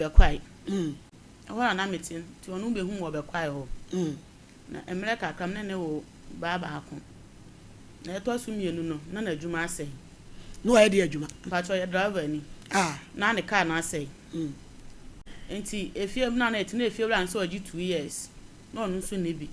Bɛkwae. Ɛhɔ na na mete nti ɔno bɛhuu wɔ Bɛkwae hɔ. Na mmerɛ kakra me ne no woo ba baako. Na ɛtɔ so mmienu no, na n'adwuma asɛe. Na wayɛ deɛ adwuma? Mpakyɛ ɔyɛ driver ni. Na ne car no asɛe. Nti efie mu na na yɛte na efie wura no sɛ ɔgye 2 years na ɔno nso nni bi.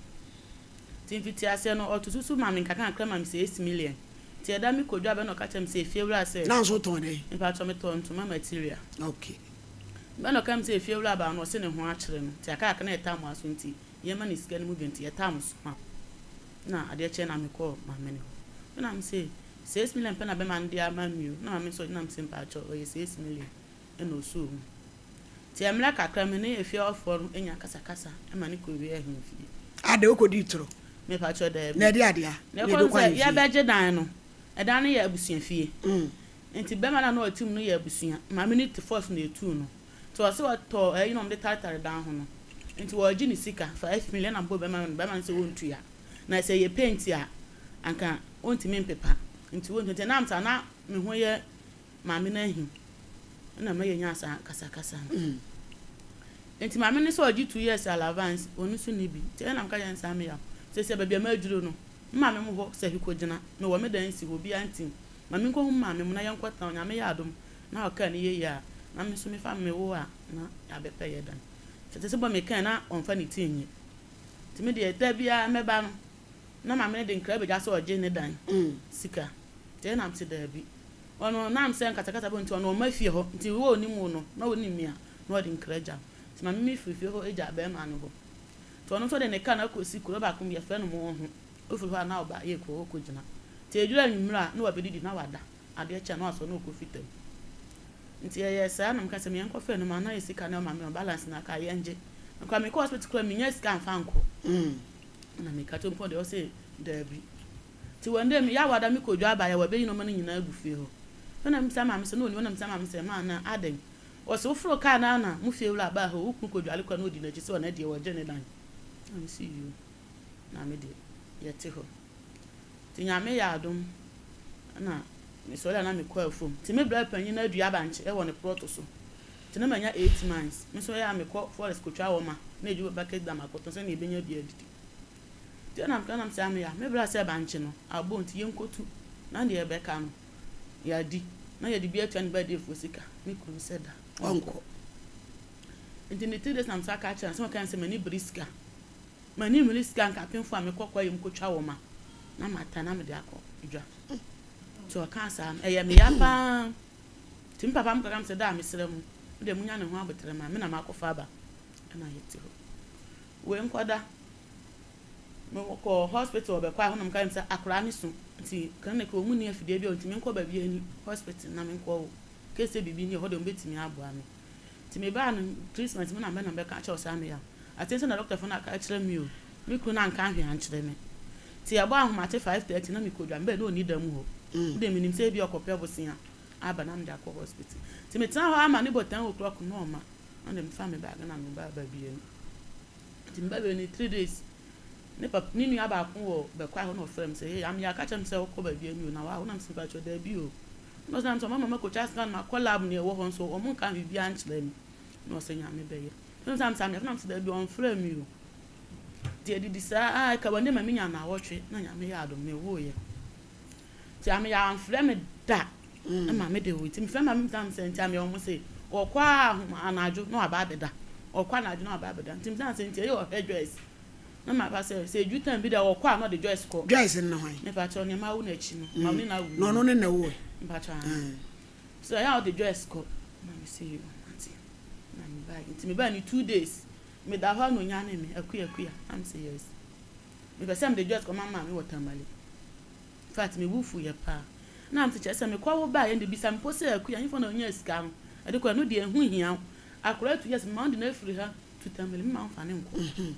Nti mfitiaseɛ no ɔto susu ma me nkakrankakra ma me 6 million. Nti ɛda me kɔ dwa bɛ na ɔka kyerɛ me sɛ efie wura sɛ. Na nso wotɔn dɛn? Mpakyɛ metɔ ntoma material. Bɛ na ɔka me sɛ efie wura baa no ɔse ne ho akyere no nti akaka na yɛtam aso nti yɛma ne sika no mu bi nti yɛtam so ma na adeɛ kyɛ na mekɔɔ maame ne hɔ. Ɛna me sɛ 6 million pɛ na bɛma no de ama mi o, na maame nso ɔgyina me sɛ mpakyɛ ɔyɛ 6 million ɛna ɔsoo mu. Nti mmerɛ kakra me ne efie hɔfoɔ no anya kasakasa ɛma ne kɔ wie ahemfie. Ade wokɔdii toro? Mepakyɛ, daabi. Na ɛde adeɛ Na ɛkɔ sɛ yɛbɛgye dan no, ɛdan no yɛ abusuafie. Nti bɛrima no a na ɔte mu no yɛ abusua. Maame no te force na etuu no. Nti ɔsɛ ɔtɔ ɛyi na ɔmo de taretare dan ho no. Nti wɔregye ne sika 5 million na mbɔ bɛrima no, bɛrima no sɛ ɔntua. Na sɛ yɛ paint a, anka ɔntumi mpepa. Nti wɔntua. Nti ɛnam saa na me ho yɛ maame no ahi. Ɛna ma yɛnya saa kasakasa no. Nti maame no sɛ ɔgye 2 years allowance, ɔno nso nni bi. Nti ɛna meka kyerɛ no saa meyaw. Sɛ baabi a maduro no, me maame mo hɔ sɛ hwekɔgyina. Mewɔ me dan si hɔ, obiara ntim. Ma menkɔhu me maame mu na yɛnkɔtena hɔ. Nyame yɛ adom na ɔkaa ne yie a, na me nso mefa me wo a na yɛabɛpɛ yɛ dan. Kyerɛ sɛ bɔ mekae na ɔmfa ne ti nyɛ. Nti me deɛ da biara mɛba no, na maame no de nkra bɛgya sɛ ɔgye ne dan sika. Nti ɛna mese daabi. Ɔno nam sɛ nkasakasa bɔ nti ɔno ɔmma fie hɔ. Nti wo a onim wo no na onim me a, na ɔde nkra gya wo. Nti maame me firi fie hɔ gyaa bɛrima no hɔ. Nti ɔno nso de ne car no akɔsi kuro baako mu yɛfrɛ no Moho. Ofiri hɔ a na ɔba yɛ kuro hɔ kɔgyina. Nti ɛduru anwummerɛ a na wabɛdidi na wada. Adeɛ kye a na wasɔre na ɔkɔ fitam. Nti ɛyɛɛ saa na meka sɛ meɛnkɔfrɛ no ma na yɛ sika no ɔma me balance no aka yɛngye. Nkora mekɔ hospital koraa menya sika amfa nkɔ. Na meka kyerɛ mpo deɛ ɔse daabi. Nti wɔn dɛ meyɛ awada mekɔ dwa aba yɛ wɔbɛyi nneɛma no nyinaa agu fie hɔ. Ɛna mebisa maame sɛ na ɔnim, ɛna mebisa maame sɛ maa na adɛn? Ɔse woforo kaa no ara na mo fie wura baa hɔ, wo kunu kɔdwale koraa na ɔdi n'akyi sɛ ɔno deɛ wɔgye ne dan. Na mese yoo. Na me deɛ yɛte hɔ. Nti Nyame yɛ adom na mesɔre a na mekɔ afuom. Nti me bra panyin no adua bankye wɔ ne plot so. Nti na manya 8 months. Me nso ɛyɛ a mekɔ forest kɔtwa wɔma na edwuma bucket dam akɔtɔn sɛnea yɛbɛnya bi adidi. Nti ɛna meka na mesɛ ameya me bra sɛ bankye no abɔ nti yɛnkɔtu na deɛ ɛbɛka no yɛadi na yɛde bi atua ne birthday foɔ sika. Me kunu sɛ da ɔnkɔ. Nti ne 3 days na mesa ka kyerɛ no sɛ ɔka sɛ m'ani bere sika. M'ani mmere sika nka apemfo a mekɔ kwaeɛ mu kɔtwa wɔma na mata na mede akɔ dwa. Nti ɔkaa saa no ɛyɛ me ya paa. Nti me papa mo kaka me sɛ da a mesrɛ mo, mo deɛ munya ne ho abotrɛ ma me na makɔfa aba ɛna yɛte hɔ. Wei nkɔda. Mekɔ hospital wɔ Bɛkwae hɔ na wɔka kyerɛ me sɛ akwadaa no so nti clinic hɔ wɔn nni afidie bi a nti menkɔ baabi ani hospital na menkɔ wo. Case sɛ biribi ni hɔ deɛ wɔbɛtumi aboa me. Nti mebaa no treatment mu na mɛ na mɛka kyerɛ wo saa meya. Ate sɛ na doctor fo no aka akyerɛ me o. Me kunu no anka hwee ankyerɛ me. Nti yɛbɔ ahomakye 5:30 na mekɔ dwa. Mbɛ na ɔnni da mu hɔ. Mm. Deɛ menim sɛ ebi ɔkɔpɛ bosea aba na mede akɔ hospital. Nti metena hɔ ama ne bɔ 10 o'clock na ɔma. Na de mefa me bag na meba baabi no. Nti meba baabi no 3 days. Ne papa ne nua baako wɔ Bɛkwae hɔ na ɔfrɛ me sɛ, "Hey, am aka kyerɛ me sɛ wokɔ baabi ani o na wa wonam sɛ mpakyɛ daabi o." Na ɔsɛ sɛ ɔma mama kɔtwa scan ma kɔ lab ne ɛwɔ hɔ nso ɔmo nka biribiara nkyerɛ me. Na ɔsɛ Nyame bɛyɛ. Ɛna sɛ am nam sɛ daabi, ɔmfrɛ me o. Nti adidi saa a ɛka wɔn ma menya naawɔtwe na Nyame yɛ adom mewoeɛ. Nti ame yɛ amfrɛ me da ɛma me de wo. Nti mefrɛ maame bisa me sɛ nti ame ɔmo sɛ ɔkɔ a anadwo na waba abɛda. Ɔkɔ anadwo na waba abɛda. Nti bisa sɛ nti ɛyɛ ɔhwɛ Joyce. Na ma ba sɛ edu time bi da ɔkɔ a na ɔde Joyce kɔ. Joyce no hwan? Mepa kyɛw nea mawo n'akyi no. Mawo ne na awo. Na ɔno ne na wo. Mepa kyɛw. So ɛyɛ a ɔde Joyce kɔ. Na me sɛ yo mate. Na me ba nti me ba ni 2 days. Me da hɔ a na onyane me, "Akuya, Akuya." Na me sɛ yes. Mepɛ sɛ mede Joyce kɔma maame wɔ Tamale. In fact, me bo fu yɛ paa. Na mete kyerɛ sɛ mekɔ wo baa yɛn de bisa mpo sɛ, "Akuya, hefa na onya sika no ɛde kɔ?" Ɛno deɛ ɛho hia wo. Akwaraa 2 years mema wo de no afiri ha to Tamale, mema wo mfa ne nkɔ.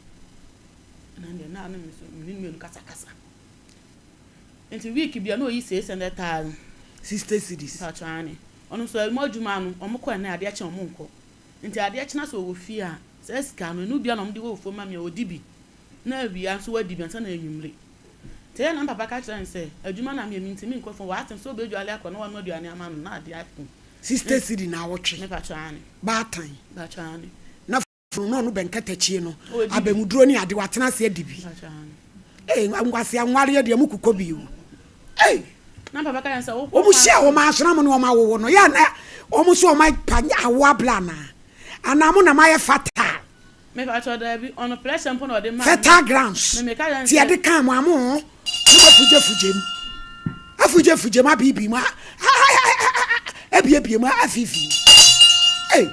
Na deɛ na ne me so me ne mmienu kasakasa. Nti week bia na oyi 600,000. 60 cedis. Mpatwa ɔno nso ɛmo adwuma no ɔmo kɔ ɛnɛ adeɛ kye ɔmo nkɔ. Nti adeɛ kyena sɛ ɔwɔ fie a saa sika no ɛnu bia na ɔmo de wɔ fuo ma me a ɔdi bi. Na awia nso wadi bi ansa na anwummere. Nti ɛyɛ na papa ka kyerɛ no sɛ adwuma na meyɛ mentumi nkɔ fam. Wɔate sɛ ɔbɛdwale akɔ na wano aduane ama no na adeɛ ako. 60 cedi naawɔtwe. Mepakyɛw aane. Baatan. Mepakyɛw aane. Na funu na ɔno bɛnkatakyi no Ɔdi bi. Abamuduro ne ade watena ase adi bi. Mepakyɛw aane. Ee nkwasea nwareɛ deɛ mo kokɔ bi o. Ei. Na papa ka kyerɛ no sɛ wokɔ Wɔn kwan hyia wɔn asona mo ne wɔn awowo no yɛ a na wɔn nso wɔn apa awo abla anaa? Anaa mo na moayɛ fatal? Mepakyɛw daabi, ɔno pressure mpo na ɔde maa me. Fertile grounds Me meka kyerɛ no ti sɛ. yɛde kaa mo a mo ne mo afugyefugye mu afugyefugye mu abiibii mu abiebie mu afiifii mu. Ei!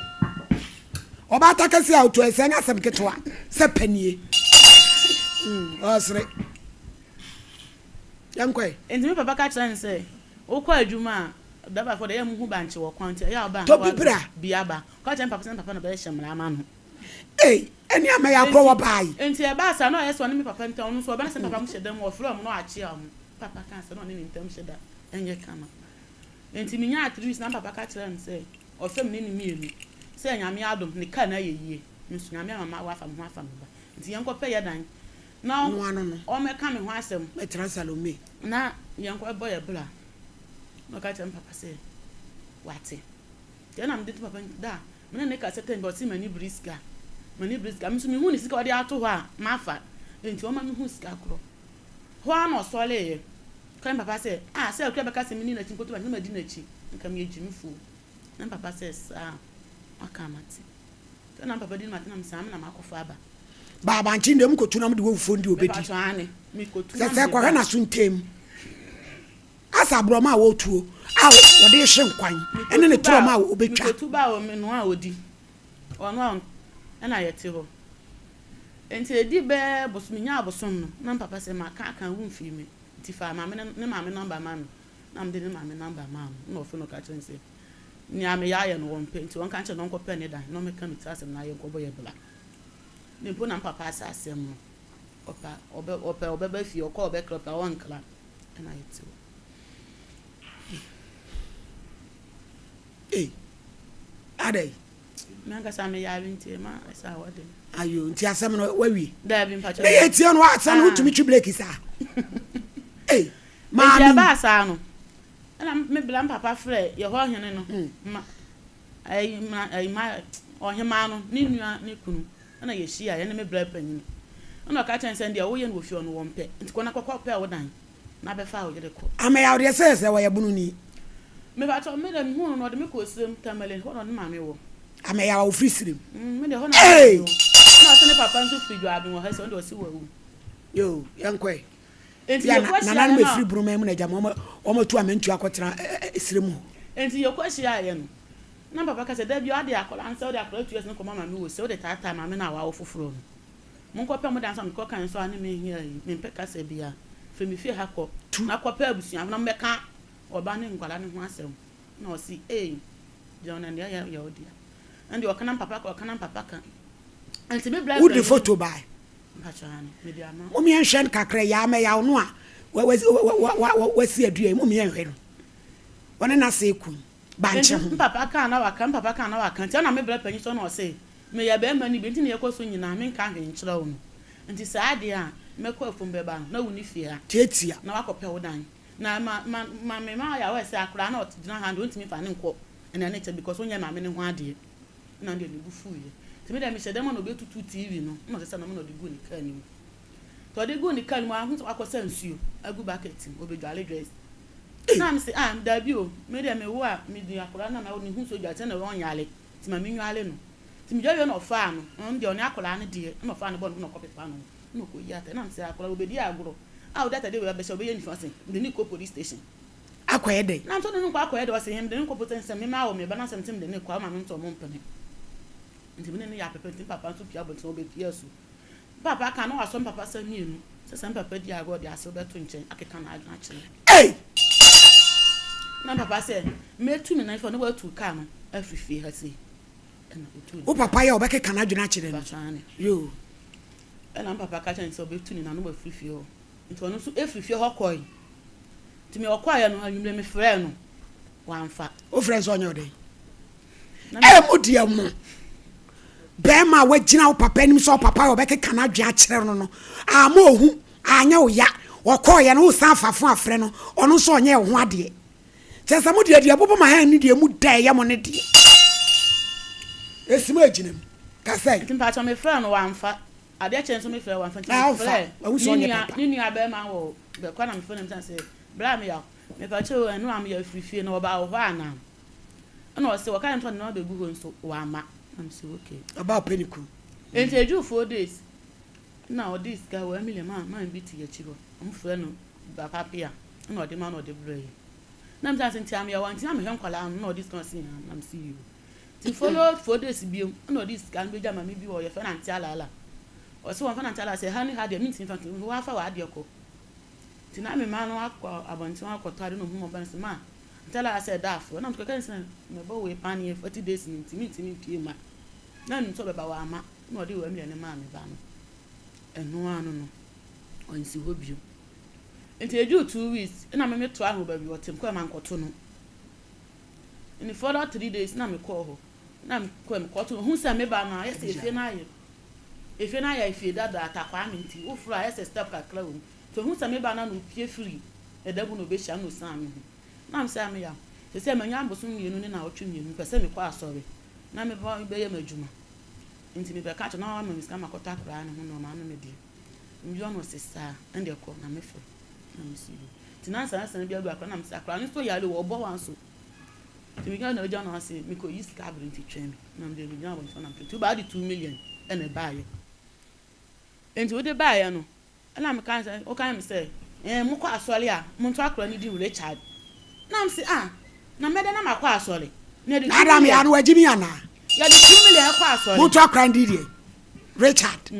Ɔbaata kɛse a otu ɛsɛ nyɛ asɛm ketewa sɛ panie. Mm, ɔsere. Yɛnkɔ ɛ. Enti me papa ka kyerɛɛ no sɛ, Wokɔ adwuma a, driverfoɔ deɛ ɛyɛ a wɔhu bankye wɔ kwan nti ɛyɛ a woba a na Tɔ bi woatɔ bra. bi aba. Ɔka kyerɛɛ me papa sɛ ne papa na ɔbɛhyehyɛ mmara ama no. Ei, ɛne ama yɛakɔ Enti, wɔ baa yi. enti ɛbaa saa na ɔyɛ sɛ ɔne me papa ntam, ɔno nso ɔba na sɛ me papa hyɛ da mu a, ɔfrɛ wɔn na ɔakyea wɔn. Me papa kaa sɛ na ɔne ne ntam hyɛ da nyɛ kama. Enti menyaa 3 weeks na me papa ka kyerɛɛ me sɛ ɔfrɛ me ne no mmienu sɛ Nyame adom ne car no ayɛ yie, me nso Nyame ama mawo afa me ho afa me ba nti yɛnkɔpɛ yɛ dan na Noa no no. ɔmmɛka me ho asɛm. Mɛtra Salome. Na yɛnkɔbɔ yɛ bra. Na ɔka kyerɛɛ me papa sɛ wate. Nti ɛna mede to papa da a me ne no kasa tɛm bi ɔse m'ani bere sika, m'ani bere sika. Me nso mehu ne sika a ɔde ato hɔ a mafa nti ɔma mehu sika korɔ. Hɔ ara na ɔsɔreeɛ ka me papa sɛ ah sɛ akua bɛka sɛ menni n'akyi nkoto na madi n'akyi nka meyɛ gyimifoɔ. Na me papa sɛ saa waka a mate. Nti ɛna me papa di no mate na me saa me na makɔfa aba. Ba abankye deɛ mokɔtu na mode wɔ fufuo no deɛ ɔbɛdi. Mepatwɔ aane mekɔtu Sɛ na sɛ mede kɔhwɛ ba. n'aso ntam. Asa aborɔma a wɔretuo a wɔde rehye nkwan ne ne Mekɔtu ba torɔma a a wɔbɛtwa. mekɔtu ba a ɔmenoa a ɔdi. Ɔnoa ɛna yɛte hɔ. Enti edii bɛyɛ bos minyaa bosom no, na me papa se, Maka aka, wumfii me, nti fa maame no ne maame nɔmba ma me. Na mede ne maame nɔmba maa no, na ɔfrɛ no ka kyerɛɛ no se, nea meyɛ ayɛ no ɔmpɛ, nti ɔnka nkyerɛ no na ɔnkɔpɛ ne dan na ɔmmɛka me ti asɛm na yɛnkɔbɔ yɛn bra. Ne mpo na me papa ase asɛm no, ɔpɛ a ɔbɛ ɔpɛ a ɔbɛba fie, ɔkɔ a ɔbɛkra, ɔpɛ a ɔnkra, ɛna yɛte hɔ. Ei, adɛn? Me ankasa me yare nti ɛma ɛsɛ a wɔde. Ayo nti asɛm no wawie. Daabi mpakyɛ. Ne yɛ tie no asɛm no wotumi twi breki saa. Ei maame. Nti ɛbaa saa no ɛna me bla me papa frɛ yɛ hɔ hene no ma ɛyi ma ɛyi ma ɔhemaa no ne nua ne kunu ɛna yɛ hyia yɛne me bla panyini ɛna ɔka kyɛn sɛ deɛ woyɛ no wɔ fie ɔno wɔn pɛ nti kɔ na kɔkɔ pɛ wo dan. Na bɛfaa wo yere kɔ. Ameyaw deɛ sɛ sɛ ɔyɛ bononi. Mepakyɛw, me deɛ mehuu no no ɔde me kɔɔ Sirem, Tamale, hɔ na ɔne maame wɔ. Ameyaw a ɔfiri Sirem. Mm, me deɛ hɔ na maame wɔ. Ɛna ɔse ne papa nso firi Dwaben wɔ ha sɛ ɔno deɛ ɔse wawu. Yoo, yɛnkɔ ɛ. Enti Bia yɛkɔ hyiaeɛ nananom no a. ɛfiri Bonoman mu na agya ma wɔn atu amantuo akɔtena Sirem hɔ. Enti yɛkɔ hyiaeɛ no, na papa ka sɛ, dabi ɔde akwadaa no sɛ wode akwadaa 2 years no kɔma maame wɔ sɛ wode taataa maame no a wawo foforɔ no. Monkɔpɛ mo dan so a mekɔ kan nso a ne menhia yi, mempɛ kasa biara. Firi me fie ha kɔ, na kɔpɛ abusuafo na mommɛka ɔba ne nkwadaa no ho asɛm. Na ɔse, Ei, gyina hɔ na deɛ ɛyɛ yɛ wo dea. Ɛnde ɔka na mpapa ka, ɔka na mpapa ka. Nti me bra Wode panin. foto bae? Mpakyɛ aane, mede ama. Mom yɛnhwɛ no kakra, yaa mɛyaw no a wasi adua yi, mom yɛnhwɛ no. Ɔne n'ase reko yi, bankye Nti ho. mpapa ka na waka, mpapa ka na waka. Nti ɛna me bra panin sɔ na ɔse, Meyɛ barima no bi, nti na yɛkɔ so nyinaa, menka hwee nkyerɛ wo no. Nti saa adeɛ a, mɛkɔ afuom bɛba no, na wonni fie ha. Tiatia. Na woakɔpɛ wo dan. Na ma, ma, ma me ma ayɛ aware sɛ akwadaa no a ɔgyina ha no deɛ, ɔntumi mfa no nkɔ ɛna ne kyɛ because wonyɛ maame no ho adeɛ. Ɛna ɔno deɛ ne bo fuiɛ. Nti me deɛ mehyɛ dɛm na ɔbɛtutu TV no, ɛna ɔsesa nnoɔma na ɔde guu ne kaa no mu. Nti ɔde guu ne kaa no mu a, wohu sɛ wakɔsa nsuo agu bucket mu, ɔbɛdware dwɛs. Na mese, ah, daabi o, me deɛ mewo a, mede akwadaa no a na ne ho nsuo dware sɛdeɛ ɔnyare. Nti ma menware no. Nti medware wie na ɔfaa no, ɔno deɛ ɔne akwadaa no deɛ, ɛna ɔfaa no bɔɔ ne ho na ɔkɔpepa ne ho, ɛna ɔkɔyi atade. Ɛna mesɛ akwadaa ɔbɛdi agorɔ a wode atade wei abɛhyɛ wobɛyɛ nifa ɔse mede no rekɔ police station. Akɔyɛ dɛn? Na mesɛ wode no rekɔ akɔyɛ dɛn? Ɔse he mede no rekɔ police station sɛ me mawo me ba na sɛ mese mede no rekɔ a wo maame nso ɔmo mpene. Nti me ne no yɛ apɛpɛ nti me papa nso pue abɔnten ɔbɛpue asu. Me papa ka na wasɔ me papa sa mienu sɛ sɛ me papa di agorɔ ɔde asew bɛto nkyɛn akeka n'adwene akyerɛ no. Ei! Na me papa sɛ mɛtu me nan fi hɔ na watu kaa no afiri fie ha sei. Ɛna ɔtuu ne Wo papa yɛ a ɔbɛkeka n'adwene akyerɛ no. Mpakyɛ aane. Yoo. Ɛna me papa ka kyerɛ no sɛ ɔbɛtu ne nan na wafiri fie hɔ. Nti ɔno nso firi fie hɔ kɔe. Nti me ɔkɔeɛ no anwummerɛ mefrɛɛ no wamfa. Wofrɛ no sɛ ɔnyɛ wo dɛn? Ee mo deɛ mo bɛrima a wagyina wo papa anim sɛ ɔpapa yɛ ɔbɛkeka n'adwene akyerɛ no no ama ohu anyɛ wo ya ɔkɔɔyɛ no wosan fa fo afrɛ no ɔno nso ɔnyɛ wo ho adeɛ. Kyerɛ sɛ mo deɛ deɛ ɛbobɔ mo ahɛn ne deɛ mu da ɛyɛ mo ne deɛ. Esi mo agyina mu. Ka sɛ. Nti mpakyɛw me frɛ no wamfa. Adeɛ kyee nso me frɛ wamfa nti Ah me ɔmfa. frɛ Wahu sɛ ne ɔnyɛ nua papa. ne nua bɛɛma wɔ bɛkɔ na me frɛ no me sɛ bra me yaw mepakyɛw o ɛno a me yaw firi fie no ɔbaa wɔ hɔ anaa ɛna ɔse wɔka kyerɛ me sɛ ɔde nnoɔma bɛgu hɔ nso wamma na me se okay. Ɔbaa ɔpɛ ne kunu. Nti ɛduru 4 days na ɔde sika 1 million maa man bi te akyi hɔ ɔmo frɛ no Papa Pia ɛna ɔde ma na ɔde brɛ yɛ na me sɛ nti ameyaw a nti na mehwɛ nkwadaa no na ɔde sika ɔse haa na me se yoo nti follow 4 days biom ɛna ɔde sika no bɛgya maame bi wɔ yɛfrɛ no Auntie Alala ɔse wɔmfa no Auntie Alala sɛ ha ne ha deɛ mentumi mfa nti wafa w'adeɛ kɔ nti na me ma no akɔ abɔnten akɔtɔ ade na ɔhu ɔba no sɛ ma Auntie Alala sɛ ɛda afo ɛna mekɔka ne sɛ mebɔ wei paneɛ 40 days no nti mentumi mpie ma na nim sɛ ɔbɛba wama na ɔde 1 million no maa me ba no ɛno ano no ɔnsi hɔ bio nti ɛduru 2 weeks ɛna me metoa no wɔ baabi ɔte mekɔɛ mankɔto no in the further 3 days na mekɔɔ hɔ na mekɔɛ mekɔto no hu sɛ meba no ayɛ sɛ efie no ayɛ efie no ayɛ efie dada atakwaa me nti woforo ayɛ sɛ step kakra wɔ mu nti ohu sɛ meba no na opie firi ɛda mu na obɛhyia na osan me ho na me sɛ ameya sɛ sɛ manya abosom 2 ne naawɔtwe 2 mepɛ sɛ mekɔ asɔre na meba bɛyɛ m'adwuma nti mebɛka kyerɛ na wama me sika makɔtɔ akwaraa ne ho nneɛma ano me deɛ mbia ɔno ɔse saa ɛnde kɔ na mefrɛ na mesi yo nti na nsa nsa bi agu akwaraa na mese akwaraa no nso yare wɔ ɔbɔ wa nso nti meka na ogya no ase mekɔ yi sika abere nti twɛn me na mede megyina abɔnten na mete wobaa de 2 million ɛna ɛbaayɛ nti wode baayɛ no ɛna meka sɛ woka me sɛ ɛɛ mokɔ asɔre a monto akwaraa no din Richard na mese ah na mɛda na makɔ asɔre na yɛde Na two Adam yɛ million ano wagye mi anaa? Yɛde 2 million ɛkɔ asɔre. Monto akora ndi deɛ Richard.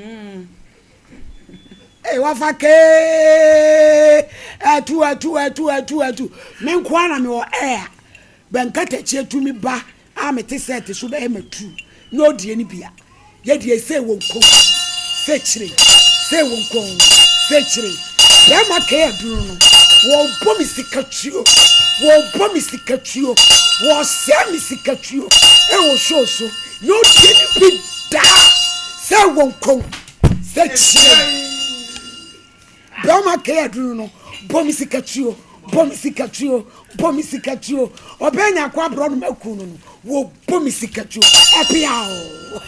Ee wafa kee ɛtu ɛtu ɛtu ɛtu ɛtu me nko ara na mewɔ ɛɛ bɛnkatakyie tumi ba a mete sɛ te so bɛyɛ matu na odie no bia yɛdeɛ sɛ wɔ nkɔn sɛ kyire sɛ wɔ nkɔn sɛ kyire bɛrima kee aduru no wɔbɔ me sika tuo wɔbɔ me sika tuo wɔsɛe me sika tuo ɛwɔ show so na odie no bi daa sɛ wɔ nkɔn sɛ kyire bɛrima kee aduru no bɔ me sika tuo bɔ me sika tuo bɔ me sika tuo ɔbɛn nyako aborɔ no maku no no wɔbɔ me sika tuo ɛpea o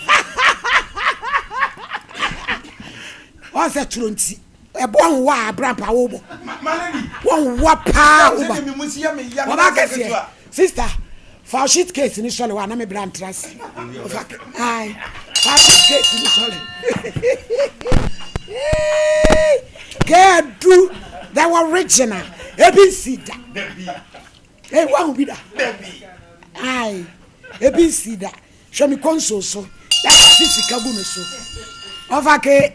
wɔn sɛ toro nti ɛbɔ ho wa abrampa wobɔ wɔn wa paa woba ɔba kɛseɛ sister fa sheet case ni sɔle wa na me bra ntra se ɔfa ayi fa sheet case ni sɔle kɛɛdu the original ebi nsi da eyi wa ho bi da ayi ebi nsi da hwɛ mi kɔnso so yasisi sika gu mi so ɔfa ke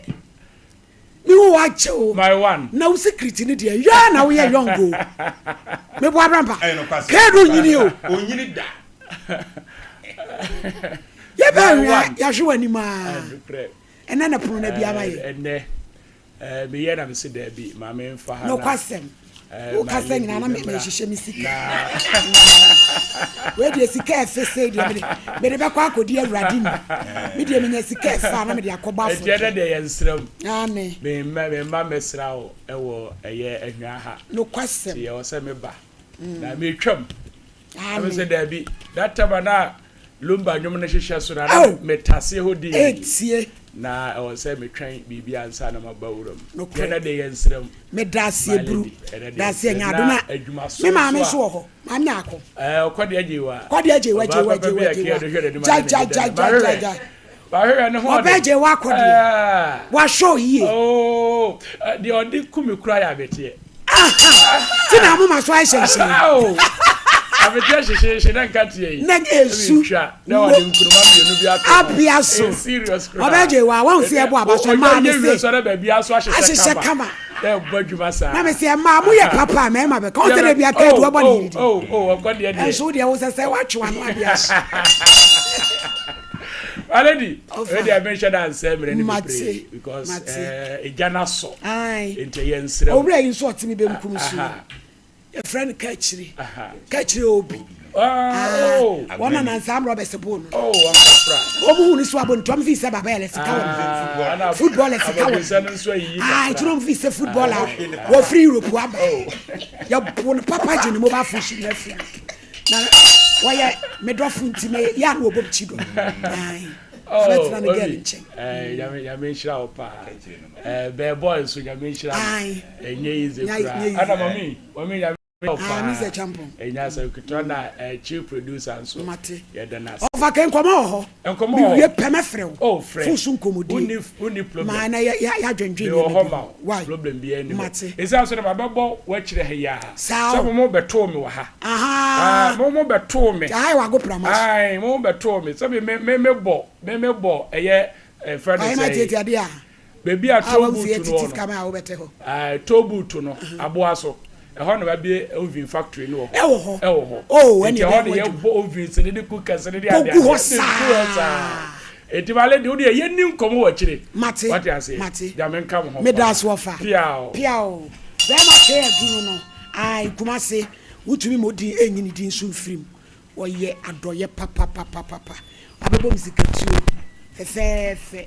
mi wo wa kyɛ o My one. Na wo secret ni deɛ yɛ na woyɛ young o mebo abrampa keedu nyini o. Onyini da. Yɛbɛ My hwɛ one. yɛahwɛ w'anim aa Nokorɛ. ɛnɛ na pono no bi ama yɛ. Ɛnɛ meyɛ na mese daabi ma memfa ha na Nokwasɛm wokasa my nyinaa na lady mmra. mehyehyɛ me sika Na wei deɛ sika ɛfɛ sei deɛ mede bɛkɔ akɔdi awurade ni me deɛ menya sika ɛfɛ a na mede akɔbɔ ɛnti ɛnɛ afɔdeɛ deɛ yɛnsrɛ mu ame memma memma mmɛsra wo ɛwɔ ɛyɛ ahwia ha nokwasɛm nti ɛwɔ sɛ meba na metwam na ame mesɛ daabi that time a na lumba nnwom no hyehyɛ so na na Aw! metase hɔ dii etie na ɛwɔ sɛ metwɛn biribi ansa na maba wura mu Nokorɛ. ɛnɛ deɛ yɛnsrɛ mu meda aseɛ My buru lady, ɛnɛ deɛ da aseɛ yɛnsrɛ. nya ado na adwuma so me maame nso nso a wɔ hɔ maame nyako ɛɛ ɔkɔdeɛ gye wa kɔdeɛ agye wa gye wa Ɔbaa gye papa wa bi a gye kea wa de hwɛ n'anim gya a na gya n'ani gya da gya no. gya gya Mahwehwɛ ne ho ɔbɛ ɔde. gye wa kɔdeɛ Ah. wahwɛ yie Oh, deɛ ɔde ku me kura yɛ abeteɛ. ti na amoma so ayɛ hyɛnhyɛn Awo, abeteɛ hyehyɛhyɛ na nka teɛ yi. Na esu. Ɛbi twa na wɔde nkuruma mmienu bi ato ho. Abia so. Ɛyɛ serious koraa. Ɔbɛ gye wa wɔn si ɛbɔ aba so mmaa ne Ɔyɛ wie se so na baabi aso ahyehyɛ ahyehyɛ kama. Na ɛbɔ adwuma saa. Na me sɛ mmaa mo yɛ papa a mɛɛma bɛ kɔn sɛ de bi aka edu ɔbɔ ne yiri di Oh, ɔkɔ deɛ deɛ. Ɛnso deɛ wo sɛ sɛ watwe wano ade ahye. My lady, Ɔfa. ɛyɛ deɛ menhyɛ da nsɛ mmerɛ no Mate. bebree because Mate. ɛgya no asɔ. Ae. Nti ɛyɛ nsrɛ mu. Owura yi nso ɔte me benkum so yi Aha. yɛfrɛ no kakyire Aha. kakyire obi. Ah, oh. Wɔn na nansa am robbers boo no. Oh, ankafra. Wɔn hu ne so abo nti wɔn fi sɛ baba yɛlɛ sika wɔ Ah, no. Footballer sika wɔ abɔdwesɛ no nso ayiyi Ah, kakra. nti wɔn fi sɛ footballer wɔfiri Europe aba. Yɛbo no papa gye ne mobile phone so nyina firi no. Na wɔyɛ me dɔfo nti me yɛ a na wɔbɔ me kyi dɔ. Ae. Oh, Ɔbɛtena ne girl Obi, nkyɛn. eh, nyame nyame nhyira wo paa. Eh, bɛɛ boy nso nyame nhyira no. Ae. Ɛnyɛ easy Nyɛ- koraa. nyɛ easy. Ɛna mami, mami nyame nhyira wo Ah, paa. Mr. Champon. Ɛnyɛ asɛm ketewa na eh, chief producer nso. Mate. Yɛda no ase. Ɔfa kɛ nkɔmɔ wɔ hɔ. Nkɔmmɔ wɔ hɔ. Mewie pɛ mɛfrɛ wo. Oh, frɛ. Fo so nkɔmmɔdie. Wonni wonni problem. Maa na yɛ yɛ yɛadwendwen Mewɔ nneɛma hɔ bi ma ho. wo. Why? Problem biara nni hɔ. Mate. Ɛsiane so na mabɛbɔ w'akyire ha yi ara. Saa Sɛ o. mo mo bɛtoo me wɔ ha. Ahaa. Ah, mo mo bɛtoo me. Aha yɛ w'agoprama so. Ae, mo mo bɛtoo me. Sɛ me me me mebɔ me mebɔ ɛyɛ ɛfrɛ no Ɔhema sɛ tiatia deɛ a. baabi a A toll wahu booth sɛ no yɛtete wɔ sika no. ma a wobɛte hɔ. Ae, toll booth no aboa so. Ɛhɔ na babie oven factory no wɔ hɔ. Ɛwɔ hɔ. Ɛwɔ hɔ. Oh, ɛne Nti ɛhɔ ɛbɛyɛ de ho adwuma. yɛbɔ ovens ne ne cookers ne de Bɔ ade gu hɔ ade. De gu hɔ saa. saa. Enti maale de wo deɛ yɛnni nkɔmmɔ wɔ akyire. Mate. Wate aseɛ? Mate. Nyame nka mo ho Meda paa. ase wɔfa. Piaw. Piaw. Bɛrima kɛɛ aduru no. Ae, Kumase, wotumi ma odin enyi ne din so mfiri mu. Ɔyɛ adɔyɛ papapapapa. Wabɛbɔ me sikatuo fɛfɛɛfɛ.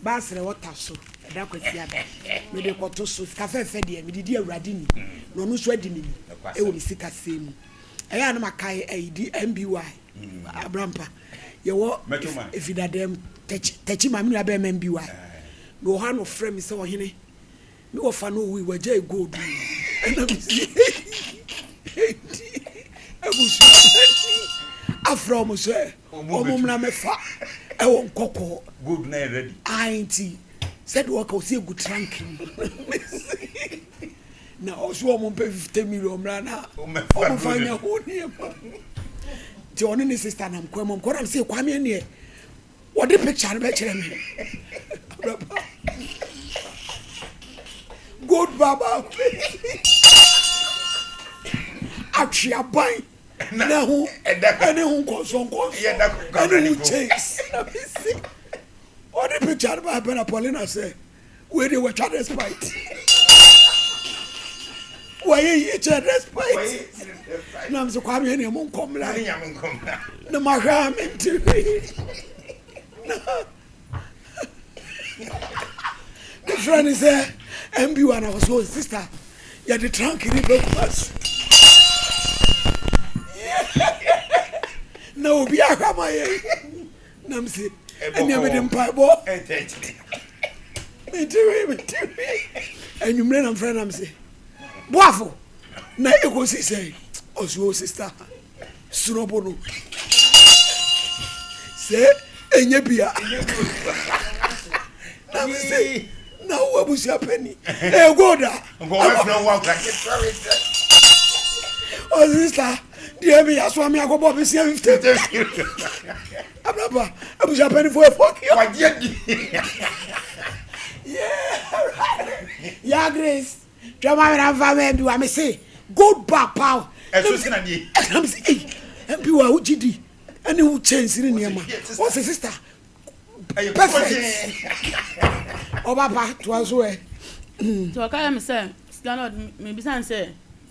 Baasrɛ ɔta so ɛda Kwasiada. Mede kɔto so. Sika fɛfɛ deɛ mede di Awurade ni. Na ɔno nso adi me ni ɛwɔ me sikasɛm mu. Ɛyɛ a na makae ayi di MBY Abrampa. Yɛwɔ Efidadam Tɛkyi Tɛkyi ma me nua bɛrima MBY. Mewɔ hɔ a na ɔfrɛ me sɛ ɔhene Me wɔfa no owui wagyae gold mu ɛna me si enti abusua panin afrɛ wɔn sɛ wɔn mmra mɛfa ɛwɔ nkɔkɔɔ. Gold na yɛ ready. Ayi nti sɛdeɛ ɔka ɔsi egu trunk mu na ɔso wɔn mpɛ 50 million mmra na wɔn fa nya ho nneɛma nti ɔne ne sister nam kwan mu kɔ nam sɛ Kwame ɛneɛ Wɔde picture no bɛkyerɛ me. Abraba. Gold bar baako. Atweaban. Ne ho ɛne ho nkɔnsɔnkɔnsɔn ɛne ho chains. Na me se ɔde picture no baa pɛ na Paulina sɛ wei deɛ wɔatwa despite. Wɔayɛ yie kyerɛ despite. Na me se Kwame ɛneɛ mo nkɔ mmra. Na mahwɛ a mente hwee. Na mefrɛ no sɛ MB1 na ɔsɛ oh sister yɛde trunk ne bɛkuma so. Na obi ahwɛ ma yɛn. Na me se ɛneɛ mede mpaebɔ. Mente hwee mente hwee. Anwummerɛ na mefrɛ na me se boafo na ɛkɔsi sɛ ɔsɛ oh sister sunobo no sɛ ɛnyɛ bia na me se na wo abusua pani ɛyɛ gold a ɔsɛ sister deɛ me yasoa me akɔbɔ me sia 50 abraba abusua panifo ɛfɔ kio yeah yeah Grace twɛ ma mena mfa ma mbi wa me se gold bar paa ɛso sena deɛ ɛna me se ei mbi wa wogye di ɛne wo chains ne nneɛma ɔse sister perfect ɔba pa toa so ɛ. Nti ɔka kyerɛ me sɛ sika no mebisa no sɛ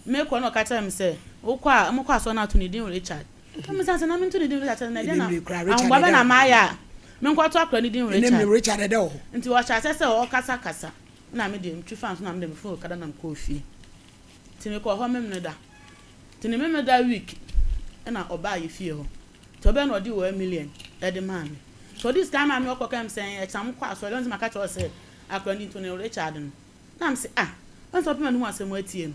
mekɔ na ɔka kyerɛ me sɛ wokɔ a mokɔ asɔre no ato ne din Richard na mebisa no sɛ na mento ne din Richard kyerɛ na ɛdeɛ na ahoboa bɛ na mayɛ a menkɔto akora ne din Richard Richard ɛdɛ wɔ hɔ nti ɔhyɛ aseɛ sɛ ɔkasa kasa na me deɛ metwi faa so na me deɛ meforo okada na mekɔɔ fie nti mekɔɔ hɔ Memeneda nti ne Memeneda week ɛna ɔbaa yɛ fie hɔ nti ɔbɛɛ na ɔde 1 million ɛde maa me nti ɔde sika maa me ɔkɔ ka me sɛ ɛkyɛ mo kɔ asɔre ɔno sɛ maka kyerɛ sɛ akora ne nto ne Richard no na me sɛ ah ɔno sɛ ɔpɛ ma ne ho asɛm atie no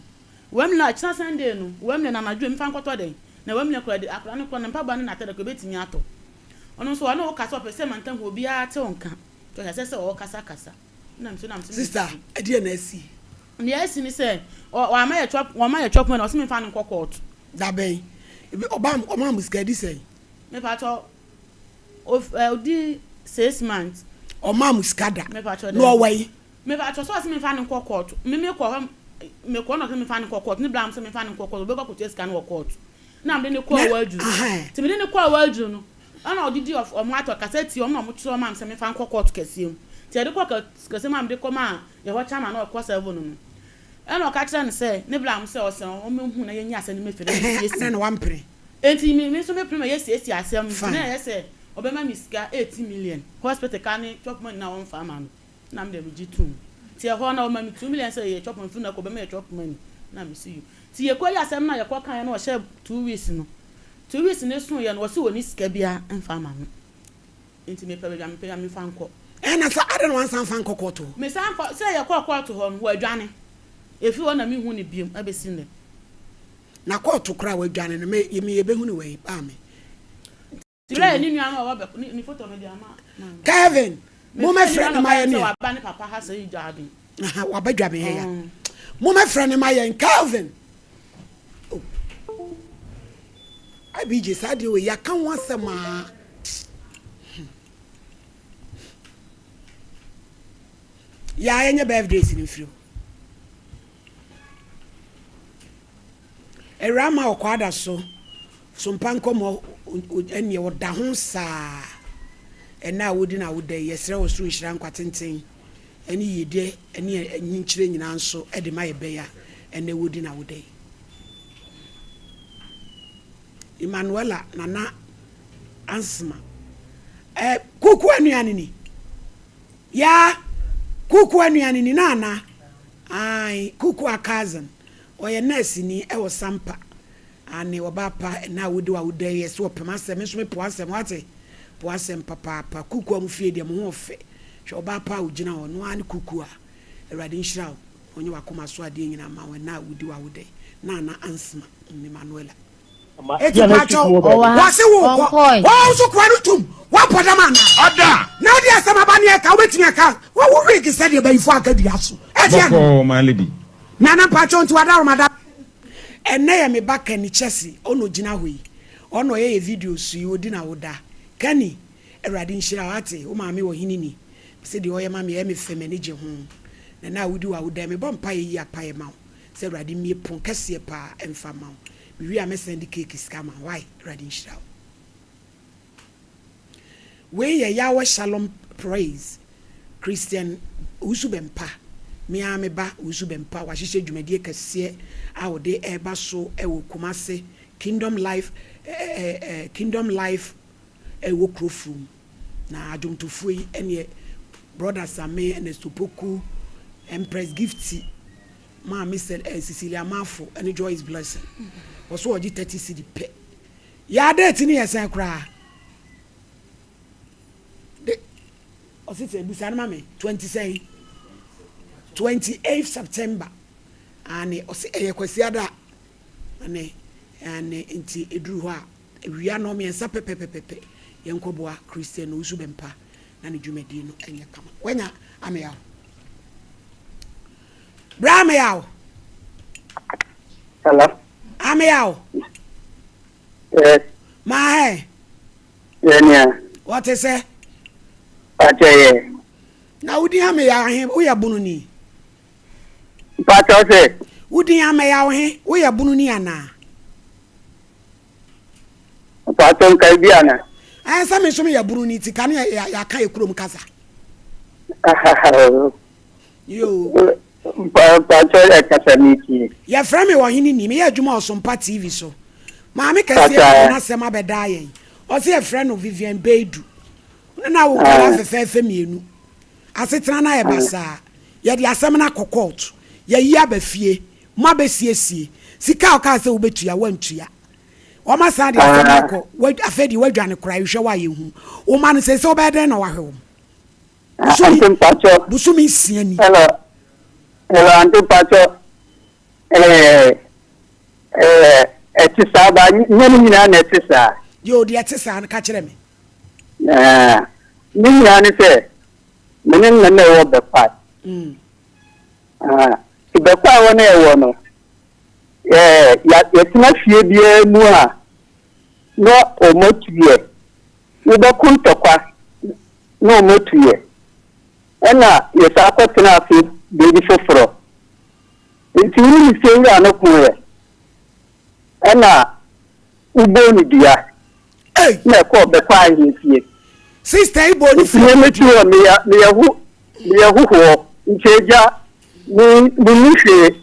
1 million akyena Sunday no 1 million anadwo mefa nkɔtɔ dɛn na 1 million kora de akora ne kora ne mpaboa ne n'atade kora ebɛtumi atɔ ɔno nso ɔne wo kasa ɔpɛ sɛ mantam hɔ obiara te wo nka nti ɔhyɛ sɛ sɛ ɔkasa kasa na me so na me sɛ sister ɛdeɛ na asi Nea asi ne sɛ wama yɛ chop wama yɛ chop money ɔsɛ mefa no nkɔ court. Dabɛn ɔba ɔma mo sika di sɛn. Mepatɔ of ɔdi 6 months. Ɔma mo sika da Mepatɔ na ɔwɔ yi. Mepatɔ sɛ ɔsɛ mefa no nkɔ court me me kɔ hɔ me kɔ na ɔsɛ mefa no nkɔ court ne bla mo sɛ mefa no nkɔ court ɔbɛkɔ akɔtua sika no wɔ court na mede ne kɔɔ waduru nti mede ne kɔɔ waduru no ɛna ɔde di ɔmo atɔ kasa tie ɔmo na ɔmo kyerɛ ɔmo am sɛ mefa nkɔ court kɛseɛ mu nti yɛde kɔ kɛseɛ mu a mede kɔ maa yɛhɔ chairman na ɔkɔ sɛbo no no ɛna ɔka kyerɛ no sɛ ne bla mo sɛ ɔsɛ ɔmo hu na yɛnyi asɛm no mefiri na na yɛsiesie na wampere. Enti me me nso me pene ma yɛsiesie asɛm no nti na ɛyɛ sɛ ɔbɛma me sika 18 million, hospital ka ne chop money no a ɔmfa ama no na me deɛ megye toom. Nti ɛhɔ no ɔma me 2 million sɛ yɛ chop money firi no kɔ ɔbɛma yɛ chop money na me se yo. Nti yɛkɔyi asɛm no a yɛkɔ kaeɛ no ɔhyɛɛ 2 weeks no, 2 weeks no soeɛ no ɔse ɔnni sika biara mfa ama me nti mepɛ baabi a mepɛ a memfa nkɔ. Ɛna sɛ adɛn na wansan mfa nkɔ kɔɔto hɔ? Mesan kɔ, sɛ yɛkɔɔ kɔɔto hɔ no wadwane, ɛfiri hɔ na menhu no biom ɛbɛsi nnɛ. Na kɔɔto koraa wadwane no me me yɛbɛhu no wɔ he paa me. Twerɛ ne nua no a ɔwɔ bɛ ne foto no de ama maame. Kevin mo mɛ frɛ no ma yɛn nea. Waba ne papa ha sɛ yi dwa ade. Aha waba dwa me ya. Mo mɛ frɛ no ma yɛn Kelvin. Oh. IBJ saa deɛ wei yɛaka ho asɛm aa. Yaa yɛnyɛ birthdays no mfiri hɔ. Awuraa ma ɔkɔ ada so so mpa nkɔmmɔ ɛneɛ ɔda ho saa ɛnɛ a wodi na woda yi yɛsrɛ wɔ soro nhyira nkwa tenten ɛne yiedie ɛne anyinkyerɛ nyinaa nso ɛde ma yɛ bɛyɛ a ɛnɛ wodi na woda yi. Emmanuela Nana Ansma eh, kuku anuane ni yaa kuku anuane ni na ana ai kuku a cousin ɔyɛ nurse ni ɛwɔ Sampa ane ɔbaa pa ɛna a wodi wa woda yi ɛsɛ ɔpem asɛm nso me po asɛm wate po asɛm papaapa kuku a mo fie deɛ mo ho ɔfɛ hwɛ ɔbaa pa a ogyina hɔ no ara ne kuku a Awurade nhyira wo ɔnyɛ wakoma so adeɛ nyinaa ma wo ɛna a wodi wa woda yi na ana Ansma Emmanuela Eti pakyɛw wɔse wo kɔ wɔn nso koa no tum wɔabɔ dam anaa Ada! Na wode asɛm aba ne ɛka wobɛtumi aka wɔwo wig sɛdeɛ bayifo aka dua so ɛdeɛ no Bɔkɔɔ my lady. Nana mpakyɛw nti wadarom ada Ɛnɛ yɛ me ba Kenny Chessy ɔna ogyina hɔ yi ɔna ɔyɛ yɛ videos yi odi na woda Kenny Awurade nhyira wo ate wo maame wɔ hene ni mese deɛ ɔyɛ ma me ɛyɛ me fɛ m'ani gye ho na na wodi wa woda yi mebɔ mpaeɛ yi apaeɛ ma wo sɛ Awurade mmie pon kɛseɛ paa ɛmfa ma wo mewie a mɛsan de cake sika ama wo wai Awurade nhyira wo wei yɛ Yahweh Shalom Praise Christian Owusu Bɛmpa me ara me ba Owusu Bɛmpa wahyehyɛ dwumadie kɛseɛ a ɔde ɛreba so ɛwɔ Kumase Kingdom Life eh, eh, Kingdom Life ɛwɔ kuro furum na adwomtofoɔ yi ɛneɛ Brother Same Ernest Opoku Empress Gifty Maame Sɛ eh, Cecilia Mafo ɛne Joyce Blessing wɔso ɔgye 30 cedi pɛ yɛ date ne yɛ sɛn koraa de ɔsi sɛ busa no ma me 20 sɛn 28 September ane ɔsi ɛyɛ Kwasiada ane ane nti eduru hɔ a awia no 3 pɛpɛpɛpɛ yɛnkɔboa Christian Owusu Bɛmpa na ne dwumadie no ɛnyɛ kama wanya ameyaw bra ameyaw. Hello. Ameyaw. Yes. Maa hɛ. Yɛ nea. Wɔte sɛ. Pakyɛ yɛ. Na wodin ameyaw he woyɛ bunu ni. Pakyɛ sɛ. Wodin ameyaw he woyɛ bunu ni anaa. Pakyɛ nkae bi ana. Ɛn sɛ me nso meyɛ bunu ni ti ka ne yɛaka yɛ kurom kasa. Yoo. Pakyɛ ɛkasa mi tie. Yɛfrɛ me ɔhene ni meyɛ adwuma Ɔsompa TV so. Maame kɛseɛ bi de n'asɛm abɛdaa yɛn. Ɔse yɛfrɛ no Vivian Beidu. Ɔno na awo nkwadaa fɛfɛɛfɛ mmienu. Asetena no ayɛ basaa. Yɛde asɛm no akɔ court. Yɛayi aba fie. Mo abɛsiesie. Sika a ɔkaa sɛ wobɛtua, woantua. Wɔn asan de asɛm no akɔ. Afei deɛ woadwane koraa, yɛhwɛ wo a yɛnhu. Wo mma no seesei wobɛyɛ dɛn na woahwɛ wɔn? Bosome, bosome 6 ni. Hello. Hello, Auntie Pacho. Eh, eh, ɛte saa ba nyɛ ne nyinaa na ɛte saa. Deɛ ɔde ɛte saa no ka kyerɛ me. Ne nyinaa ne sɛ me ne nna na ɛwɔ Bɛkwae. Nti Bɛkwae hɔ na ɛwɔ no, yɛtena fie biara mu a na wɔatu yɛ. Wobɛko ntɔkwa na wɔatu yɛ. Ɛna yɛsan kɔtena ase baabi foforɔ. Nti wo ne fiewura no koeɛ ɛna wobɔɔ no dua na ɛkɔɔ bɛkɔ ahemfie. Sister yi bɔɔ ne fie. Nti me te hɔ meyɛ meyɛ ho meyɛ hohoɔ nti agya me menni hwee.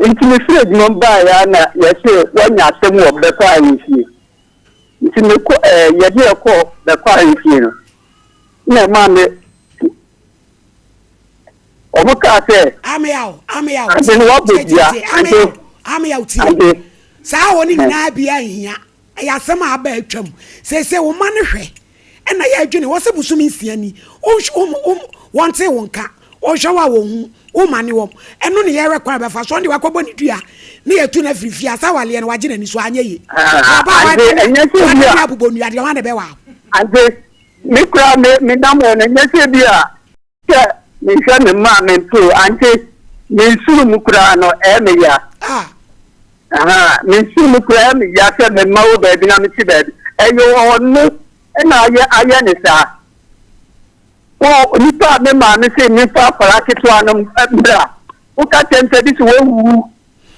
Nti mefiri adwuma mu baeɛ ara na yɛse wanya asɛm wɔ Bɛkɔ ahemfie. Nti mekɔ ɛɛ yɛde yɛ kɔɔ Bɛkɔ ahemfie no na ɛmaa me wɔn kaa sɛ Ameyaw, ameyaw, ade no wabɔ tie, tie, dua tie, ade ameyaw, ameyaw, tie. ade. Saa wɔ ne nyinaa biara nhia. Ɛyɛ asɛm a aba atwam. Seesei wo mma no hwɛ na yɛredwene wɔn sɛ bosome nsia ni, wɔntee wo nka, wɔhwɛ wo a wɔnhu wo, womane wɔn. Ɛno ne yɛrehwɛ kwan a yɛbɛfa so. Ɔno deɛ wakɔbɔ ne dua na yɛatu no afiri fie a, saa awaleɛ no wagye n'ani so, anyɛ yie. Na ɔbaa a Ante, ɛnyɛ sɛ bi wadane a. abobɔ nnua deɛ, hwan na ɛbɛwaa wo? Ante, me koraa me menam hɔ no, ɛnyɛ sɛ bi a Sɛ mehwɛ me mma a mempoo ante me nsuru mu koraa no ɛyɛ me ya. Ahaa me nsuru mu koraa ɛyɛ me ya sɛ me mma wɔ baabi na mete baabi. Ɛyɛ ɔno na ayɛ ayɛ ne saa. Wo nipa a me maame se memfa akwadaa ketewa no mmra woka kyerɛ me sɛ de sɛ wawuwu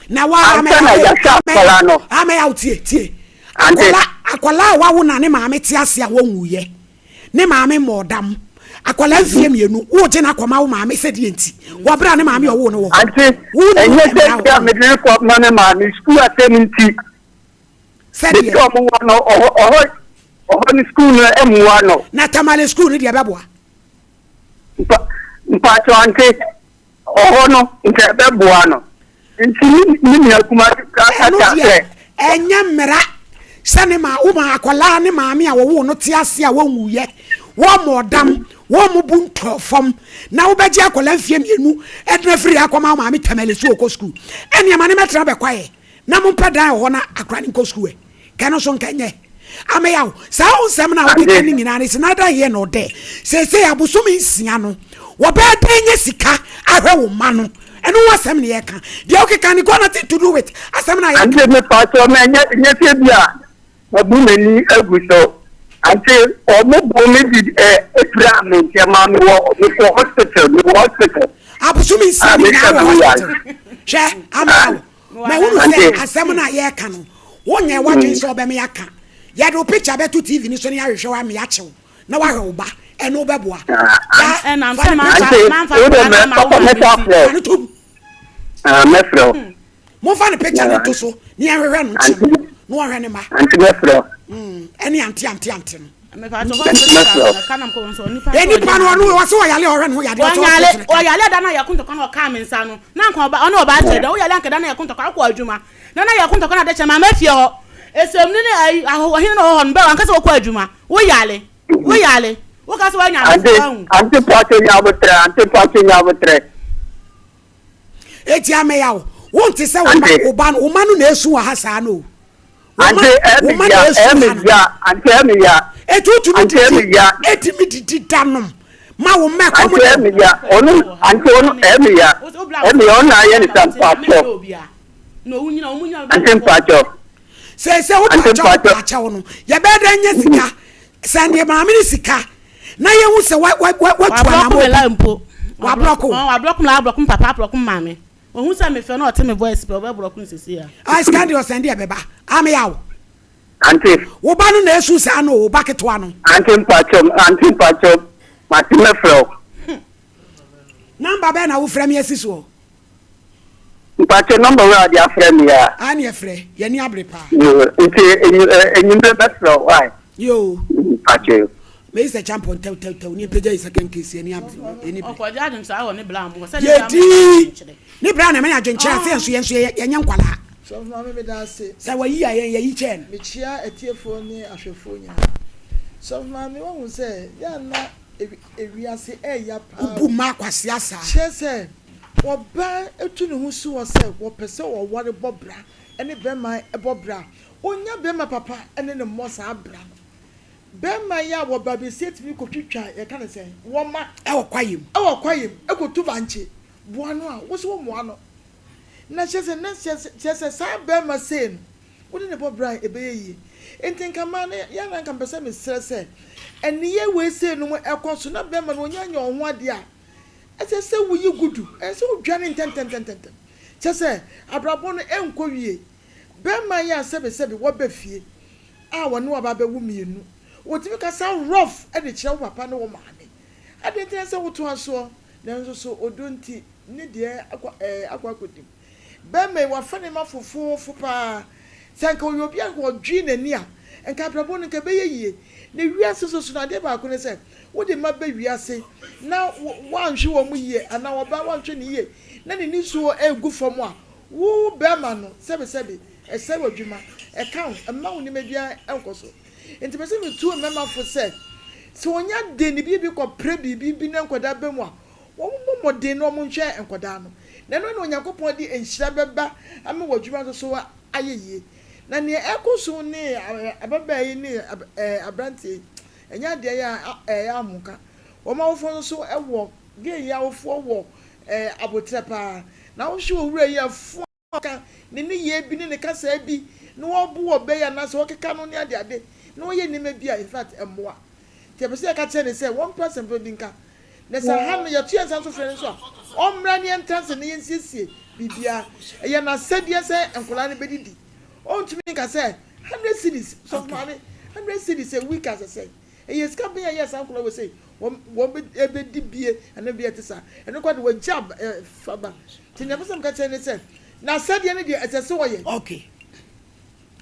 Na wa ansa na yɛahwɛ akwadaa no. Amɛyaw tie tie. Ante. Akwadaa akwadaa a wawo na ne maame te ase a wɔnwuiɛ. Ne maame mmɔɔ dam. Akwadaa mfeɛ mmienu, woregye no akɔma wo maame sɛ deɛ nti? Wɔ berɛ a ne maame a ɔwoo no wɔ hɔ. Ante, Wonni ɛnyɛ sɛ mmara wɔ ebia hɔ. mede no kɔma me maame, sukuu asɛm nti. Sɛdeɛ. Baabi a wɔwɔ no, ɔhɔ, ɔhɔ, ɔhɔ no sukuu no mmoa no. Na Tamale sukuu no deɛ ɛbɛboa? Mpa, mpakyɛw, ante, Ɔhɔ no, nka ɛbɛboa no. Nti ne ne nua kumaa bi koraa ka Ɛno kyerɛ deɛ, sɛ. ɛnyɛ mmara sɛ ne ma wo ma akwadaa ne maame a wɔwoo no te ase a wɔnwuiɛ, wɔmmɔɔ dam, wɔmmubu ntɔɔ fam, na wobɛgye akwadaa mfeɛ mmienu de no afiri ha akɔma wo maame Tamale sɛ ɔkɔ sukuu. Ɛnneɛ ma no mmɛtena bɛkwaeɛ na mompɛ dan wɔ hɔ na akwadaa no nkɔ sukuu ɛ. Kɛ no so nka nyɛ. Ameyaw, saa wo nsɛm no a wokeka no nyinaa no, it's neither here nor there. Seesei abosome nsia no, wɔbɛyɛ dɛn anya sika ahwɛ wo mma no? Ɛno ho asɛm na yɛreka. Deɛ wokeka no got nothing to do with asɛm no a yɛreka. Ante mepakyɛw me ɛnyɛ nyɛ sɛ bi a mabu m'ani agu so ante ɔmo boo me bi ɛ epiraa me nti ɛmaa me wɔ me kɔ hospital me wɔ hospital Abosome nsia a no mehwɛ nyinaa me wɔ ho yare. hospital. Hwɛ, Ameyaw, Mahunu sɛ asɛm no a yɛreka no, wonyɛɛ w'adwene sɛ wobɛme aka. Yɛde wo picture bɛto TV no so na yɛahwehwɛ wo ame akye wo na woahwɛ wo ba. Ɛno wobɛboa. Daa, fa ne picture. Fa no tom. Momfa ne picture no nto so na yɛnhwehwɛ no nkye no na ɔnhwɛ ne mma. Ɛne ante ante ante no. Nipa no ɔno ɔsɛ ɔyale ɔhwɛ ne ho yadeɛ ɔsɛ ɔsɛ ɔsɛ ɔyale da na yɛ kontɔkwa na ɔkaa me nsa no na nka ɔba ɔne ɔba akyɛ da woyale anka da na yɛ kontɔkwa akɔ adwuma na na yɛ kontɔkwa na de kyɛ maama fie hɔ esem ne ne ayi ahɔhene na ɔwɔ hɔ no bɛrɛ anka sɛ wɔkɔ adwuma woyale woyale woka sɛ woanya ante ante pɔtɔ nya abotrɛ ante pɔtɔ nya abotrɛ eti ameyaw wonte sɛ wo ba wo ma no na esu wɔ ha saa no. Ante ɛmi ya ɛmi ya ante ɛmi ya. Eti wotumi Ante ɛmi didi ya. etumi didi da nom ma wo mma ɛkɔm Ante de ɛmi ya ɔno ante ɔno ɛmi ya ɛmi ya ɔno ayɛ ne sa mpatsɔ ante mpatsɔ. Sese wo Ante paakyɛw wo mpatsɔ. paakyɛw no yɛbɛyɛ dɛ nyɛ sika sɛ deɛ maame ne sika na yɛhu sɛ wa wa wa watu Wablɔko me anamɔ la bi mpo. wablɔko wo. Wablɔko me la ablɔko me papa ablɔko me maame. Ohu sɛ mefrɛ na ɔte me voice pɛ ɔbɛborɔko no seesei a. Ah sika deɛ ɔsɛn deɛ ɛbɛba. Ameyaw. Ante. Wo ba no na esu saa no o, wo ba ketewa no. Ante mpakyɛw, ante mpakyɛw, mate mɛfrɛ wo. Number bɛn na wofrɛ me asi soɔ? Mpakyɛw number wei a wɔde afrɛ me yi a. Aane ɛfrɛ, yɛn ani abere paa. Yoo, nti enyimire mɛfrɛ wo wai. Yoo. Mpakyɛw. Meyi sɛ kyampɔn tɛwtɛwtɛw ne mpagya yi second case yɛni abere yɛni bere. Ɔkɔgye adwenkyerɛ wɔ ne bra mu hɔ sɛ ne bra mu Yɛdi ne bra na ɛma yɛ adwenkyerɛ ase yɛn nso yɛn nso yɛnyɛ nkwalaa. Sɔfo Maame meda ase. Sɛ wayi a yɛn yɛyi kyɛɛ no. Mekyia atiefoɔ ne ahwɛfoɔ nyinaa. Sɔfo Maame wahu sɛ yɛ a na ewiase ɛɛya paa o. Wobu mmaa kwasea saa. Kyerɛ sɛ ɔbaa tu ne ho si hɔ sɛ wɔpɛ sɛ ɔware bɔ bra ne bɛrima bɔ bra a, ɔnya bɛrima papa ne no mmɔ saa bra no. Bɛrima yi a wɔba besia tumi kɔtwitwa yɛka no sɛn wɔma. Ɛwɔ kwaeɛ mu. Ɛwɔ kwaeɛ mu ɛkɔtu bankye boa no a wo nso wo mmoa no. Na kyerɛ sɛ na kyerɛ sɛ saa bɛrima sei no wo ne no bɔ bra a ɛbɛyɛ yie. Nti nka maa no yɛ a na nka mepɛ sɛ mesrɛ sɛ nneyɛɛ wei sei nom ɛkɔ so na bɛrima no ɔnya nyɛ ɔho adeɛ a ɛsɛ sɛ woyi gudu ɛsɛ sɛ wodwane ntɛntɛntɛntɛm kyerɛ sɛ abrabɔ no ɛnkɔ wie. Bɛrima yi a sɛbesɛbe waba fie a wɔne wo aba abɛwo mmienu. Wɔtumi kasa rough de kyerɛ wo papa ne wo maame. Adɛn nti na ɛsɛ sɛ wotoa soɔ? Nanso so ɔdɔ nti ne deɛ akɔ ɛɛ akɔ akɔdi mu. Bɛrima yi, wafa ne mma fofoofo paa. Sɛ anka ɔyɛ obi a anka ɔdwen n'ani a, anka abrabɔ no anka ɛbɛyɛ yie. Na wiase nso so no, adeɛ baako ne sɛ, wode mma ba wiase na woanhwɛ wɔn yie anaa ɔbaa woanhwɛ no yie na ne nisuo regu fam a, wo barima no, sɛbesɛbe, ɛsɛe w'adwuma, ɛka wo, ɛmma wo nneɛma biara nkɔ so. Enti mepɛ sɛ metu mmarima fo sɛ, sɛ wɔnya den de biribi kɔpere biribi bi na nkwadaa ba mu a, wɔmmɔ mmɔden na wɔnhwɛ nkwadaa no. Na ɛno na Onyankopɔn de nhyira bɛba ama w'adwuma nso so ayɛ yie. Na nea ɛrekɔ so ne ababaa yi ne aberanteɛ yi, ɛnyɛ adeɛ a ɛyɛ ahomka. Wɔn awofoɔ nso so wɔ, gay yi awofoɔ wɔ aboterɛ pa ara. Na wohwɛ owura yi a, fo a ɔka, ne nneyɛɛ bi ne ne kasaa bi, na ɔbo ɔbaa yi anaasɛ ɔkeka no ne adeade, na ɔyɛ nneɛma bi a in fact ɛmmoa. Nti yɛpɛ sɛ yɛka kyerɛ no sɛ wɔmpɛ asɛmpa bi nka. Na sɛ ha no yɛto yɛn nsa nso frɛ no nso a, ɔmmra na yɛntra ase na yɛnsiesie biribiara. Ɛyɛ n'asɛdeɛ sɛ nkwadaa no bɛdidi. Ɔntumi nka sɛ hundred cedis, sɔfo maame, hundred cedis a week asɛ sɛn? Ɛyɛ sika bɛn a ɛyɛ saa nkwadaa wei sei wɔn wɔn bɛdi bie anaa biribi a ɛte saa. Ɛno koraa de wɔagya fa ba. Nti nea mepɛ sɛ meka kyerɛ ne sɛ, n'asɛdeɛ no deɛ ɛsɛ sɛ ɔyɛ. Okay.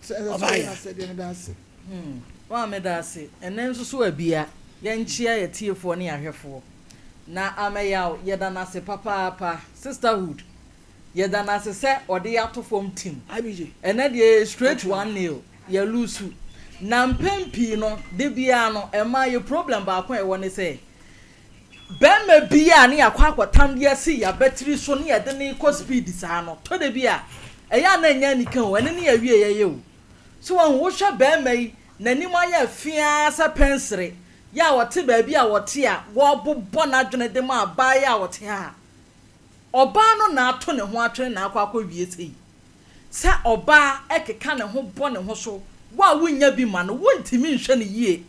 Sɛ ɛsɛ sɛ ɔyɛ n'asɛdeɛ meda ase. Hmm waa meda ase ɛnɛ nso so abia yɛnkyea yɛ tiefoɔ ne yɛahwɛfoɔ na amɛyaw yɛda no ase papaapa sisterhood yɛda no ase sɛ ɔde yɛ ato fam tim ɛnɛ deɛ yɛ straight one nail yɛ lusu na mpɛn pii no de biara no ɛmaa yɛ problem baako a ɛwɔ ne sɛ Barima bi a ne yɛakɔ akɔtam de asi yɛn abatiri so ne yɛde no rekɔ speed saa no, tɔ da bi a, ɛyɛ a na ɛnyɛ anika o, ɛno ne awieeɛ yɛ o. So wahu, wohwɛ barima yi, n'anim ayɛ fi ara sɛ pɛnsere, yɛ a ɔte baabi a ɔte a wɔrebobɔ n'adwene de ma abaayewa a ɔte ha a, ɔbaa no na ato ne ho atwene na akɔ akɔwie sei. Sɛ ɔbaa keka ne ho bɔ ne ho so, wo a wonnya bi ma no, wontumi nhwɛ no yie.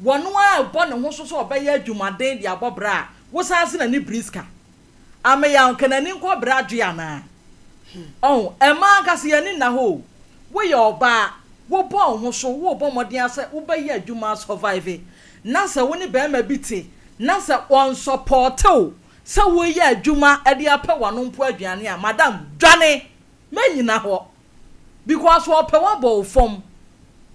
Wɔno ara rebɔ ne ho so sɛ ɔbɛyɛ adwumaden de abɔ bra a, wosan se n'ani biri sika. Ameyaw, nka n'ani nkɔ bra dwe anaa? Ɔho, mmaa ankasa yɛn ani nna hɔ o. Woyɛ ɔbaa, wobɔ wo ho so, worebɔ mmɔden ara sɛ wobɛyɛ adwuma asurvive, na sɛ wo ne barima bi te na sɛ ɔnsɔpɔɔte wo sɛ woreyɛ adwuma de apɛ w'ano mpo aduane a, madam, dwane! Mɛnyina hɔ. Because ɔpɛ wo abɔ wo fam.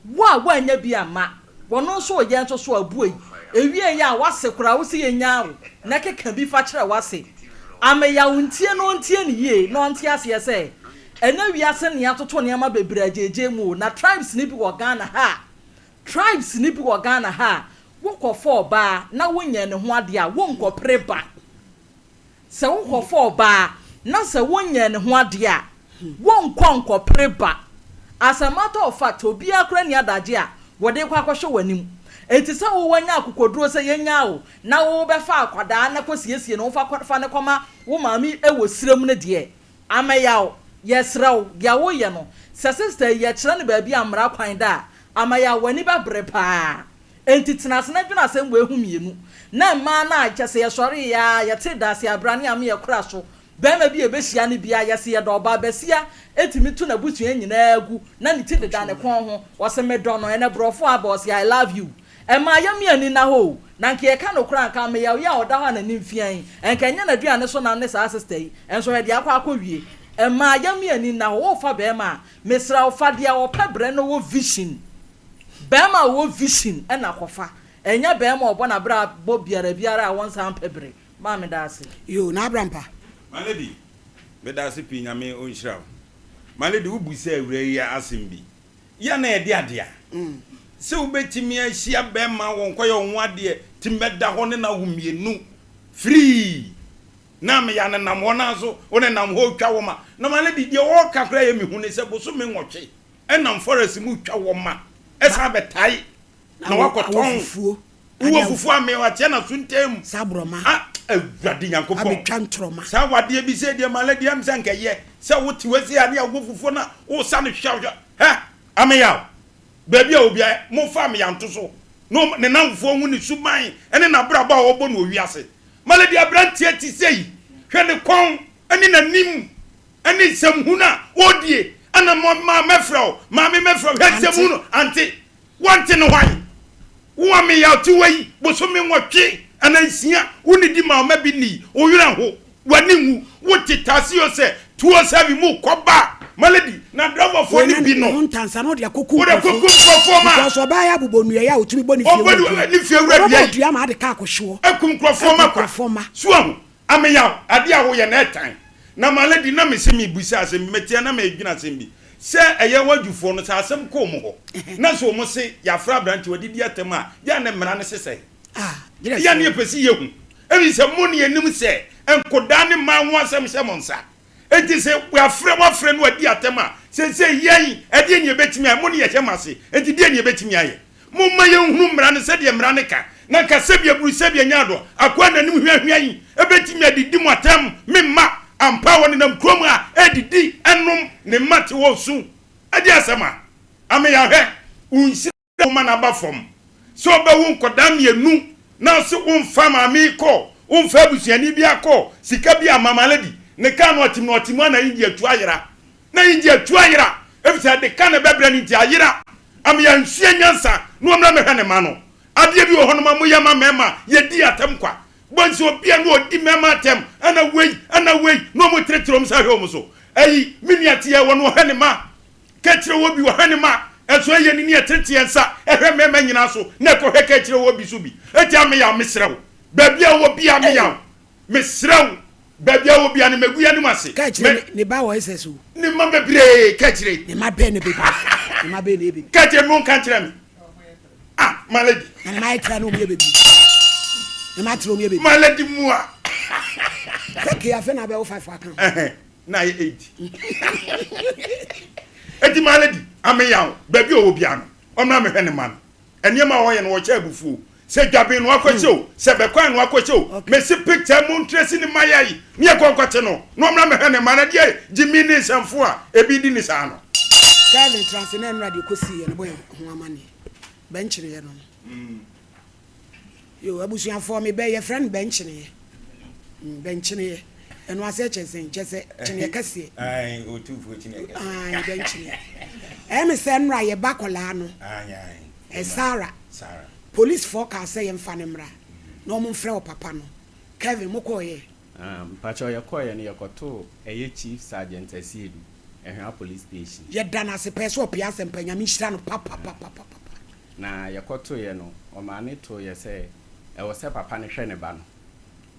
Wo a woannya bi amma, wɔno nso reyɛ nso so abuei. Ewiei a w'ase koraa wose yɛnyaa wo na keka bi fa kyerɛ w'ase. Ameyaw ntie na ɔntie no yie na ɔnte aseɛ sɛ ɛnɛ wiase nea atoto nneɛma bebree agyeegyee mu o na tribes no bi wɔ Ghana ha a tribes no bi wɔ Ghana ha a wokɔfa ɔbaa na wonyɛɛ ne ho adeɛ a wonkɔpere ba. Sɛ wokɔfa ɔbaa na sɛ wonyɛɛ ne ho adeɛ a, wonkɔ nkɔpere ba. As a matter of fact, obiara koraa nni adagye a wɔde rekɔ akɔhwɛ w'anim. Enti sɛ wo wanya akokoduro sɛ yɛnyaa wo na wobɛfa akwadaa na kɔsiesie no wofa fa no kɔma wo maame wɔ serɛ mu no deɛ, Ameyaw, yɛsrɛ wo, deɛ woyɛ no, sɛ sister yi yɛkyerɛ no baabi a mmara kwan da a, Ameyaw, w'ani bɛbere paa. Enti tena ase na dwene asɛm wei ho mmienu. Na mmaa no a kyɛ sɛ yɛsɔreeɛ ara, yɛtee daase abrane a me yɛkora so, barima bi a yɛbɛhyia no biara, yɛse yɛdɔ ɔbaa basia tumi to n'abusua nyinaa gu na ne ti deda ne kɔn ho, ɔse medɔ no, ɛnɛ borɔfo aba ɔse I love you. Ɛmaa yɛn me ani nna hɔ o, na nka yɛka nokorɛ a nka Ameyaw yi a ɔda hɔ a n'ani mfia yi, nka ɛnyɛ n'aduane so nam ne saa sister yi, nso hwɛ deɛ akɔ akɔwie. Ɛmaa yɛn me ani nna hɔ, worefa barima a, mesrɛ wo fa deɛ ɔpɛ brɛ na ɔwɔ vision. Barima a ɔwɔ vision na kɔfa, ɛnyɛ barima a ɔbɔ n'abrabɔ biara biara a wɔnsan mpɛ bere. Maa meda ase. Yoo na abra mpa. My lady medase pii nyame onhyira wo. My lady wo busa awura yi asem bi yɛ na ɛde ade a sɛ wobɛtumi ahyia bɛma wɔ nkɔyɛ wo ho adeɛ timi bɛda hɔ ne na wo mmienu free na meya nenam hɔ nanso wo nenam hɔ twa wɔ ma na my lady deɛ ɔɔka koraa yɛ mehu ne sɛ bosome nwɔtwe Ɛnam forest mu twa wɔ ma ɛsan bɛtae na wakɔtɔn wowɔ fufuo ame wateɛ na so ntɛm saa borɔma ah awurade nyankopɔn abɛtwa ntorɔma saa wadeɛ bi sɛ deɛ malɛ deɛ sɛ nkɛyɛ sɛ wote wasi a ne awɔ fufuo na wosa no hwɛ hwɛ hɛ ameyaw baabi a obia momfa ameya nto so na ne namfoɔ hu ne suban ne n'abrabɔ a ɔbɔ no wɔ wiase malɛ deɛ aberanteɛ te sɛ yi hwɛ ne kɔn ne n'anim Ɛne nsɛm hunu a ɔredie ɛna mɔ maa mɛfrɛ wo maame mɛfrɛ wo hwɛ nsɛm hunu ante wante ne hwan wo a meyɛ ɔte wɔ yi bosome nwɔtwe ana nsia wo nidi ma ɔma bi ni wo werɛ ho. W'ani nwu. Wo te taxi o sɛ tuo sɛbi mu kɔ ba malady na driver foɔ no bi no. Ho ntansa na ɔde akɔku Wode akɔku nkurɔfoɔ ma. Because ɔbaa yɛ abobɔ nnua yi a ɔtumi bɔ ne fie wura dua. Ne fie wura dua yi. Ɔbɛbɔ dua ma ade kaa akɔhye hɔ. Akum nkurɔfoɔ ma kwa. So wahu? Ameyaw, adeɛ a woyɛ no ɛtan. Na malady na mese mebisa asɛm bi, meteɛ na medwene asɛm bi. Sɛ ɛyɛ wadwufoɔ no sɛ asɛm kɔ wɔn hɔ na sɛ wɔn se yɛafrɛ aberanteɛ wadidi atɛm a, yɛ a na mmara no se sɛn? Yɛ a na yɛpɛ sɛ yɛhu. Efisɛ mo ne yɛnim sɛ nkodaa ne mmaa ho asɛm hyɛ mo nsa. Enti sɛ wɔafrɛ wɔafrɛ no adi atɛm a, seesei yɛn, ɛdeɛn na yɛbɛtumi ayɛ? Mo ne yɛhyɛ mo ase, enti deɛn na yɛbɛtumi ayɛ? Momma yɛnhunu mmara no sɛdeɛ mmara no ka, na anka sɛdeɛ aburu sɛdeɛ nyaado akoa n'anim hweahwea yi bɛtumi adidi mo atɛm, me mma, ampa ara wɔnenam kurom ha redidi, nom, ne mma te hɔ resu. Ɛdeɛn asɛm a? Ameyahwɛ, wo nhyira. Woma no aba fam sɛ ɔbɛwo nkwadaa mmienu na ɔse womfa maame yi kɔ, womfa abusuani biara kɔ, sika bi ama ma lady ne car no ɔte mu na ɔte mu a na India atu ayera, na India atu ayera efisɛ ɛde ka na ɛbɛbrɛ no nti ayera ama yɛansua nyansa na ɔmmra mmɛhwɛ ne mma no. Adeɛ bi wɔ hɔnom a moyɛ ma mmarima yɛdi atɛm kwa. Bɔ nso obi a na ɔdi mmarima atɛm ɛna wei ɛna wei na wɔn teretere wɔn nsa hwɛ wɔn so. Ayi me nua teɛ wɔ no ɔhwɛ ne mma. Ka kyerɛ wɔ bi wɔ ha ne ma ɛso ɛyɛ ne ni ɛtete yɛn nsa ɛhwɛ mmarima nyinaa so na ɛkɔhwɛ ka kyerɛ wɔ bi so bi eti ameyaw mesrɛ wo baabi a wɔ bi ameyaw mesrɛ wo baabi a wɔ bi a ne megu yɛn ase ka kyerɛ ne ba wɔ ɛsɛ so ne mma bebree ka kyerɛ ne mma bɛn ne bebree ne mma bɛn ne bebree ka kyerɛ mo nka kyerɛ me ah my lady na ne mma yɛ tra na wɔn yɛ bebree ne mma tra wɔn yɛ bebree my lady mua sɛ kee afɛ na abɛwo five aka ho na ayɛ 8 eti maa lady ameyaw baabi a ɔwɔ biara no ɔmmra mehwɛ ne ma no nneɛma a ɔyɛ no wɔkyɛ abufuo sɛ dwaben no akɔhyɛ o sɛ bɛkwan no akɔhyɛ o mesi picture mu ntrɛsi ne mma yɛ yi ne yɛ kɔnkɔkye no na ɔmmra mehwɛ ne ma no deɛ gyimi ne nsɛmfo a ebi di ne saa no. Kelvin tra ase na nnora deɛ ɛkɔsiiɛ no bɔ yɛn ho amaneɛ. Bɛnkyereɛ no no. Yo, abusuafoɔ me bɛ yɛfrɛ no bɛnkyeneɛ. Mm, bɛnkyeneɛ. Ɛno aseɛ kyerɛ sɛn? Kyerɛ sɛ kyeneɛ kɛseɛ. Ae, otumfoɔ kyeneɛ kɛseɛ. Ae, bɛnkyeneɛ. Ɛyɛ me sɛ nnora yɛba kɔlaa no. Ae, ae. Ɛ Sarah. Sarah. Policefoɔ kaa sɛ yɛmfa no mmra na wɔn mfrɛ ɔpapa no. Kevin, mokɔɔyɛ? Ah, mpakyɛw yɛkɔɔyɛ no yɛkɔtoo ɛyɛ Chief Sergeant Asiedu, Ɛhwa Police Station. Yɛda no ase pɛɛ sɛ ɔpɛ asɛmpa, Nyame nhyira no papapapapapa. Na yɛkɔtoeɛ no, ɔmaa no tooeɛ sɛ ɛwɔ sɛ papa no hwɛ ne ba no,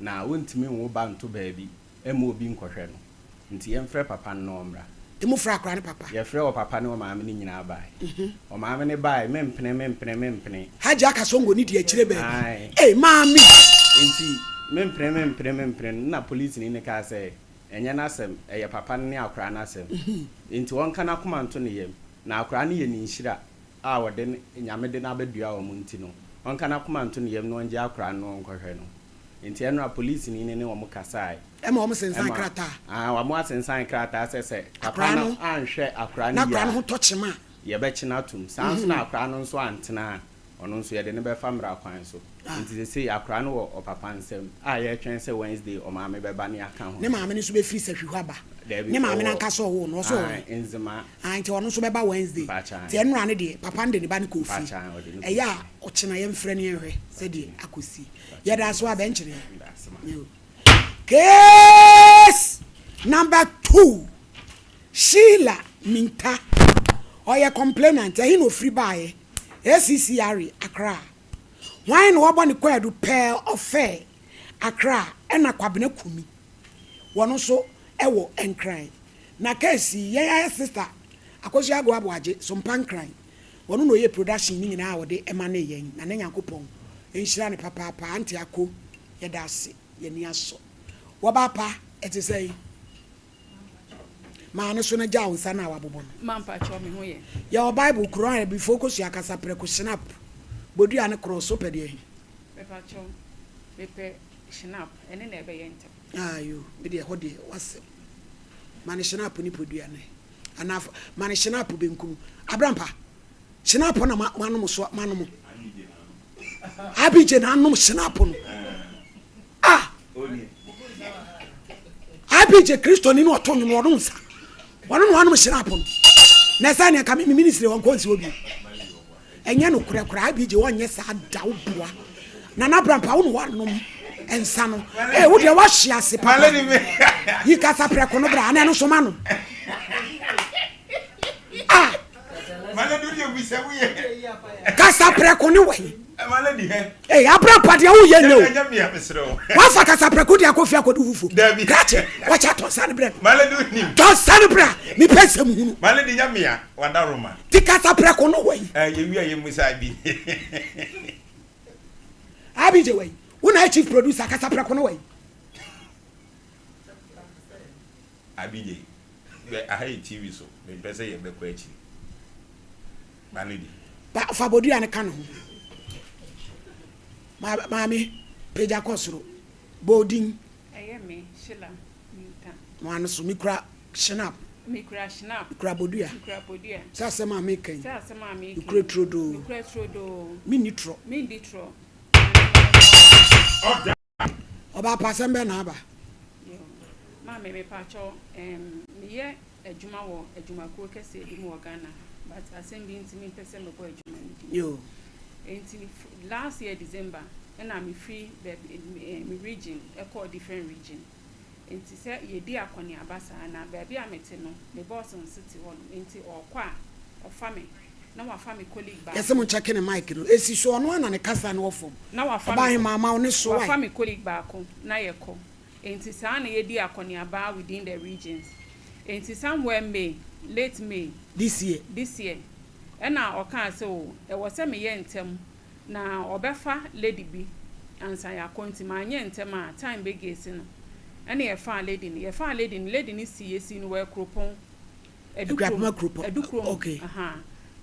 na ɔntumi nwo ba nto baabi mma obi nkɔhwɛ no, nti yɛmfrɛ papa no na ɔmmra. Nti mofrɛɛ akwadaa no papa? Yɛfrɛɛ ɔpapa ne ɔmaame no nyinaa baeɛ. Ɔmaame no baeɛ, mempene, mempene, mempene. Hajji Akasongo no di akyire baabi. Ae. Ei, maame! Nti mempene, mempene, mempene no, nna polisini no kaa sɛ, ɛnyɛ n'asɛm, ɛyɛ papa no ne akwadaa no asɛm. Nti ɔnka n'akoma nto ne yam, na akwadaa no yɛ ne nhyira. a wɔde no, Nyame de no abɛdua wɔn nti no, ɔnka n'akoma nto ne yam na ɔngye akora no na ɔnkɔhwɛ no. Nti ɛnora polisini no ne wɔn kasae. Ɛma wɔn sensan Ɛma, krataa. aah, wɔn asensan krataa sɛ sɛ papa Akora no no, anhwɛ akora na no yie akora no a, ho tɔ kyema a. yɛbɛkye no atom. Saa nso na akora no nso antena a, ɔno nso yɛde no bɛfa mmara kwan so. Nti sesei akora no wɔ ɔpapa nsam a yɛretwɛn sɛ Wednesday ɔmaame bɛba ne aka ho Ne asɛm. maame no nso bɛfiri sahwi hɔ aba. Dabi, Ne maame no ɔwɔ, ankasa ɔwoo no, ɔsɛ ɔwɔ aah, he? Nzema. Ah nti ɔno nso bɛba Wednesday. Mpakyɛ Nti ɛnora no deɛ papa no de ne ba no kɔɔ fie. Mpakyɛ ɔde no kɔɔ Ɛyɛ a fie. ɔkyena yɛmfrɛ no yɛnhwɛ sɛdeɛ akɔsi. Mpakyɛ Yɛda so a medase. bɛnkyere yɛn. Medase ma. Yo. Case number 2 Sheila Minta ɔyɛ complainant ɛhe na ɔfiri baeɛ? ACCRE Accra. Hwan na wabɔ ne kwaadu Pearl Ɔfɛ Accra ɛna Kwabena Kumi wɔno nso ɛwɔ Nkran. Na case yi yɛn ayɛ sister Akosua Agoa Aboagye Sompa Nkran ɔno na ɔyɛɛ production no nyinaa a ɔde manee yɛn Nana Nyankopɔn nhyira no papaapa Auntie Ako yɛda ase yɛni asɔ Wɔba pa ɛte sɛn? Maa no so na gyaa wo nsa no a wabobɔ no. Ma mpakyɛw me ho yɛ. Yɛwɔ Bible kuro a before kosua kasa prɛko schnapp bodua ne korɔ so pɛ deɛ he? Mepakyɛw mepɛ schnapp ɛne na ɛbɛyɛ ntɛm. Ah yoo me deɛ ɛhɔ deɛ w'asɛm. Ma no hyinapo ne podua no anaa ma no hyinapo benkum. Abrampa, hyinapo na manom so manom. Abigye na anom hyinapo no. Ah! Abigye Kristoni no ɔto nwom ɔno nsa. Ɔno na wanom hyinapo no. Na ɛsɛ nea ka me ministry wɔn kɔ nsi obi. Ɛnyɛ no korɛ koraa Abigye wɔnyɛ saa da wo boa. Nana Abrampa wo na wanom. Nsa no. Ee, wo deɛ woahye ase papa. Yi kasa prɛko no bra, ana ɛno nso ma no. Ah! Kasa prɛko ne wɔ yi. Ee, abira pa deɛ woyɛ nyɛ o. Wafa kasa prɛko deɛ akɔ fie akɔdi fufuo. Krakye, wɔkyɛ tɔ nsa no brɛ no. Tɔ nsa no brɛ a, mepɛ nsɛm hunu. Ti kasa prɛko no wɔ yi. Abigye wɔ yi. Wo na ayɛ chief producer kasa prɛko no wɔ yi. Abigye, hwɛ aha yɛ TV so, mempɛ sɛ yɛbɛkɔ akyiri. Ma no di. Ba fa bodua no ka ne ho. Ma maame pagya kɔ soro. Bɔ odin. Ɛyɛ me, Sheila Newton. Mo ano so, mekura Schnapp. Mekura Schnapp. Mekura bodua. Mekura bodua. Sɛ asɛm a meka yi. Sɛ asɛm a meka yi. Mekura turodoo. Mekura turodoo. Menni torɔ. Menni torɔ. Ɔbaa pa asɛm bɛn na aba? Yoo, maame mepakyɛw ɛɛm meyɛ adwuma wɔ adwumakuo kɛseɛ bi mu wɔ Ghana ha but asɛm bi nti mempɛ sɛ mebɔ adwuma no din. Yoo. Nti last year December ɛna mefiri baabi ɛɛ me region ɛkɔɔ different region. Nti sɛ yɛdi akɔneaba saa na baabi a mete no me boss nso te hɔ nom nti ɔɔkɔ a ɔfa me na wafa me colleague baako. Yɛse mo nkyɛke ne mic no esi so ɔno ara na ne kasa no wɔ fam. Na wafa Ɔbaa me hemaa ma wo ne so wafa wai. me colleague baako na yɛkɔ. Enti saa na yɛdi akɔneaba within the regions. Enti somewhere May, late May. This year. This year. Ɛna ɔkaa sɛ oh ɛwɔ sɛ meyɛ ntɛm na ɔbɛfa lady bi ansa yɛakɔ nti manyɛ ntɛm a time bɛgesi no. Ɛna yɛfaa lady no. Yɛfaa lady no, lady no sii yɛsii no wɔ Akuropɔn. Akuapem Adukurom, Akuropɔn, Adukurom, okay. ahaa.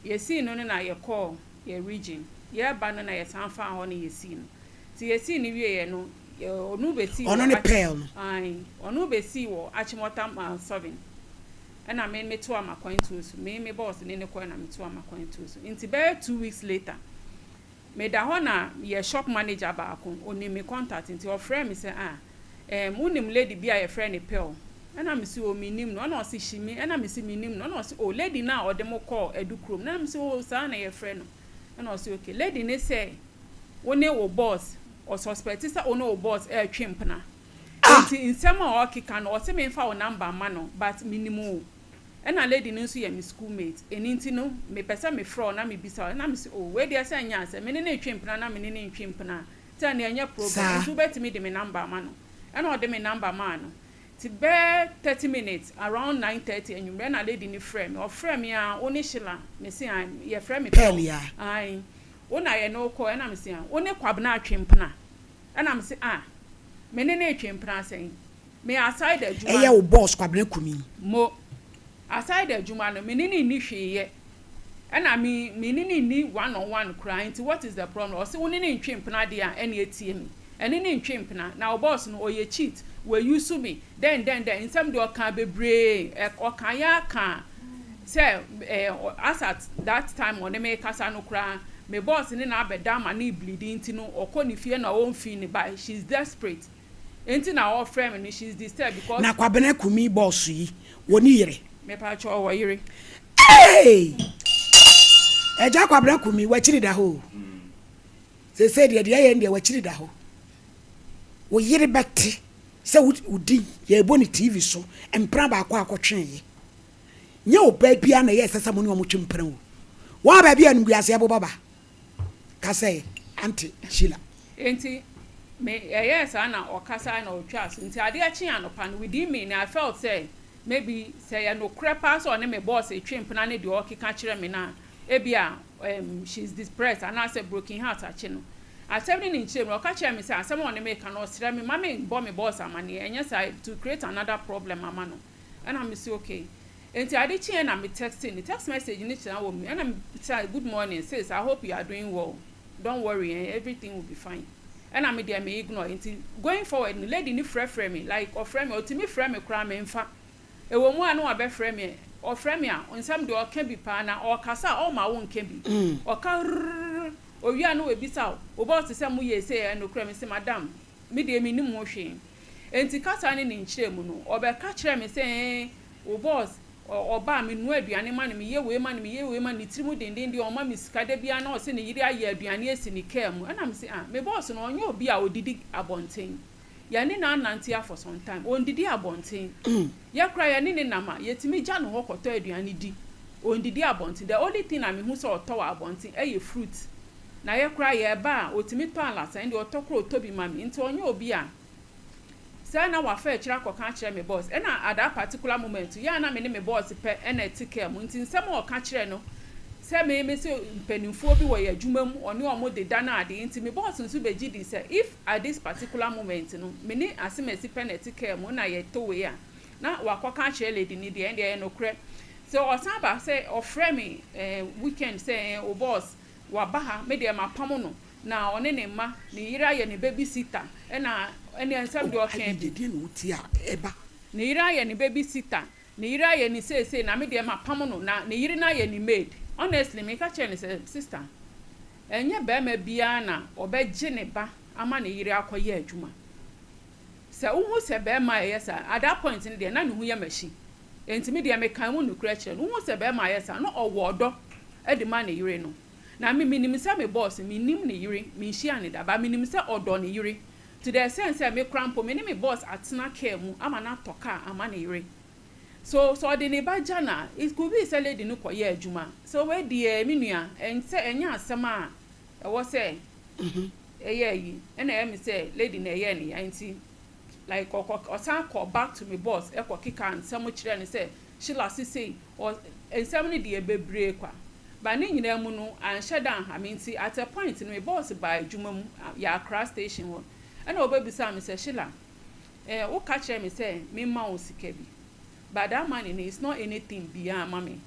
Yɛsii no no na yɛkɔɔ yɛ region. Yɛreba no na yɛsan faa hɔ na yɛsii no. Nti yɛsii no wieeɛ no, yɛ, ɔno bɛsii Ɔno wɔ ne Akye, Pearl no. ae, ɔno bɛsii wɔ Achimota Mile 7. Ɛna me metoa m'akwantuo so. Me, me boss ne no kɔeɛ na metoa m'akwantuo so. Nti bɛyɛ 2 weeks later, Meda hɔ na yɛ shop manager baako, ɔnim me contact nti ɔfrɛɛ me sɛ ah ɛɛm wonim lady bi a yɛfrɛ no Pearl? Ɛna mese oh mennim no, ɛna ɔse Shimi, ɛna mese mennim no, ɛna ɔse oh lady no a ɔde mo kɔɔ Adukurom no, ɛna mese oh saa na yɛfrɛ no, ɛna ɔse okay, lady no sɛ wo ne wo boss, ɔsuspect sɛ wo ne wo boss ɛretwe mpena, nti nsɛm a ɔrekeka no ɔse memfa wo number mma no but menim wo. Ɛna lady no nso yɛ me school mate ɛno nti no me pɛ sɛ me frɛ wo na me bisa wo ɛna me se oh wei deɛ sɛ ɛnyɛ asɛm me ne no retwe mpena na me ne no ntwe mpena a sɛ ɛno ɛnyɛ problem Saa. nti wobɛtumi de me number ama no ɛna ɔde me number maa no nti bɛyɛ 30 minutes around 9:30 anwummerɛ ɛna lady no frɛɛ me ɔfrɛɛ me aa wo ne Sheila me se ae yɛfrɛ me Pearl Pearl ya. ae wo na yɛne wo kɔɔ ɛna me se ae wo ne Kwabena atwe mpena ɛna me se ah me ne no retwe mpena sɛn Me aside adwuma Ɛyɛ no. wo boss Kwabena Kumi. Mo. Aside adwuma no, me ne no nni hwee yɛ. Ɛna me, me ne no nni one on one koraa, nti what is the problem? Ɔse wo ne no ntwe mpena deɛ a, ɛneɛ tie me. Ɛne no ntwe mpena. Na wo boss no, ɔyɛ cheat, wa use me, dɛn dɛn dɛn, nsɛm deɛ ɔkaa bebree, ɛ, ɔkaeɛ ara kaa sɛ, ɛ, as at that time ɔne me rekasa no koraa, me boss ne no abɛda ama no rebleedi nti no, ɔkɔ ne fie na ɔmfii ne ba, she is desperate. Enti na ɔfrɛ me no she's disturbed because. Na Kwabena Kumi boss yi wɔ ne yere? Mepakyɛw ɔwɔ yere. Eei! Agya Kwabena Kumi w'akyiri da hɔ o. Seesei deɛ deɛ ɛyɛ no deɛ w'akyiri da hɔ. Wo yere bɛte sɛ wo din yɛrebɔ no TV so mpena baako a akɔtweeɛ. Nyɛ ɔbaa biara na ɛyɛ ɛsɛ sɛ mo ne wɔn twe mpena o. Wɔn a baabi a animguaseɛ bobɔ ba. Ka sɛ, Aunty Sheila. Enti me ɛyɛɛ saa na ɔkasae na ɔtwaa so. Nti adeɛ kyee anɔpa no within me no I felt sɛ maybe sɛ ɛyɛ nokorɛ paa sɛ ɔne me boss retwe mpena ne deɛ ɔrekeka kyerɛ me no a ebia um she's depressed anaasɛ broken heart akye no. Asɛm no ne nkyerɛmu no ɔka kyerɛɛ me sɛ asɛm a ɔne me reka no ɔsrɛ me mma menbɔ me boss amaneɛ ɛnyɛ saa it will create another problem ama no. Ɛna mese okay. Enti ade kyeeɛ na me textee no, text message no kyena wɔ mu, ɛna me bisaa good morning sis I hope you are doing well, don't worry eh everything will be fine, ɛna me deɛ me ignore, enti going forward no lady no frɛfrɛ me like ɔfrɛ me ɔtumi frɛ me koraa me nfa, ɛwɔ mu a na wabɛfrɛ me, ɔfrɛ me a nsɛm deɛ ɔka bi paa na ɔkasa a ɔmma wo nka bi, ɔka rrrr owie a na wabisa wo, wo boss sɛ mo yɛɛ sei ɛyɛ nokorɛ, me se madam me deɛ mennim ho hwee, enti kasa ne ne nkyerɛmu no ɔbɛka kyerɛ me sɛ eh wo boss. Ɔba a, menoa aduane ma no, meyɛ wei ma no, meyɛ wei ma no, ne tirim denden deɛ ɔmma me sika, da biara na ɔse ne yere ayɛ aduane asi ne kaa mu. Ɛna mese ah, me boss no ɔnyɛ obi a ɔdidi abɔnten. Yɛne no anante for some time, ɔndidi abɔnten. Yɛ koraa yɛne no nam a, yɛtumi gya no hɔ kɔtɔ aduane di. Ɔndidi abɔnten. The only thing a mehu sɛ ɔtɔ wɔ abɔnten yɛ fruit. Na yɛ koraa yɛreba a, ɔtumi tɔ alasa, ɛnde ɔtɔ koraa ɔtɔ bi ma me. Nti ɔnyɛ obi a Sɛ na wafa akyire akɔka akyerɛ me boss, ɛna at that particular moment yɛ a na me ne me boss pɛ na ɛte car mu nti nsɛm a ɔka kyerɛɛ no sɛ me me se mpaninfoɔ bi wɔ yɛn adwuma mu ɔne wɔn deda no adeɛ nti me boss nso bɛgye dii sɛ if at this particular moment no me ne Asemasi pɛ na ɛte car mu na yɛtɔ wei a na wakɔka akyerɛ lady no deɛ ɛndeɛ ɛyɛ nokorɛ. Sɛ ɔsan ba sɛ ɔfrɛ me eh, weekend sɛ eh, wo boss waba ha me deɛ mapamo no Na ɔne ne mma, ne yere ayɛ ne baby sitter, ɛna ɛneɛ nsɛm deɛ ɔkaa bi. Deɛ na wotie a ɛba. Ne yere ayɛ ne baby sitter, ne yere ayɛ ne seesei na me deɛ mapam no, na ne yere no ayɛ ne maid. Honestly, meka kyerɛɛ no sɛ, sister, ɛnyɛ barima biara na ɔbɛgye ne ba ama ne yere akɔyɛ adwuma. Sɛ wohu sɛ barima reyɛ saa, at that point no deɛ na ne ho yɛ machine. Enti me deɛ mekaa mu nokorɛ kyerɛɛ no. Wohu sɛ barima reyɛ saa, na ɔwɔ ɔdɔ de ma ne yere no. Na me menim sɛ me boss, mennim ne yere, menhyiaa no da, but menim sɛ ɔdɔ ne yere to the extent sɛ me koraa mpo me ne me boss atena car mu ama no atɔ car ama ne yere. So sɛ ɔde ne ba gya no a, it could be sɛ lady no kɔyɛ adwuma. So wei deɛ me nua, ɛnsɛ, ɛnyɛ asɛm a ɛwɔ sɛ ɛyɛ ayi. Ɛna ɛyɛ me sɛ lady no ɛyɛɛ ne ya nti like ɔkɔ ɔsan kɔ back to me boss ɛkɔ kekaa nsɛm kyerɛɛ no sɛ Sheila se sei, ɔ nsɛm no deɛ bebree kwa. But ne nyinaa mu no, anhyɛ da anha me nti at a point no me boss baa adwuma mu, yɛ Accra station hɔ, ɛna ɔbɛbisaa me sɛ, Sheila, eh, wo ka kyerɛɛ me sɛ me mma wo sika bi, but that money no it's not anything biaa ma me,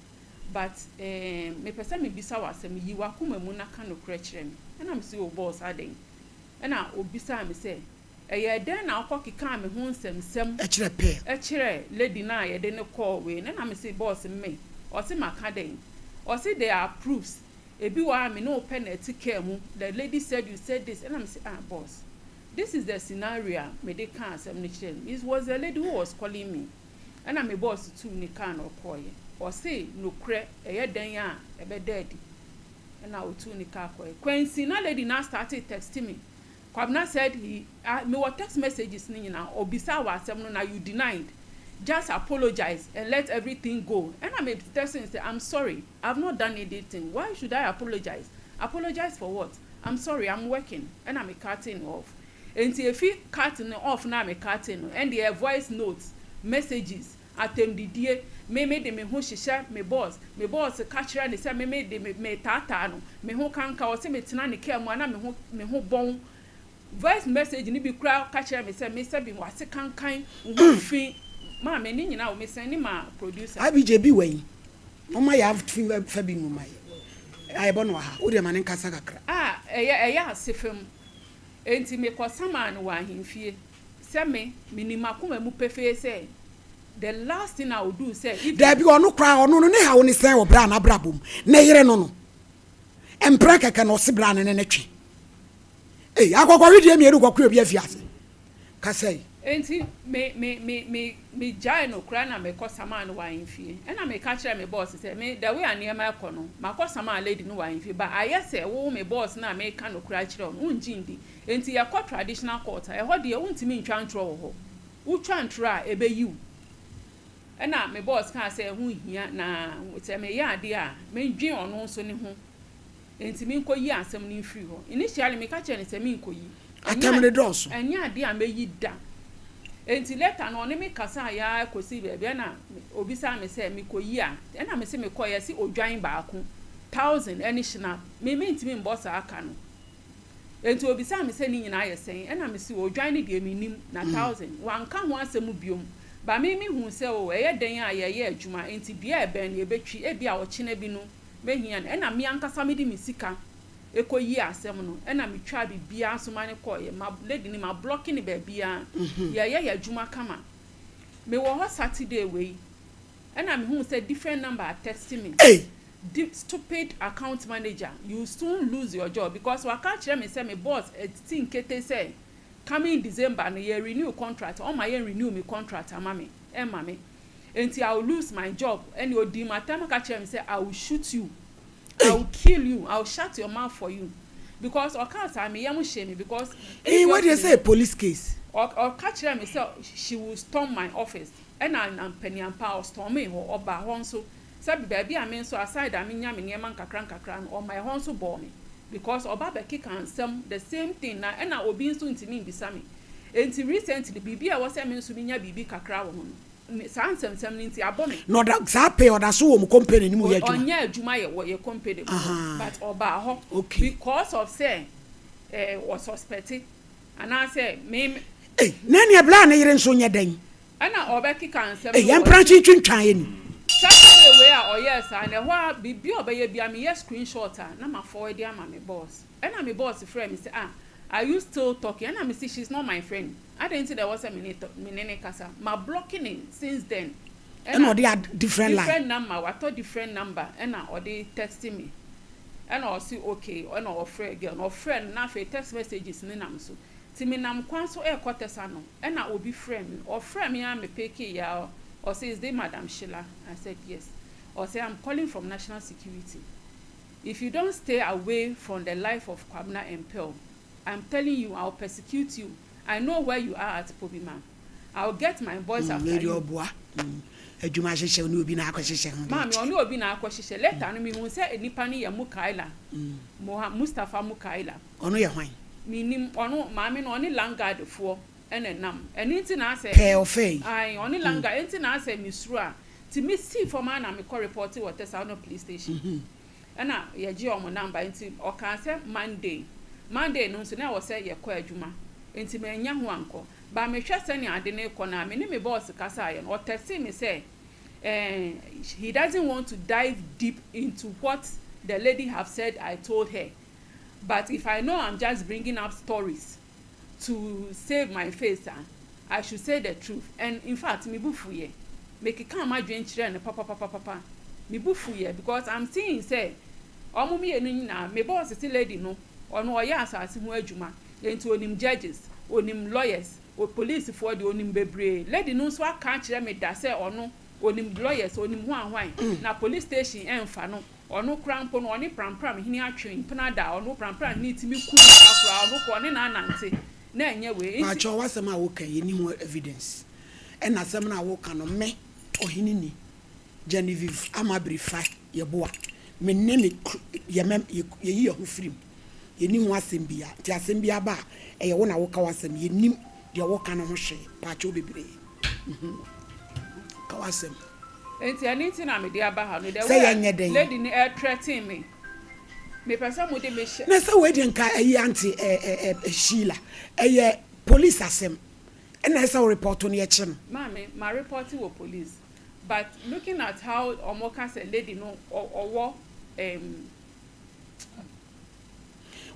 but eh, me pɛ sɛ me bisa wo asɛm, yi w'akoma mu na ka nokorɛ kyerɛ me. Ɛna me se, oh boss, adɛn? Ɛna ɔbisaa me sɛ, Ɛyɛɛ dɛn na wokɔ kekaa me ho nsɛmsɛm Kyerɛ pɛ. kyerɛɛ lady no a yɛde no kɔɔ wei no? Ɛna mese, boss me? Ɔse maka dɛn? Ɔse there are proofs, ebi wɔ hɔ a me ne wo pɛ na ɛte car mu, the lady said you said this, ɛna mese ah boss, this is the scenario a mede kaa asɛm no kyerɛɛ no, it was the lady who was calling me, ɛna me boss tuu ne car na ɔkɔeɛ, ɔse nokorɛ ɛyɛ dɛn a ɛbɛda adi, ɛna ɔtuu ne car kɔeɛ. Kwansin na lady no astarte texting me, Kwabena said he ah me wɔ text messages no nyinaa ɔbisaa wo asɛm no na you denied just apologise and let everything go ɛna me text no sɛ I'm sorry I've not done anything why should I apologise apologise for what I'm sorry I'm working ɛna me cutting no off enti efi cut no off no a me cutting no ɛndeɛ voice notes messages Atɛmdidie, me me de me ho hyehyɛ me boss, me boss ka kyerɛ no sɛ me me de me metaataa no, me ho kanka, ɔse me tena ne car mu a na me ho me ho bɔn. Voice message no bi koraa ka kyerɛ me sɛ me sɛbi w'ase kankan, wo ho fi, maame ne nyinaa o me sɛne maa producer. IBJ bi wɔ yi momma yɛ afi fa bi mu ma yɛ a yɛbɔ no wɔ ha wo deɛ ma ne nkasa kakra. A ɛyɛ ɛyɛ ase fam enti me kɔ samaa no wɔ ahemfie. Sɛ me, menim m'akoma mu pefee sɛ the last thing I will do sɛ even. Daabi, ɔno koraa, ɔno no ne haw ne sɛn wɔ bra n'abrabɔ mu, ne yere no no, mprɛ kɛkɛ na ɔse bra no ne no twe. Ei, akɔkɔwedeɛ mienu kɔko obi afiase. Kasa yi. Enti me, me, me, me, me gyae no koraa na me kɔ samaa no wɔ ahemfie. Ɛna me ka kyerɛɛ me boss sɛ, me, the way a nneɛma ɛkɔ no, makɔ samaa lady no wɔ ahemfie, but ayɛ sɛ wo, me boss no a meka nokorɛ akyerɛ wo no, wongye ndi. Enti yɛkɔ traditional court a, ɛhɔ deɛ wontumi ntwa ntorɔ wɔ hɔ. Wotwa ntorɔ a, ɛbɛyi wo. Ɛna me boss kaa sɛ ɛho nhia na sɛ meyɛ adeɛ a, mendwen ɔno nso ne ho. Enti menkɔyi asɛm no mfiri hɔ. Initially meka kyerɛɛ no sɛ menkɔyi. Atɛm no dɔɔso. Ɛnyɛ adeɛ a mɛyi da. Enti later no ɔne me kasaeɛ ara kɔsii baabi ɛna ɔbisaa me sɛ mekɔyi a, ɛna mese mekɔeɛ, yɛse odwan baako, thousand ɛne schnapp. Me mentumi mbɔ saa ka no. Enti obisaa me sɛ ne nyinaa yɛ sɛn? Ɛna mese odwan no deɛ mennim, na thousand. Wanka ho asɛm biom. But me mehuu sɛ oh ɛyɛ dɛn a yɛreyɛ adwuma, enti dua a ɛbɛn no yɛbɛtwi, ebia ɔkyena bi no mɛhia no. Ɛna me ankasa mede me sika kɔyii asɛm no, ɛna metwaa biribiara nso ma no kɔeɛ. Ma lady no mablɔke no baabiara. Yɛreyɛ yɛn adwuma kama. Mewɔ hɔ Saturday wei, ɛna mehuu sɛ different number atɛste me. Ei! Di stupid account manager you soon lose your job because waka akyerɛ me sɛ me boss ti nkete sɛ coming December no yɛ renew contract ɔmma yɛn renew me contract ama me ɛmma me. Enti I will lose my job. Ɛnna odii m'atɛm ka kyerɛɛ me sɛ, I will shoot you, I will kill you, I will shut your mouth for you. Because ɔkaa saa, me yam hyee me because. Ee, wei deɛ sɛ yɛ police case. Ɔka kyerɛɛ me sɛ she will storm my office. Ɛnna ampaniampa ɔstormee hɔ, ɔbaa hɔ nso. Sɛbi baabi a me nso aside a menya me nneɛma nkakra nkakra no, ɔma ɛhɔ nso bɔɔ me because ɔba bɛkeka nsɛm the same thing na ɛnna obi nso ntumi mbisa me. Enti recently biribi a ɛwɔ sɛ me nso menya biribi kakra wɔ ho no, saa nsɛmnsɛm no nti abɔ me. Na ɔda saa pay ɔda so wɔ mo company no mu yɛ adwuma? Ɔnyɛ adwuma yɛ wɔ yɛ company mu hɔ but ɔbaa hɔ because of sɛ eh, wɔ suspect anaasɛ me. Ei, na ɛneɛ bla ne yere nso nyɛ dɛn? Ɛna ɔbɛkeka nsɛm Ei, no yɛn wɔ. mpra ntwintwintwan yɛ ni. Saturday wei a ɔyɛɛ saa no, ɛhɔ ara biribi a ɔbɛyɛ biara meyɛ screenshot a na ma forward ama me boss. Ɛna me boss frɛɛ me sɛ ah are you still talking? Ɛna mese she's not my friend, adɛn nti na ɛwɔ sɛ me ne me ne no kasa? Ma blocki no since then. Ɛna ɔde ad different line. Different number, watɔ different number ɛna ɔde text me. Ɛna ɔse okay, ɛna ɔfrɛɛ girl no, ɔfrɛɛ no na afei text messages no nam so. Nti menam kwan so ɛrekɔ Tesano ɛna obi frɛɛ me, ɔfrɛɛ me ara me picki yɛ a ɔse is this madam Sheila? I said yes, ɔse I'm calling from national security. If you don't stay away from the life of Kwabena and Pearl, I'm telling you, I'll persecute you. I know where you are at Pobima. I'll get my boys after Lady you. Ɔboa, adwuma hyehyɛ wo ne obi na akɔhyehyɛ ho deɛ Maame, kyɛ. ɔne obi na akɔhyehyɛ. Later no, mehuu sɛ nipa no yɛ Mukaila, Moha, Mustapha Mukaila. Ɔno yɛ hwan? Mennim. Ɔno, maame no, ɔne Langard foɔ na ɛnam. Ɛno nti na asɛ. Pɛɛ ɔfɛ yi. Ae, ɔne Langard, ɛnti na asɛ mesuro a. Nti me sii fam ara na me kɔ report wɔ Tesano police station. Ɛna yɛgyee wɔn number nti ɔkaa sɛ Monday. Monday no nso na ɛwɔ sɛ yɛkɔ adwuma nti mannya ho ankɔ. But mehwɛ sɛnea ade no rekɔ no a, me ne me boss kasaeɛ no, ɔtɛstee me sɛ eh, he doesn't want to dive deep into what the lady have said I told her. But if I know I'm just bringing up stories to save my face a, I should say the truth and infact me bo fuiɛ, me kekaa m'adwene kyerɛɛ no papapapapa, me bo fuiɛ because I'm seeing sɛ wɔn mmienu nyinaa, me boss se lady no ɔno ɔyɛ asase ho adwuma nti onim judges, onim lawyers, police foɔ deɛ onim bebree, lady no nso aka akyerɛ me da sɛ ɔno onim lawyers, onim hwan hwan, na police station ɛnfa no. Ɔno koraa mpo no, ɔne Prampram hene atwe mpena da a ɔno Prampram hene tumi ku nnipa koraa, ɔno koraa ɔne no anante na ɛnyɛ wei. Nti. Pakyɛw w'asɛm a woka yi yɛnni ho evidence ɛna asɛm no a woka no me ɔhene ni Genevieve Amabirifa Yeboah me ne me kru yɛ mɛ yɛyi yɛn ho firi mu yɛnni ho asɛm biara nti asɛm biara ba a ɛyɛ wo na woka w'asɛm yɛnnim deɛ woka no ho hwee pakyɛw bebree mhm ka w'asɛm. Enti ɛno nti na mede aba ha no. The Sɛ way a yɛnyɛ dɛn? lady no ɛrethreaten me. Mepɛ sɛ mode me hyɛ. Na sɛ wei deɛ nka ɛyi ante ɛ ɛ ɛ Sheila ɛyɛ police asɛm ɛna ɛsɛ wo report no yɛkye no. Maame, ma report wɔ police but looking at how wɔn ka sɛ lady no ɔwɔ ɛɛm.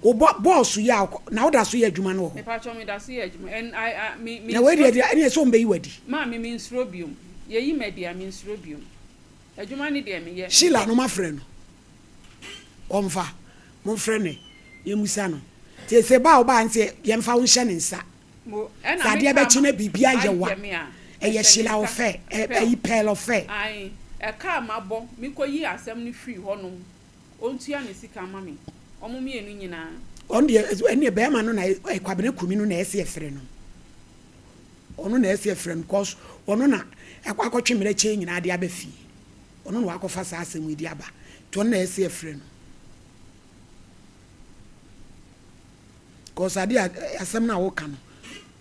Wo bɔ bɔɔso yi a na woda so yɛ adwuma no wɔ hɔ? Mepakyɛw me da so yɛ adwuma and I I me me Na wei nsuro. deɛ deɛ ɛneɛ sɛ wɔn bɛyi wo adi. Maame me nsuro biom yɛyi me adi a me nsuro biom adwuma no deɛ me yɛ. Sheila no mafrɛ no ɔnfa monfrɛ no yɛmmusa no nti sɛ ba a wobaa nti yɛmfa wo nhyɛ ne nsa Mo sɛ ɛna me adeɛ kaa bɛkye ma na biribi ayɛ wa ayɛ me a ɛyɛ ɛhyɛ ne Sheila nsa ɔfɛ ɛ pɛl ɛyi pɛl ɔfɛ. Ae ɛkaa mabɔ me kɔ yi asɛm no firi hɔ nom Ɔntua me sika ma me. Wɔn mmienu nyinaa. Ɔno deɛ ɛnneɛ bɛrima no na Kwabena Kumi no na ɛsɛ yɛfrɛ no. Ɔno na ɛsɛ yɛfrɛ no cause ɔno na akɔ akɔtwe mmerɛkyɛ nyinaa de aba fie. Ɔno na wakɔfa saa asɛm yi de aba. Nti ɔno na ɛsɛ yɛfrɛ no. Cause adeɛ a asɛm no a woka no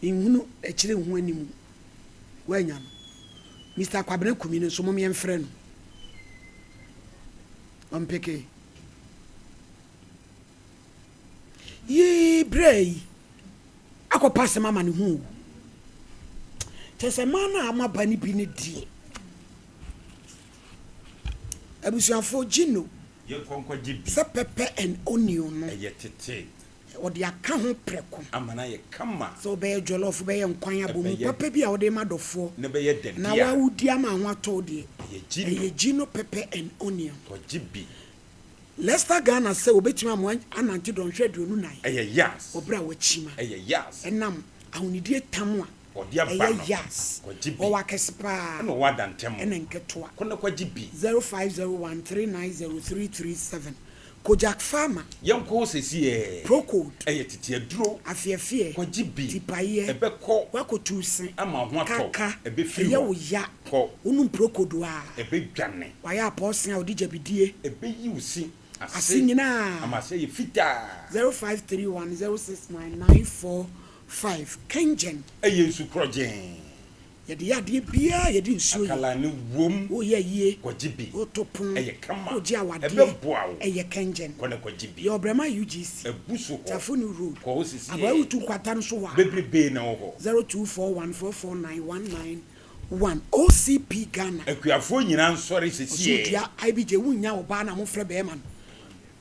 menhunu akyire nhu anim. Woanya no. Mister Kwabena Kumi no nso mom yɛmfrɛ no. Ɔmpeke. Yii berɛ yi akɔpa asɛm ama ne ho o. Kyerɛ sɛ mmaa no a wɔaba no bi no deɛ. Abusuafoɔ Gino Yɛnkɔ nkɔgye bi. sɛ pepper and onion no. Ɛyɛ tete. Wɔde aka ho prɛko. Ama no ayɛ kama. Sɛ wobɛyɛ jollof, wobɛyɛ nkwan abomu Ɛbɛyɛ. papa bi a wode rema dɔfoɔ. Na ɛbɛyɛ dɛ Na dea. woa wodi ama ho atɔ wo deɛ. Ɛyɛ gino. Ɛyɛ gino pepper and onion. Kɔgye bi. Leicester Ghana sɛ wɔbɛtumi ama woanante dɔnhwere 24. Ɛyɛ yas. Wɔ berɛ a woakyima. Ɛyɛ yas. Ɛnam ahonidie tam a. Ɔde aba Ɛyɛ no, Yas. kɔgye bi. Ɔwɔ akɛse paa Ɛna ɔwɔ adantam. ɛna nketewa. Kɔ na kɔgye bi. 0501 390 337 Kojak Pharma. Yɛnkɔ hɔ sesiɛ. Procold. Ɛyɛ tete aduro. Afeɛfeɛ. Kɔgye bi. Tipaeɛ. Ɛbɛkɔ. Woakɔtu se. Ama wo ho atɔ wo. Kaka. Ɛbɛfiri Ɛyɛ hɔ. wo ya. Kɔ. Wonom Procold a. Ɛbɛdwane. Wayɛ apɔɔse a ɔde gyabidie. Ɛbɛyi wo se ase. Ase nyinaa. Ama ase ayɛ fitaa. 0531 069 945 Kengen. Ɛyɛ nsu korɔgyenn. Yɛde yɛ adeɛ biara a yɛde nsuo yɛ. Akala no wom. Woreyɛ ayie. Kɔgye bi. Woreto pon. Ɛyɛ kama. Woregye awadeɛ. Ɛbɛboa wo. Ɛyɛ Kengen. Kɔ na kɔgye bi. Yɛwɔ Brɛma UGC. Abu so hɔ. Tafoni Road. Kɔ hɔ sisi Aboa ɛ. wotu nkwata no so hɔ a. Bebrebee na ɛwɔ hɔ. 0241 449 191 OCP Ghana. Akuafoɔ nyinaa nsɔre sisi Ɔsoro ɛ. dua IBJ wonnya ɔbaa na mofrɛ bɛɛma no.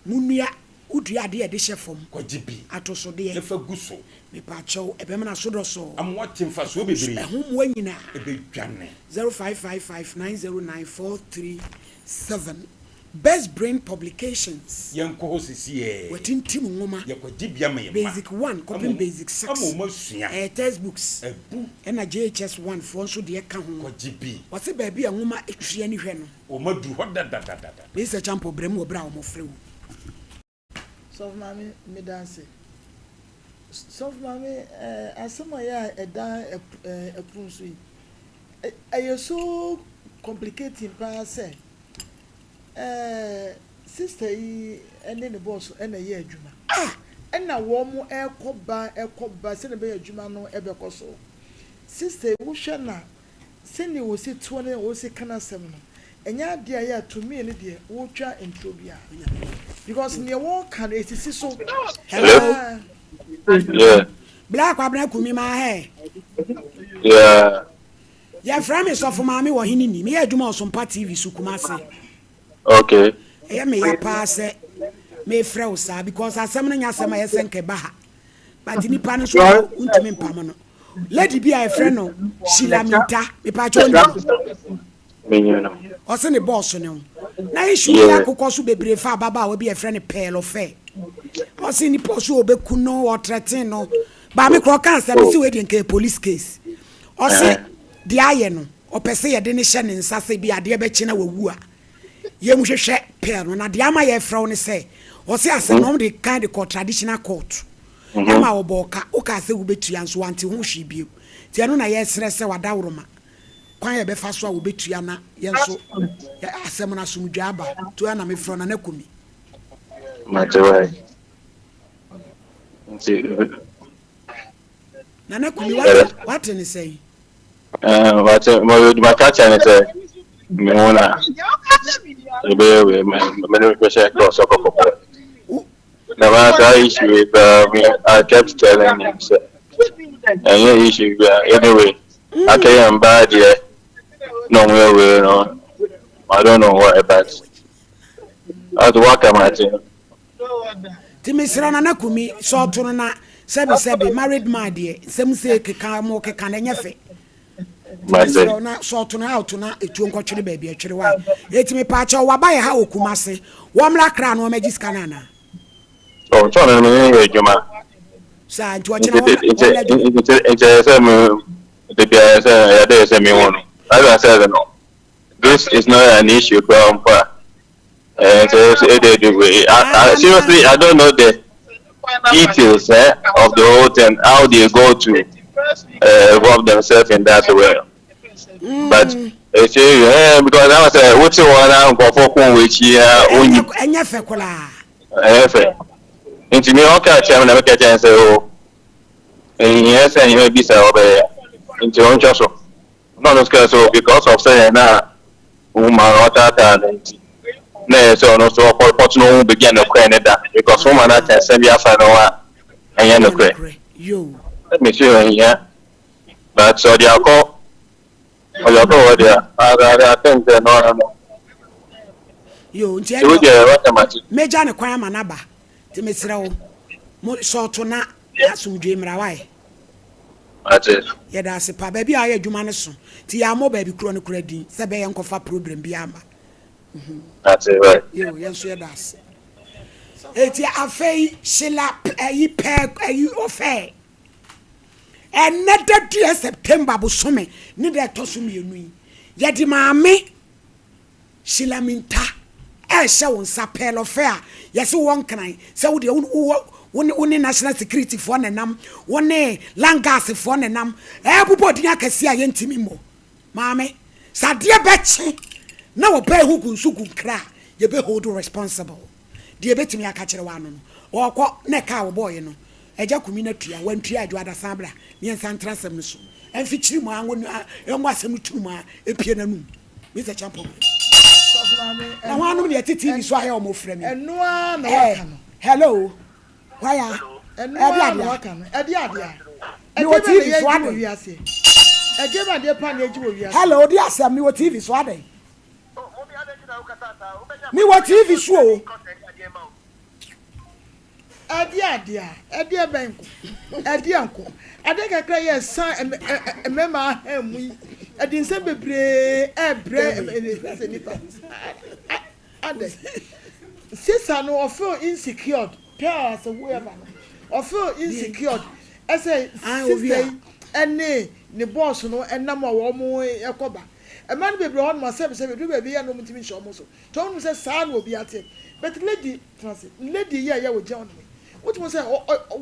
Monua Wodua adeɛ a yɛde hyɛ fam. Kɔgye bi. Atosodeɛ. Na fa gu so. Mepaakyɛw, ɛbɛmena so dɔsɔɔ. Ama woate mfasoɔ bebree. Ɛho mmoa nyinaa. Ɛbɛdwane. 0555 909 437 Best Brain Publications. Yɛnkɔ hɔ sesiɛ. Wɔatintim nwoma. Yɛkɔgye bi ama yɛn mma. Basic one kɔpem Basic 6. Ama wɔn asua. Ɛyɛ textbooks. Abu. Ɛna JHS 1 foɔ nso deɛ ka ho. Kɔgye bi. Wɔse baabi a nwoma tua ani hwɛ no. Wɔn aduru hɔ dadadadada. Mr. Champɔ brɛ mu wɔ berɛ a wɔfrɛ wo. Sɔfo Maame meda ase. Sɔfo Maame eh, asɛm a ɛyɛ a ɛda ɛpono so yi, ɛyɛ so complicating paa sɛ eh, sister yi ne ne boss na ɛyɛ adwuma. Ah! Ɛna wɔn ɛkɔ ba ɛkɔ ba sɛnea ɛbɛyɛ adwuma no ɛbɛkɔ so. Sister yi wohwɛ no a, Sɛnea wɔsi toɔ ne wɔsi ka n'asɛm no, ɛnyɛ adeɛ a ɛyɛ a to me no deɛ wotwa nturo biara because neɛ wɔka no ɛsisi so. Hello. Yeah. Black Kwabena Kumi ma hɛ. Yeah. Yɛfrɛ me Sɔfo Maame wɔ hene ni. Meyɛ adwuma wɔ Sompa TV so Kumase. Okay. Ɛyɛ me ya paa sɛ mefrɛ wo saa because asɛm no nyɛ asɛm a ɛyɛ sɛ nka ɛba ha. But nipa no so wontumi mpam no. Lady bi a yɛfrɛ no Sheila Minta, mepaakyɛ onim no. Ɔse ne bɔɔso ne ho. Na issue bi akokɔ so bebree fa ababaawa bi a yɛfrɛ no Pearl Ɔfɛ. Ɔse nipa ɔso ɔbɛku no, ɔtrɛten no. Baa me korɔ ɔka asɛm mese wei deɛ nka yɛ police case. Ɔse deɛ ayɛ no, ɔpɛ sɛ yɛde no hyɛ ne nsa sɛ bi adeɛ bɛkye na wawu a, yɛnhwehwɛ Pearl no. Na deɛ ama yɛfrɛ wo ne sɛ, ɔse asɛm no wɔde kan de kɔ traditional court. Ɛma wɔbɔɔ ka, wokaa sɛ wobɛtua nso wante ho hwee bio. Nti ɛno na yɛresrɛ sɛ w'adaworoma, kwan a yɛbɛfa so a wɔbɛtua na yɛn nso yɛ asɛm no asomdwoeɛ aba. Nti woa na mefrɛ wo, Nana Kumi. Mate wae. Nti. Nana Kumi, wate, wate ne sɛn? Eh, wate, maka kyerɛ ne sɛ mehu na ɛbɛyɛ wei, mene mehwɛ kɔ sɛ kɔkɔkɔ. Na ma saa issue yi koraa me I kept telling him sɛ ɛnyɛ issue bia anyway akɛyɛ mbaa deɛ na ɔmo yɛ wei no I don't know what but as waka ma te. Ti mesrɛ Nana Kumi sɛ ɔto no na sɛbi sɛbi married man deɛ nsɛm sei keka mo keka no ɛnyɛ fɛ. Nti mesrɛ wo na sɛ ɔto no out na etuo nkɔtwere baabi ɛtwere wae. Eti mepaakyɛw waba yɛ ha wɔ Kumase wɔmmra Accra na wɔmmɛgye sika no anaa? Oh, sɛ ɔno no me ne yɛ adwuma. Saa nti ɔkyena wɔmmra adwuma. Nti nti ɛyɛ sɛ me de bia ɛyɛ sɛ ɛyɛ dɛ sɛ me hu no. As I said no, this is not an issue koraa mpo a. Eh, so, so, eh, eh, I, I, seriously, I don't know the details eh, of the whole thing, how they go to uh, involve themselves in that way. Mm. But it's eh, because I was saying, what's the one I'm going for? Which year? Ɛnyɛ fɛ koraa. Ɛnyɛ fɛ. Nti mi ɔka kyerɛ mi na mi ka kyerɛ sɛ o, ɛnyɛ sɛ ɛnyɛ bi sɛ ɔbɛyɛ. Nti ɔntwa so. Na ɔno nso kaa sɛ, Oh, because of sɛ na woman no ɔtaataa no nti, na ɛyɛ sɛ ɔno nso ɔkɔ report no ɔhu baabi a nokorɛ no da, because woman no aka asɛm bi afa ne ho a ɛnyɛ nokorɛ. Sɛ mese ɔnhia, but sɛ ɔde akɔ ɔde akɔ hɔ deɛ, I, I, I think sɛ no ano no. Yo, nti Nti wo ɛdeɛ deɛ waka mate. mɛgya ne kwan ama no aba, nti mesrɛ wo, mo sɔɔto na asomdwoe mmra wae. Mate. Yɛda ase paa. Baabi a ɔyɛ adwuma no so nti yɛammɔ baabi korɔ no koraa din sɛ ɛbɛyɛ nkɔfa problem biara mma. Mate right. Yoo, yɛn nso yɛda ase. Eti afei Sheila ɛyi pɛɛ ɛyi ɔfɛɛ. Ɛnnɛ da dua September bosome ne da ɛtɔ so mienu yi, yɛde Maame Sheila Mintah ɛrehyɛ wo nsa pɛɛ lɔfɛ a yɛse wowɔ Nkran sɛ wo deɛ wowɔ wo ne wo ne National Security foɔ na ɛnam, wo ne Langas foɔ na ɛnam, ɛrebobɔ din akɛseɛ a yɛntumi mmɔ. Maame, sɛ adeɛ bɛkye na ɔbaa ho gu nso gu nkra a, yɛbɛ hold wo responsible. Deɛ yɛbɛtumi aka akyerɛ wo ano no, ɔɔkɔ na ɛka a wɔbɔɔeɛ no, Agya Kumi no atua, wantua a, Dwoada san bra na yɛnsan ntra asɛm no so. Ɛmfikyiri mu ara, ngo asɛm no tunu mu ara, ɛpue n'anum. Mister Champong. Na hwannom na yɛte TV so a ɛyɛ wɔn frɛ me? Eh, hello. Hwan a? Ɛno Ɛde ara na adeɛ. waka no. Ɛde adeɛ a. Mewɔ Ɛdeɛ bɛn na TV so yɛgye wɔ adɛn? wiase? Ɛdeɛ bɛn adeɛ paa na yɛgye wɔ wiase? Hello, di asɛm, mewɔ TV so adɛn? Mewɔ TV so o. Ɛdeɛ adeɛ a. Ɛdeɛ bɛn nko? Ɛdeɛ nko? Adeɛ kakra yi a ɛsan mmarima ahan mu yi, ɛde nsɛm bebree ɛrebrɛ sɛ nipa. Adɛn? Sister no ɔfeel insecured. Pearl as whoever no ɔfeel insecured ɛsɛ sister yi ɛne ne boss no ɛnam a wɔn ɛkɔ ba ɛmaa no bebree hɔ nom a sɛbi sɛbi ɛduru baabi yɛ na wɔn ntumi nhyɛ wɔn so nti wɔn nim sɛ saa na obi ateɛ but lady tena ase lady yi a ɛyɛ wɔ gyina hɔ nom yi wotumi sɛ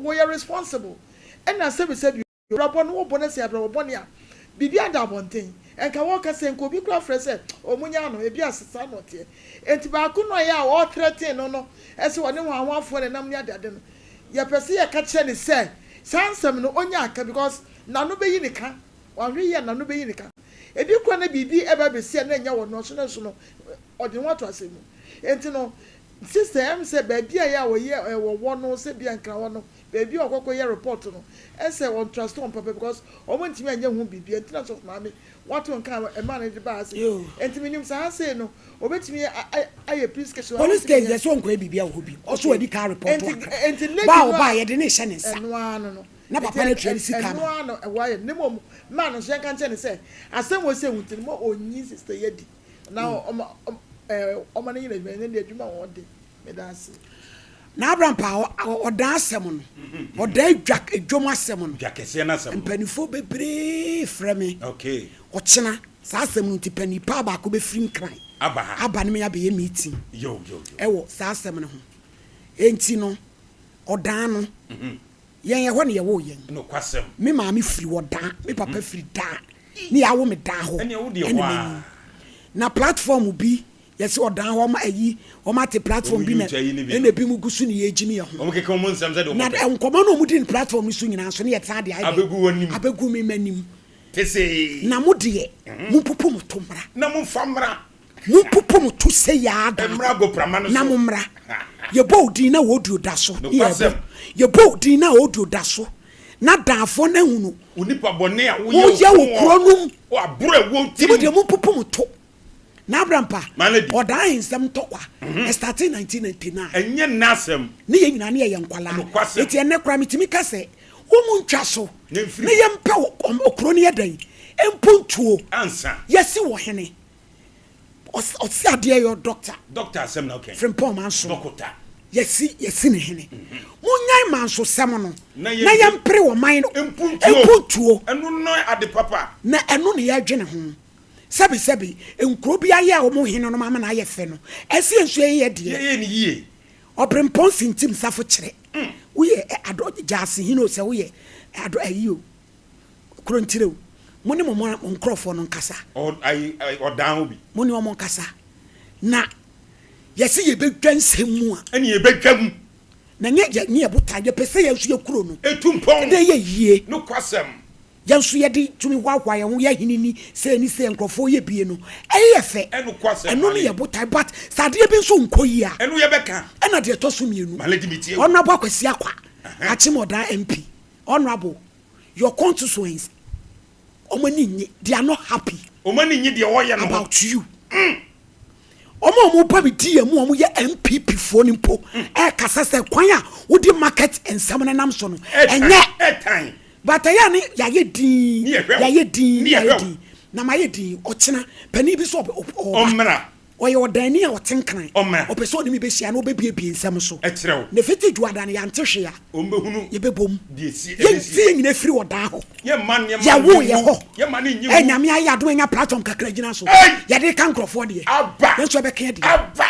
wɔyɛ responsible ɛna sɛbi sɛbi Abrabɔ no wobɔ no sɛ abrabɔ bɔne a, biribi ada abɔnten. Nka wɔka sɛ nka obi koraa frɛ sɛ oh monyaa no, ebia saa na ɔteɛ. Enti baako no a ɛyɛ a ɔrethreaten no no sɛ ɔne hwanhwanfoɔ na ɛnam ne adeade no, yɛpɛ sɛ yɛka kyerɛ no sɛ saa nsɛm no ɔnya aka because n'ano bɛyi ne ka. Wanhwɛ yie a n'ano bɛyi ne ka. Ebi koraa na biribi ɛba abɛsi a na ɛnyɛ ɔno nso nanso no ɔde ne ho ato asɛm mu. Enti no sister ɛm sɛ baabi a ɛyɛ a ɔyɛ wɔwɔ no sɛ ebia Nkran hɔ no, Baabi a ɔkɔ kɔ yɛ report no ɛsɛ wɔn trust wɔn papa because wɔn ntumi anyɛ ho biribi ɛnti na sɔfo maame wato nka a ɛmaa no de baa ha sei ɛnti menim sɛ ha sei no obetumi ayɛ police case Police case deɛ sɛ ɔnkɔyɛ biribi wɔ hɔ bio ɔso wadi kan report wɔ Accra ba a ɔbaa yɛde no rehyɛ ne nsa ɛno ara no no na papa no atua ne sika ama ɛno ara no ɛwɔ ayɛ ne mmom maa no nso yɛnka nkyɛn ne sɛ asɛm wɔ sɛ nti no mo ɔnyi sister yi adi na ɔma ɔma no nyɛ n'adwuma ɛnyɛ deɛ adwuma wɔn de Meda ase. Na Abraham paa ɔdan asɛm no, ɔdan dwa dwom asɛm no. Dwa kɛseɛ no asɛm no. Mpanimfoɔ bebree frɛ me. Okay. Ɔkyena saa asɛm no nti panin paa baako bɛfiri Nkran. Aba ha. Aba ne me abɛyɛ meeting. Yo yo yo. Ɛwɔ saa asɛm no ho. Enti no ɔdan no. Yɛn ɛhɔ na yɛwoo yɛn. Nokwasɛm. Me maame firi ɔdan, me papa firi dan. Ne yɛawo me dan hɔ. Ɛnneɛ wo deɛ ɛna hɔ ara. manyin. Na platform bi Yɛse ɔdan hɔ ɔma ayi ɔma ate platform bi na ɛna ebi mu gu so ne yɛgyimi yɛ ho. Wɔn keka wɔn nsɛm sɛdeɛ wɔn Na pɛ. nkɔmɔ no a wɔn di no platform no so nyinaa nso ne yɛsan de ayɛ dɛn? Abegu wɔn anim. Abegu me m'anim. Pesee. Na mo deɛ mo mpopo mo to mmra. Na mo nfa mmra. Mo mpopo mo to sei ara daa. Mmra agoprama no so. Na mo mmra. Yɛbɔ wo din na audio da so. Ne yɛbɔ. Nokwasɛm. Yɛbɔ wo din na audio da so. Na danfoɔ no ahunu. Onipa bɔne a woyɛ Woyɛ wɔ kuro no mu. Aboro a ɛwɔ wo Nti mo tirim. deɛ mo mpopo mo to. Na Abrampa, Malady. ɔdaa ahensɛm ntɔkwa. Ɛstartee 1999. Ɛnyɛ nnɛ asɛm. Ne yɛn nyinaa ne yɛyɛ nkwadaa. Nokwasɛm. Enti ɛnnɛ koraa metumi ka sɛ, wɔn ntwa so Na mfiri na hɔ. yɛmpɛ okuro no yɛ dɛn? Mpontuo. Ansa. Yɛasi wɔ hene. Ɔs ɔse adeɛ yɔ dɔkta. Dɔkta asɛm na woka yi. Frimpong Manso. Dɔkota. Yɛasi yɛasi ne hene. Monnyae mansosɛm no Na na yɛn yɛmpere ɔman no Mpuntuo. mpuntuo. Ɛno ne ade papa. Na ɛno na yɛdwene ho. Sɛbesɛbe, nkuro bi ayɛ a wɔn henenom amena ayɛ fɛ no, ɛsɛ yɛn nso yɛyɛ deɛ. Yɛyɛ no yie. Ɔberempɔn Sintim Safo kyerɛ, woyɛ adɔ Gyaase hene o, sɛ woyɛ adɔ ayi o, Kurontire o, mo ne mo mo nkorɔfoɔ no nkasa. Ɔ ayi ɔdan hɔ bi. Mo ne wɔn nkasa. Na yɛse yɛbɛdwa nsɛm mu a. Ɛne yɛbɛdwa mu. Na nyɛ yɛ ne yɛ botae, yɛpɛ sɛ yɛn nso yɛ kuro no. Ɛtu mpɔn. Na ɛyɛ yie. Nokwasɛm. Yɛn nso yɛde tumi hoahoa yɛn ho, yɛn hene ni, sei ne sei, nkurɔfoɔ yɛ bie no, ɛyɛ yɛ fɛ. Ɛno ne yɛn botae, but sɛ adeɛ bi nso nkɔ yie a, Ɛno yɛbɛka. Ɛna deɛ ɛtɔ so mienu, Malady metie wo. Honourable Akwasi Akwa, Akyem Odaa MP, Honourable, your constituents, wɔn ani nnye, they are not happy. Wɔn ani nnye deɛ wɔyɛ no ho. About you. Wɔn a wɔba me di yɛn mu a wɔyɛ NPP foɔ no mpo ɛrekasa sɛ kwan a wode market nsɛm no nam so no ɛnyɛ. But ɛyɛ a ne yɛayɛ din, yɛayɛ din, yɛayɛ din. Na mayɛ din, ɔkyena panin bi so ɔba. Ɔmmra. Ɔyɛ ɔdaani a ɔte Nkran. Ɔmmra. Ɔpɛ sɛ ɔne me bɛhyia na ɔbɛbuebue nsɛm so. Ɛkyerɛ wo. Na ɛfiti Dwoada no, yɛante hwee a. Wɔbɛhunu. Yɛbɛbom. Deɛ ɛsi, Yɛnti ɛbɛsi. yɛn nyinaa firi ɔdan hɔ. Yɛmma nneɛma Yɛwoo nnye yɛ wu. hɔ. Yɛmma no nnye Ɛ wu. Nyame ayɛ adom anya platform kakra gyina so. Ei! Yɛde reka nkurɔfoɔ deɛ. Aba! Yɛn nso yɛbɛka yɛn deɛ. Aba!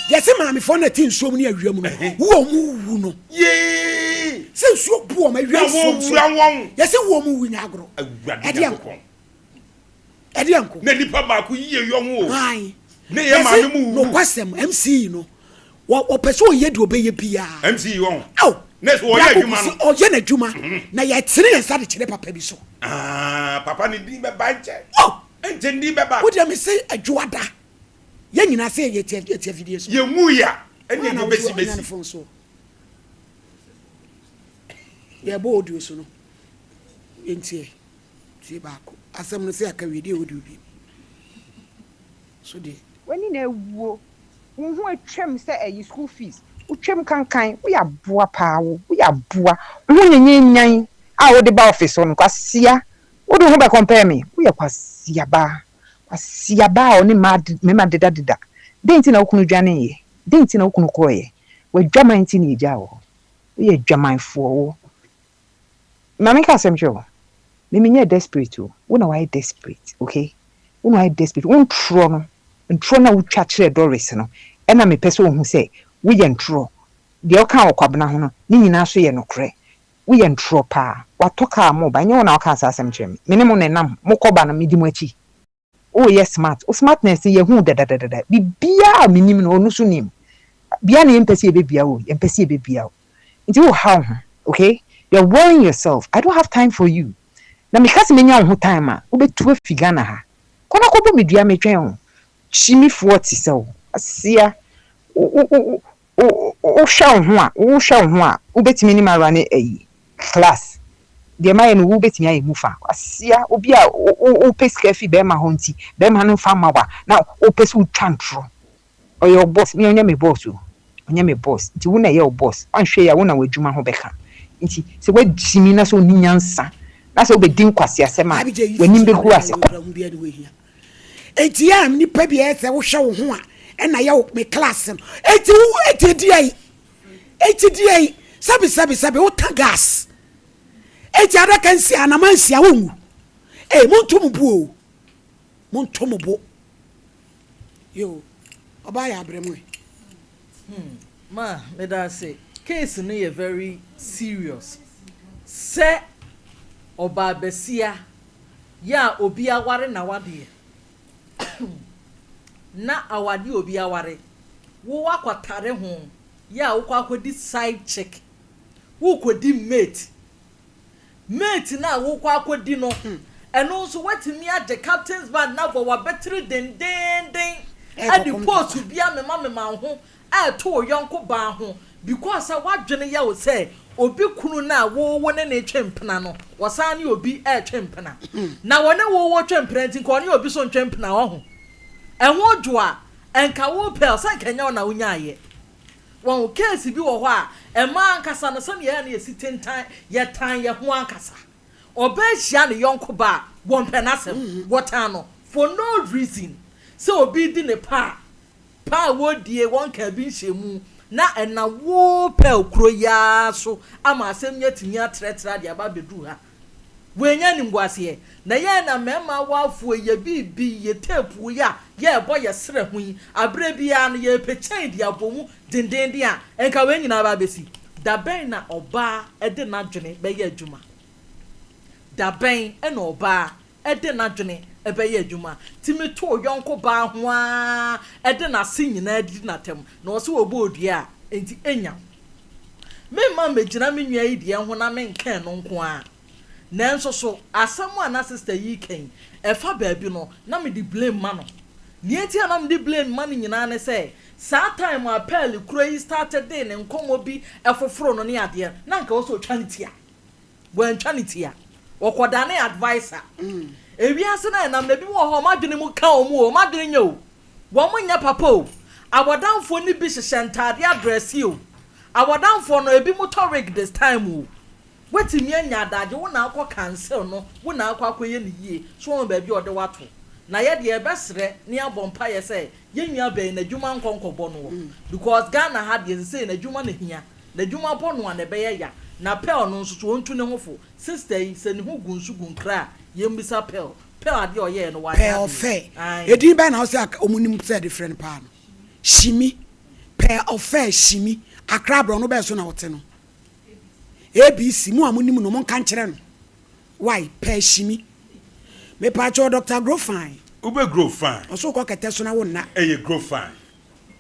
Yɛse maamefoɔ no a ɛte nsuo mu ne awia mu no, wu a wɔn wu no. Yee! Sɛ nsuo bu wɔn, awia Na nsi wɔn so. wɔwura wɔn. Yɛse wu a wɔn wu nyɛ agorɔ. Awurade Ɛdeɛn nko? Nyankopɔn. Ɛdeɛn nko? Na nipa baako yie yɔ ho o. Ae. Ne yɛ maame mu wuwu. Nokwasɛm, MC no, wɔpɛ sɛ ɔyɛ deɛ ɔbɛyɛ biara. MC yi wɔn. Ao! Ne sɛ ɔyɛ adwuma no. Ɔyɛ n'adwuma. Mhm. Na yɛtene yɛn nsa de kyerɛ papa bi so. Ah, papa ne din bɛba nkyɛ. Oh! Nkyɛ ne din bɛba. Wo deɛ me se adwoada. Yɛn nyinaa sɛ yɛte yɛte afidie so. Yɛn mu ya. Ɛne ɛde bɛsi bɛsi. Yɛbɔ audio so no. Yɛntie. Tie baako. Asɛm no sɛ aka wie deɛ audio bi. So deɛ. W'ani na awuo, wo ho atwam sɛ ɛyi school fees, wotwam kankan, woyɛ aboa paa wo, woyɛ aboa, wo ho nyanyanyan a wode ba office hɔ no, kwasia, wode wo ho bɛ compare me, woyɛ kwasia baa, kwasia baa a ɔne mmaa mmarima deda deda, dɛn nti na wo kunu dwaneeɛ, dɛn nti na wo kunu kɔeɛ, w'adwaman nti na yɛgyaa wo hɔ, woyɛ adwamanfoɔ wo. Ma menka asɛm nkyerɛ wo, me menyɛɛ desperate o, wo na wayɛ desperate ok, wo na wayɛ desperate, wo ntorɔ no, ntorɔ no a wotwa kyerɛɛ Doris no ɛna mepɛ sɛ ɔhu sɛ woyɛ ntorɔ, deɛ wokaa wɔ Kwabena ho no ne nyinaa nso yɛ nokorɛ, woyɛ ntorɔ paa, watɔ car ama wo ba, ɛnyɛ wo na wokaa saa asɛm kyerɛɛ me, me ne mo na ɛnam, mokɔ ba no medi mo akyi. Oh yɛ smart, wo smartness no yɛhu dadadadada, biribiara a menim no ɔno nso nim, bia na yɛmpɛ sɛ yɛbɛbia wo, yɛmpɛ sɛ yɛbɛbia wo, nti wo ha wo ho ok, you're worrying yourself, I don't have time for you, na meka sɛ mɛnya wo ho time a, wobɛtu afi Ghana ha, kɔ na kɔbɔ me dua metwɛn wo, kyimifoɔ te sɛ wo, asia, wo wo wo Wo wohwɛ wo ho a, wohwɛ wo ho a, wobɛtumi ne me arane ayi class. Deɛ mayɛ no wobɛtumi ayɛ mu fa. Kwasia, obi a wo wo wopɛ sika fi bɛrima hɔ nti, bɛrima no mfa mma wo a, na wopɛ sɛ wotwa ntorɔ. Ɔyɛ wo boss, me ɔnyɛ me boss o. Ɔnyɛ me boss. Nti wo na ɛyɛ wo boss. Woanhwɛ yie a wo na w'adwuma ho bɛka. Nti sɛ woagyimi na sɛ wonni nyansa na sɛ wobɛdi nkwaseasɛm a, Abigya yi w'anim fi bɛgu ase. so Kɔ. ho biara ne hɔ hia. Enti a nipa bi ɛyɛ sɛ wohwɛ wo ho a ɛna yɛ wo me class no. Enti wo enti deɛ yi enti deɛ yi sɛbi sɛbi sɛbi wota gas. Enti adaka nsia anama nsia wonwu. Ee monto mo bo o. Monto mo bo. Yo ɔbaa yɛ abrɛ mo ɛ. Hmm ma medase case no yɛ very serious sɛ ɔbaa basia yɛ a obi aware n'awadeɛ na awadeɛ a obi aware wo woakɔtare ho yɛ a wokɔ akɔdi side chick wokɔdi mate mate no a wokɔ akɔdi no ɛno nso woatumi agye captain's band no abɔ w'abatiri dendeenden de post bi amemamema wo ho ɛɛto wo yɔnko baa ho because sɛ w'adwene yɛ wo sɛ obi kunu no a wo wo ne no retwe mpena no ɔsan ne obi ɛretwe mpena na wɔne wo wo retwe mpena nti nka ɔne obi so ntwe mpena wahu ɛho dwo a ɛnka wo pɛ sɛ nka ɛnyɛ wo na wonyaayɛ wɔn case bi wɔ hɔ a ɛmaa ankasa no sɛnea ɛyɛ no yɛsi tentan yɛtan yɛ ho ankasa ɔbaa hyia ne yɔnko baa wɔmpɛ n'asɛm wɔtan no for no reason sɛ obi di ne pa a Pa a wɔdie wɔnkaa bi nhyɛɛ mu na ɛnam wo Pearl kuro yi ara so ama asɛm yi atumi atrɛtrɛ ade aba abɛduru ha. Wɔannya animguaseɛ. Na yɛn na mmarima awafoɔ yi yɛ biribi, yɛ teepu yi a yɛrebɔ yɛ serɛ ho yi, aberɛ biara no yɛrepɛ kyɛn de abɔ mu dendeenden a, nka wei nyinaa aba abɛsi. Da bɛn na ɔbaa de n'adwene bɛyɛ adwuma? Da bɛn na ɔbaa de n'adwene bɛyɛ adwuma tumi to yɔnko baa ho ara de n'ase nyinaa didi no atɛm, na ɔse ɔbɔɔ dua a, enti ɛnya wo. Memma mmɛgyina me nua yi deɛ ho na menka ɛno nko ara. Nanso so asɛm a na sister yi reka yi, ɛfa baabi no, na mede blame ma no. Nea enti a na mede blame ma no nyinaa ne sɛ, saa time a Pearl kura yi startedee ne nkɔmmɔ bi foforo no ne adeɛ, na anka ɛwɔ sɛ ɔtwa ne ti a. Wantwa ne ti a, ɔkɔdanee adviser. Ewiase no a yɛnam no, ebinom wɔ hɔ a, wɔn adwene mu ka wɔn o, wɔn adwene nyɛ o. Wɔnyɛ papa o. Abɔdamfoɔ no bi hyehyɛ ntaadeɛ adrɛse o. Abɔdamfoɔ no, ebinom tɔ wig this time o. Woatumi anya adagye, wo na akɔ cancel no, wo na akɔ akɔyɛ no yie. So woahu baabi a ɔde wo ato? Na yɛ deɛ yɛbɛsrɛ ne abɔ mpaeɛ sɛ yɛn nua bɛn n'adwuma nkɔ nkɔbɔ noɔ because Ghana ha deɛ sesei n'adwuma na hia, n'adwuma bɔ no a na ɛbɛyɛ ya. Na Pearl no nso so ɔntu ne ho fo. Sister yi sɛ ne ho gu nso gu nkra a yɛmmisa Pearl. Pearl adeɛ a ɔyɛɛ no wanyɛ Pearl adeɛ. Fɛ. Ae. Edin bɛn na wosɛ anka wɔn nim sɛ yɛde frɛ no paa no? Shimi. Pearl Fɛ Shimi. Accra borɔno bɛn so na ɔte no? ABC. Mo a monim no monka nkyerɛ no. Wai pɛ hyimi. Mepaakyɛw Doctor grow fine. Wo bɛ grow fine. Ɔse wokɔ kɛtɛ so na wo nna. Ɛyɛ grow fine.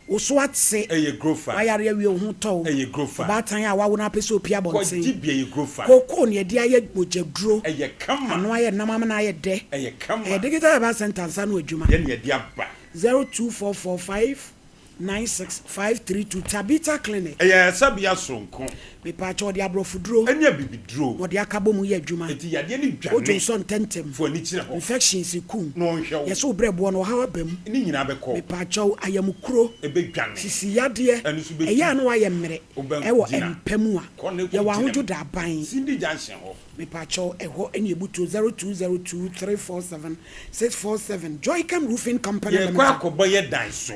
Wo so ate. Ɛyɛ grow fine. Wayare awie wo ho tɔ wo. Ɛyɛ grow fine. Ɔbaatan a wawo na apɛ sɛ opie abɔnten. Kɔ gye bi ɛyɛ grow fine. Kookoo na yɛde ayɛ mogya duro. Ɛyɛ kama. Ano ayɛ nam amena ayɛ dɛ. Ɛyɛ kama. Ɛyɛ digital herbal center nsa ano adwuma. Yɛn na yɛde aba. 02445 96532 Tabitha Clinic. Ɛyɛ ayaresabea soronko. Mepaakyɛw ɔde aborɔfoduro. Ɛne abibiduro. Na ɔde akabɔ mu yɛ adwuma. Enti yadeɛ no dwane. Wodwo nsɔ ntɛmntɛm. Fa w'ani kyerɛ hɔ. Infections ku. Na ɔnhwɛ wo. Yɛse wo brɛboɔ no ɔhaw aba mu. Ne nyinaa bɛkɔ. Mepaakyɛw ayamkuro. Ɛbɛdwane. Sisi yadeɛ. Ɛno nso bɛtu. Ɛyɛ a na wayɛ mmerɛ. Wobɛgyina. Ɛwɔ mpa mu a. Kɔ na Yɛwɔ kɔgyina mu. ahodwo daban. Cindy Junction hɔ. Mepaakyɛw ɛhɔ ne ebutuo 0202 347 647 Joycam Roofing Company Yɛrekɔ Limited. akɔbɔ yɛ dan so.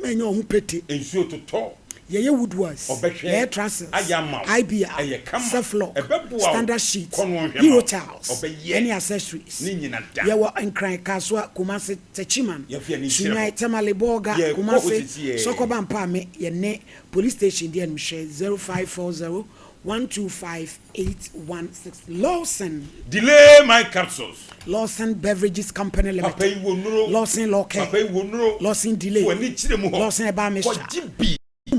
Mɛnyɛ wo ho pete. Nsuo totɔ. Yɛyɛ Woodworths, Ɔbɛhwɛ yɛyɛ Trusses, ayɛ ama wo. IBR, Ɛyɛ kama. Ceflock, Ɛbɛboa wo. Standard Sheet, Kɔ no ɔnhwɛ ma Hero wo. Tiles, Ɔbɛyɛ. ɛne accessories. Ne nyina da. Yɛwɔ Nkran, Kasoa, Kumasi, Techiman, Yɛmfa yɛn ani nkyerɛ Sunyani, hɔ. Tamale, Bolga, Yɛrekɔ hɔ Kumasi, seesei. Sɔkɔba Mpaame, yɛne Police Station di animhwɛ 0540 125 816 Lawson. Delay my capsules. Lawson Beverages Company Limited. Papa yi wɔ nnuro. Lawson Law Care. Papa yi wɔ nnuro. Lawson Delay. Fa w'ani kyerɛ mu hɔ. Lawson Herbal Mixture. Kɔgye bi.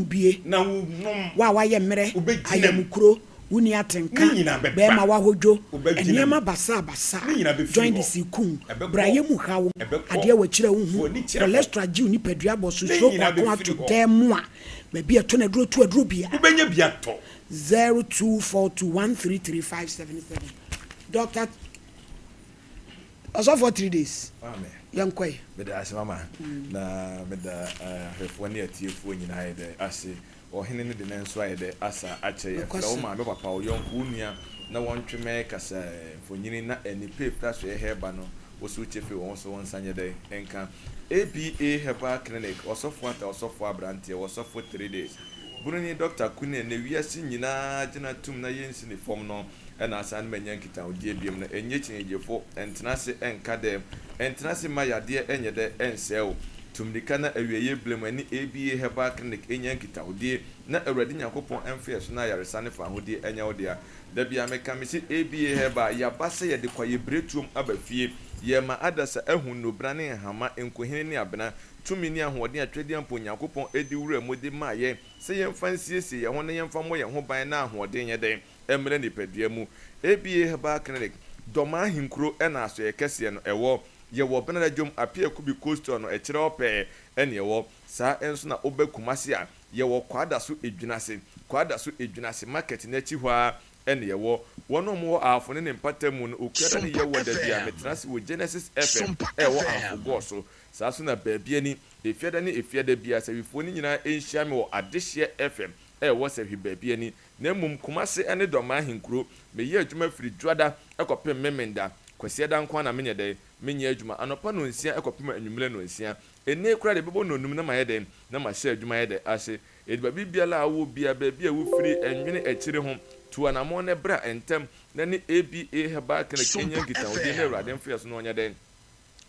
Bie. Na wo nom. Wo a woayɛ mmerɛ. Wobɛgyina mu. Ayamukuro. Wonni atenka. Ne nyinaa bɛba. Bɛrima woahodwo. Wobɛgyina mu. Nneɛma basabasa. Ne nyinaa bɛfiri hɔ. Jaundice kum. Ɛbɛkɔ. Brayɛ mu haw. Ɛbɛkɔ. Adeɛ wɔ akyire a wonhu. Fa w'ani kyerɛ hɔ. Cholesterol gye wo nipadua bɔ so. Ne Stroke nyinaa ako bɛfiri ato hɔ. dan mu a. Baabi a ɛtɔ no aduro to aduro biara. Wobɛnya bi atɔ. 0242133577 Doctor Ɔsɔfoɔ 3 days Amen. yɛnkɔe. Meda ase mama na meda ahwɛfoɔ ne atiefoɔ nyinaa ayɛ dɛ ase. Ɔhene no de ne nso ayɛ dɛ asa akyerɛ yɛn. Frɛ wo Nokwasɛm. maame, wo papa, wo yɔnko, wo nua na wɔntwe mmɛyɛ kasa mfonini na ani pɛ firi asoɛeɛ hɛɛba no wo so kyɛ firi wɔn so wo nsa nyɛ dɛ nka. ABA Herbal Clinic, Ɔsɔfoɔ Ata, Ɔsɔfoɔ Abranteɛ, Ɔsɔfo 3 days. Buroni dɔkta Kuni a nnɛ wiase nyinaa gyina tum na yensi ne fam no na asan no manya nkitahodie biom no, ɛnyɛ kyinnyegyefo, ɛntena ase ɛnka dɛ, ɛntena ase mma yadeɛ ɛnyɛ dɛ ɛnsɛe wo. Tu mmirika na awieeɛ berɛ mu ɛne ABA Herbal Clinic nya nkitahodie na Awurade Nyankopɔn mfa yɛ so na ayaresa ne fahodie ɛnyɛ wo dea. Da biara meka mese ABA Herbal yɛaba sɛ yɛde kwaeɛbiretuom aba fie, yɛrema adasa ahu nnubena ne nhama, nkohene ne abena, Tumi ne ahoɔden a Tweaduampɔn Nyankopɔn de wuraa mu de maa yɛn sɛ yɛmfa nsiesie yɛn ho na yɛmfa mmɔ yɛn ho ban na ahoɔden nyɛ dɛn? Mmra nipadua mu. ABA Herbal Clinic, Dɔmaa Ahenkuro na Asoɛeɛ Kɛseɛ no ɛwɔ. Yɛwɔ Benada Dwom, Apia Kubi Coastal no ɛkyerɛ hɔ pɛɛ ɛne ɛwɔ. Saa nso na woba Kumasi a, yɛwɔ Kwadaso Edwinase, Kwadaso Edwinase Market no akyi hɔ ara ɛne ɛwɔ. Wɔn a wɔwɔ Ahafo ne ne mpata mu no, Okuada ne Yɛwɔ da biara metena ase wɔ Genesis FM a ɛwɔ Ahafo Gɔɔ so. Saa nso na baabi ani, Efiada ne Efiada biara, Sɛhwifoɔ no nyinaa nhyia me wɔ Adehyeɛ FM a ɛwɔ Sɛhwi baabi ani. Na mmom Kumase ne Dɔmaa ahenkuro, meyɛ adwuma firi Dwoada kɔpem Memenda. Kwasiada nko ara na menyɛ dɛn? Menyɛ adwuma. Anɔpa nnɔnsia kɔpem anwummerɛ nnɔnsia. Nnɛ koraa deɛ ɛbɛbɔ nnɔnum na mayɛ dɛn? Na mahyɛ adwuma ayɛ dɛn? Ase. Enti baabi biara a wowɔ biara, baabi a wofiri, nwene akyire ho, tu anammɔn na bra ntɛm na ne ABA Herbal Clinic nyɛ nkitahodie na Awurade mfa yɛn so na ɔnyɛ dɛn?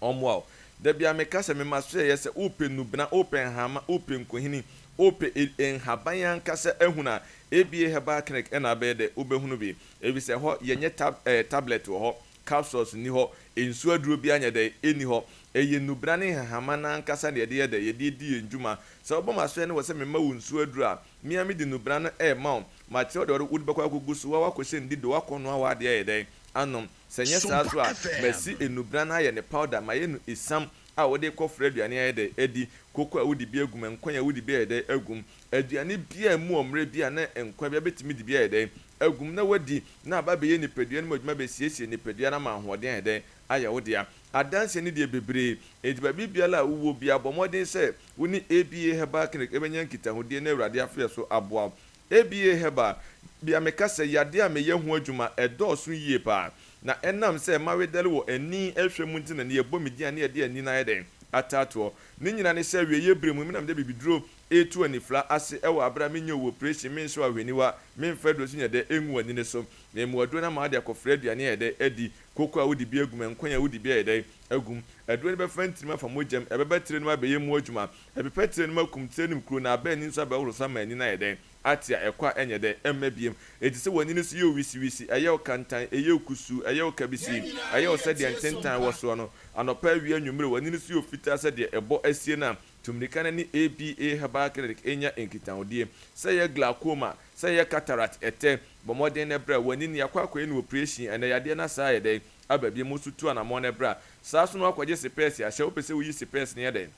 Ɔmmoa wo. Da biara meka sɛ mema so yɛyɛ sɛ wopɛ nnubena, wopɛ nhama, wopɛ nkohini, wopɛ nhaban ankasa ahunu a, ABA Herbal Clinic na abɛyɛ dɛ wobɛhunu bi. Efisɛ ɛhɔ yɛnyɛ tab eh, tablet wɔ hɔ, capsules nni hɔ, nsuo aduro biara nyɛ dɛ ɛnni hɔ. Ɛyɛ nnubena ne nhahama no ankasa na yɛde yɛ dɛ, yɛde di yɛn dwuma. Sɛ wobɔ m'asoɛ ne wɔ sɛ mema wo nsuo aduro a, me ara mede nnubena no rema wo. Makyerɛ wo deɛ wode bɛkɔ akɔgu so, woa woakɔhyɛ ndido, woakɔnoa w'adeɛ ayɛ dɛn anom. Sɛ ɛnyɛ saa nso a, masi nnubena no ayɛ no powder, mayɛ no esiam a wode rekɔfra aduane ayɛ dɛ adi, koko a wode bi agu mu, nkwan a wode bi ayɛ dɛ agu mu, aduane biara a emu wɔ mmerɛ bi a na nkwan biara bɛtumi de bi ayɛ dɛ agu mu na woadi na aba abɛyɛ nipadua no mu adwuma abɛsiesie nipadua no ama ahoɔden ayɛ dɛ ayɛ wo dea. Adanseɛ no deɛ bebree, enti baabi biara a wowɔ biara bɔ mmɔden sɛ wo ne ABA Herbal Clinic bɛnya nkitahodie na Awurade afeɛ so aboa wo. ABA Herbal, bia meka sɛ yadeɛ a meyɛ ho adwuma ɛdɔɔso yie paa. Na ɛnam sɛ mawedɛre wɔ ani hwɛ mu nti na ne yɛbɔ me din a ne yɛde ani no ayɛ dɛn? Ataatoɔ. Ne nyina ne sɛ awieɛ berɛ mu me na mede abibiduro retu anifra ase wɔ aberɛ a menyɛ wo oprehyɛn, menhyɛ wo ahwɛniwa, memfa aduro nso nyɛ dɛ ngu w'ani no so. Mema wo aduro no ama wode akɔfra aduane ayɛ dɛ adi, koko a wode bi agu mu, nkwan a wode bi ayɛ dɛ agu mu. Aduro no bɛfa ntirim afa mogya mu, ɛbɛba tire no mu abɛyɛ mu adwuma, ɛbɛpa tire no mu akum tire no mu kuro na aba ani nso abɛhoro so ama ani no ayɛ dɛn? Ate a ɛkɔ a ɛnyɛ dɛ, ɛmma biom. Enti sɛ w'ani no so yɛ wo wisiwisi, ɛyɛ wo kantan, ɛyɛ wo kusuu, ɛyɛ wo kabisii, ɛyɛ wo sɛdeɛ ntentan wɔ soɔ no, anɔpa, awia, anwummere, w'ani no so yɛ wo fitaa sɛdeɛ ɛbɔ asie no a, tu mmirika na ne ABA Herbal Clinic nya nkitahodie. Sɛ ɛyɛ glaucoma, sɛ ɛyɛ cataract, ɛtɛ, bɔ mmɔden na bra. W'ani no, yɛakɔ akɔyɛ no oprehyɛn, ɛnnɛ yadeɛ no asan ayɛ dɛn? Aba biom. Wo nso tu anammɔn na bra. Saa nso na woakɔgye sepɛɛse ahyɛ, wopɛ sɛ woyi sepɛɛse no yɛ dɛn?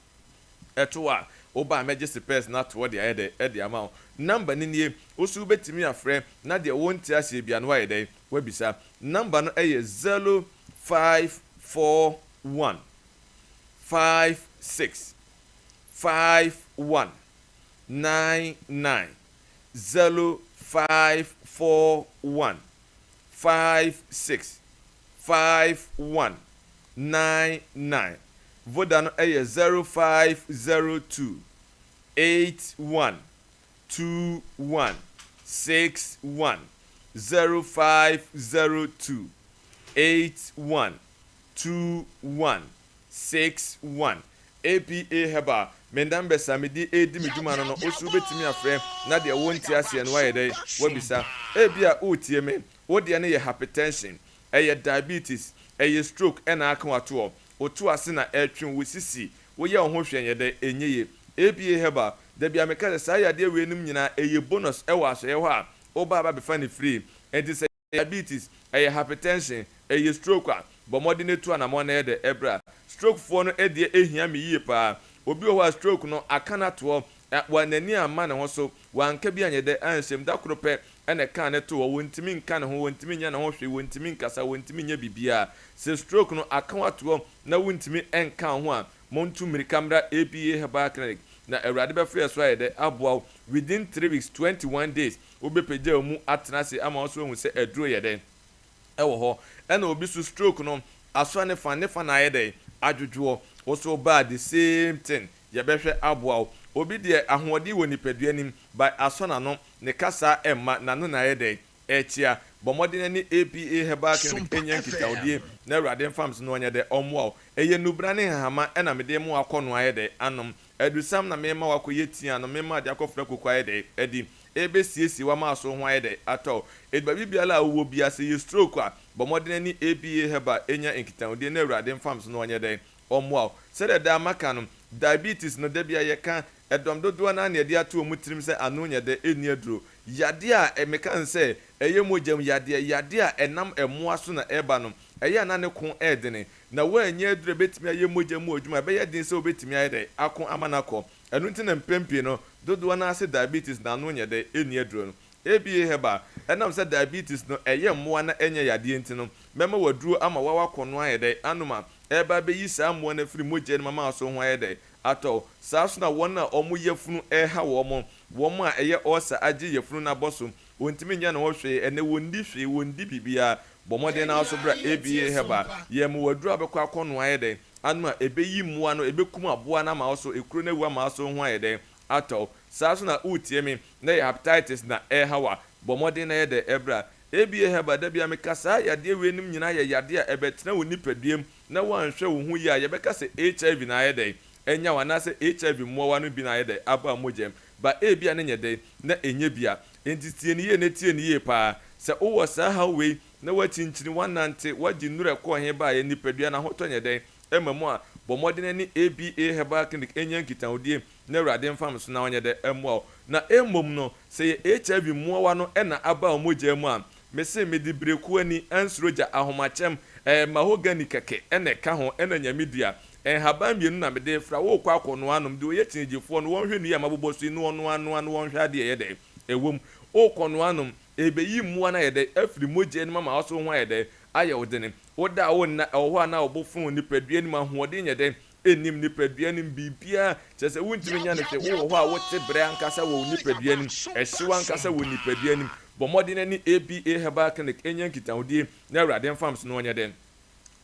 Ɛto a, wo ba a mɛgye sepɛs no ato hɔ de ayɛ dɛn? De ama wo. Number no nie, wo nso wobɛtumi afrɛ na deɛ wonte aseɛ biara no woayɛ dɛn? Woabisa. Number no yɛ 0541 56 51 99, 0541 56 51 99. Voda no yɛ 0502 81 21 61, 0502 81 21 61. APA Herbal, me numbers a mede redi me dwuma no no, wo nso wobɛtumi afrɛ na deɛ wonte aseɛ no woayɛ dɛn? Woabisa. Ebia woretie me, wo deɛ no yɛ hypertension, ɛyɛ diabetes, ɛyɛ stroke na aka wo ato hɔ, Woto ase na ɛtwe wo sisi, woyɛ wo ho hwɛ nyɛ dɛ, ɛnyɛ yie. APA Herbal, da biara meka sɛ saa yadeɛ wei nom nyinaa ɛyɛ bonus wɔ asɔeɛ hɔ a woba aba bɛfa no free. Ɛnti sɛ ɛyɛ diabetes, ɛyɛ hypertension, ɛyɛ stroke a, bɔ mmɔden tu anamɔn na yɛ dɛ bra. Stroke foɔ no deɛ ɛhia me yie paa. Obi wɔ hɔ a stroke no aka no atoɔ, wa n'ani amma ne ho so, wanka bi anyɛ dɛ anhyɛ mu, da koro pɛ na ɛkaa no too hɔ, wɔntumi nka ne ho, wɔntumi nyɛ ne ho hwee, wɔntumi nkasa, wɔntumi nyɛ biribiara. Sɛ stroke no aka wo ato hɔ na wontumi nka wo ho a, montu mmirika mmra APA Herbal Clinic na Awurade bɛfa yɛn so ayɛ dɛ aboa wo. Within 3 weeks, 21 days, wobɛpagya wo mu atena ase ama wo nso woahu sɛ aduro yɛ dɛn wɔ hɔ. Ɛna obi nso stroke no asoa ne fa, ne fa na ayɛ dɛn adwodwoɔ, wo nso wobaa the same thing, yɛbɛhwɛ aboa wo. Obi deɛ ahoɔden wɔ nipadua no mu but asɔ n'ano, Ne kasa mma n'ano na ayɛ dɛn? Ɛrekyea. Bɔ mmɔden ne APA Herbal Clinic nyɛ nkitahodie na Awurade mfa me so na ɔnyɛ dɛn? Ɔmmoa wo. Ɛyɛ nnubena ne nhahama na mede rema wo akɔ noa ayɛ dɛn? Anom. Adusam na merema wo akɔyɛ tea ano, merema wode akɔfra koko ayɛ dɛn? Adi. Ɛrebɛsiesie w'amaaso ho ayɛ dɛn? Atɔ wo. Enti baabi biara a wowɔ biara, sɛ ɛyɛ stroke a, bɔ mmɔden ne APA Herbal nya nkitahodie na Awurade mfa me so na ɔnyɛ dɛn? Ɔmmoa wo. Sɛdeɛ daa maka no, diabetes no, da biara yɛka, Ɛdɔm dodoɔ no ara na yɛde ato wɔn tirim sɛ ano nyɛ dɛ, ɛnni aduro. Yadeɛ a meka no sɛ ɛyɛ mogya mu yadeɛ, yadeɛ a ɛnam mmoa so na ɛba no, ɛyɛ a na ne ko yɛ dene. Na woannya aduro a ɛbɛtumi ayɛ mogya mu adwuma a, ɛbɛyɛ den sɛ wobɛtumi ayɛ dɛ ako ama no akɔ. Ɛno nti na mpɛn pii no, dodoɔ no ara se diabetes na ano nyɛ dɛ, ɛnni aduro no. ABA Herbal, ɛnam sɛ diabetes no ɛyɛ mmoa na ɛnyɛ yadeɛ nti no, mɛma wo aduro ama woawakɔnoa ayɛ dɛ anom a ɛreba abɛyi saa mmoa no afiri mogya no mu ama wo so ho ayɛ dɛ atɔ. Saa nso na wɔn a wɔn yafunu reha wɔn, wɔn a ɛyɛ ulcer agye yafunu no abɔ so, wɔntumi nyɛ ne ho hwee, ɛnnɛ wɔnni hwee, wɔndi biribiara. Bɔ mmɔden na wo nso bra ABA Herbal, yɛn mu aduro a wobɛkɔ akɔnoa ayɛ dɛn anom a ɛbɛyi mmoa no, ɛbɛkum aboa no ama wo so, ekuro no awu ama wo so ho ayɛ dɛn atɔ. Saa nso na woretie me na ɛyɛ hepatitis na ɛreha wo a, bɔ mmɔden na yɛ dɛn bra ABA Herbal. Da biara meka saa yadeɛ weinom nyinaa yɛ yadeɛ a ɛbɛtena wo nipadua mu na woanhwɛ wo ho yie a, yɛbɛka sɛ HIV na ayɛ dɛn anya wo anaasɛ HIV mmoawa no bi na ayɛ dɛn aba wo mogya mu. But ebia na nyɛ dɛn na ɛnyɛ bi a. Enti tie no yie na tie no yie paa. Sɛ wowɔ saa haw wei na woakyinkyini, woanante, woagye nnuru a ɛkɔɔ he baeɛ, nipadua no ahotɔ nyɛ dɛn ɛma mu a, bɔ mmɔden ne ABA Herbal Clinic nya nkitahodie na Awurade mfa me so na ɔnyɛ dɛn mmoa wo. Na mmom no, sɛ ɛyɛ HIV mmoawa no na aba wo mogya mu a, Mese mede berekuo ani ansuro gya ahomakyɛm ɛɛ mahogany kɛkɛ na ɛka ho ɛna nyame dua nhaban mienu na mede refra worekɔ akɔnoa anom deɛ ɔyɛ kyinigyefoɔ no wɔnhwɛ nnua a mabobɔ so yi na ɔnoa noa na wɔnhwɛ adeɛ ɛyɛ dɛn ɛwom worekɔnoa anom ɛrebɛyi mmoa no ayɛ dɛn afiri mogya no mu ama wo so ho ayɛ dɛn ayɛ wo dene woda a wonna ɛwɔ hɔ a na wo bo fono nipadua no mu ahoɔden nyɛ dɛn Nnim nipadua no mu biribiara, kyerɛ sɛ wontumi nyɛ no hwee. Wowɔ hɔ a wote brɛ ankasa wɔ wo nipadua no mu, ɛhyew ankasa wɔ nipadua no mu. Bɔ mmɔden na ne ABA Herbal Clinic nyɛ nkitahodie na Awurade mfa mso na ɔnyɛ dɛn?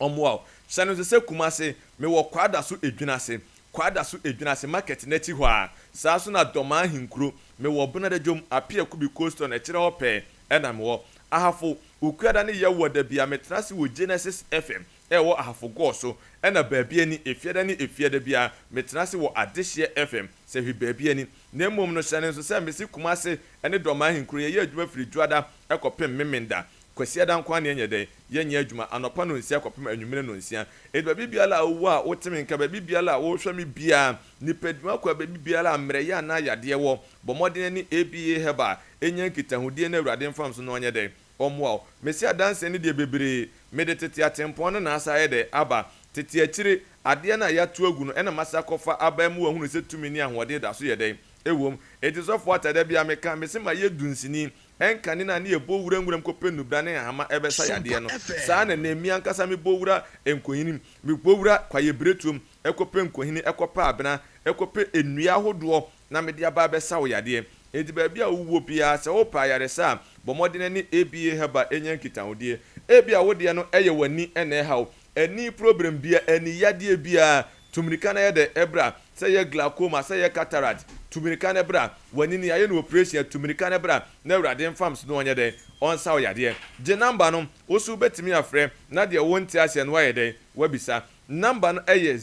Ɔmmoa wo. Hyɛ no nso sɛ Kumase, mewɔ Kwadaso Edwinase, Kwadaso Edwinase market no akyi hɔ ara. Saa nso na Dɔmaa Ahenkuro, mewɔ Bonadadwom, Apia Kubi Cold Store no akyire hɔ pɛɛ na mewɔ. Ahafo, Okuada ne Yawuada biara metra ase wɔ Genesis FM a ɛwɔ Ahafo Gɔɔ so, ɛna baabi ani, Efiada ne Efiada biara metra ase wɔ Adehyeɛ FM, sɛ hwe baabi ani. Na mmom no hyɛ no nso sɛ mese Kumase ne Dɔmaa Ahenkuro yɛyɛ adwuma firi Dwoada kɔpem Memenda. Kwasiada nko ara na yɛnyɛ dɛn? Yɛnyɛ adwuma anɔpa nonsia kɔpem anwummere nonsia. Enti baabi biara a wowɔ a wote me nka, baabi biara a worehwɛ me biara, nipadua akwaa baabi biara a mmerɛyɛ anaa yadeɛ wɔ, bɔ mmɔden ne ABA Herbal nya nkitahodie na Awurade mfa nso na ɔnyɛ dɛn? Ɔmmoa wo. Mese adanseɛ no deɛ bebree, mede tete atempɔn no na asa ayɛ dɛn? Aba. Tete akyire, adeɛ no a yɛato agu no ɛna masa akɔfa aba mu wahunu sɛ tumi ne ahoɔden da so yɛ dɛn? Ɛwom. Enti sɔfoɔ Atta da biara meka, mese mayɛ dunsini, Ɛnkane no a na yɛbɔ wura nwuram kɔpɛ nnubra ne nhahama ɛbɛsa yadeɛ no, saa ara na nnɛ me ankasa mebɔ wura nkohini, mebɔ wura kwaeɛbiretuom kɔpɛ nkohini, kɔpɛ abena, kɔpɛ nnua ahodoɔ na mede aba abɛsa wo yadeɛ. Enti baabi a wowɔ biara, sɛ wopɛ ayaresa a, bɔ mmɔden ne ABA Herbal nya nkitahodie. Ebia wo deɛ no yɛ w'ani na ɛha wo, Ani probrem bia, ani yadeɛ biara, tu mirika na yɛ dɛ bra, sɛ ɛyɛ glaucoma, sɛ ɛyɛ cataract, tu mirika na bra, w'ani no yɛayɛ no operation a, tu mirika na bra na Awurade mfa mso na ɔnyɛ dɛn, ɔnsa wo yadeɛ. Gye number no, wo nso wobɛtumi afrɛ na deɛ wonte aseɛ no woayɛ dɛn, woabisa. Number no yɛ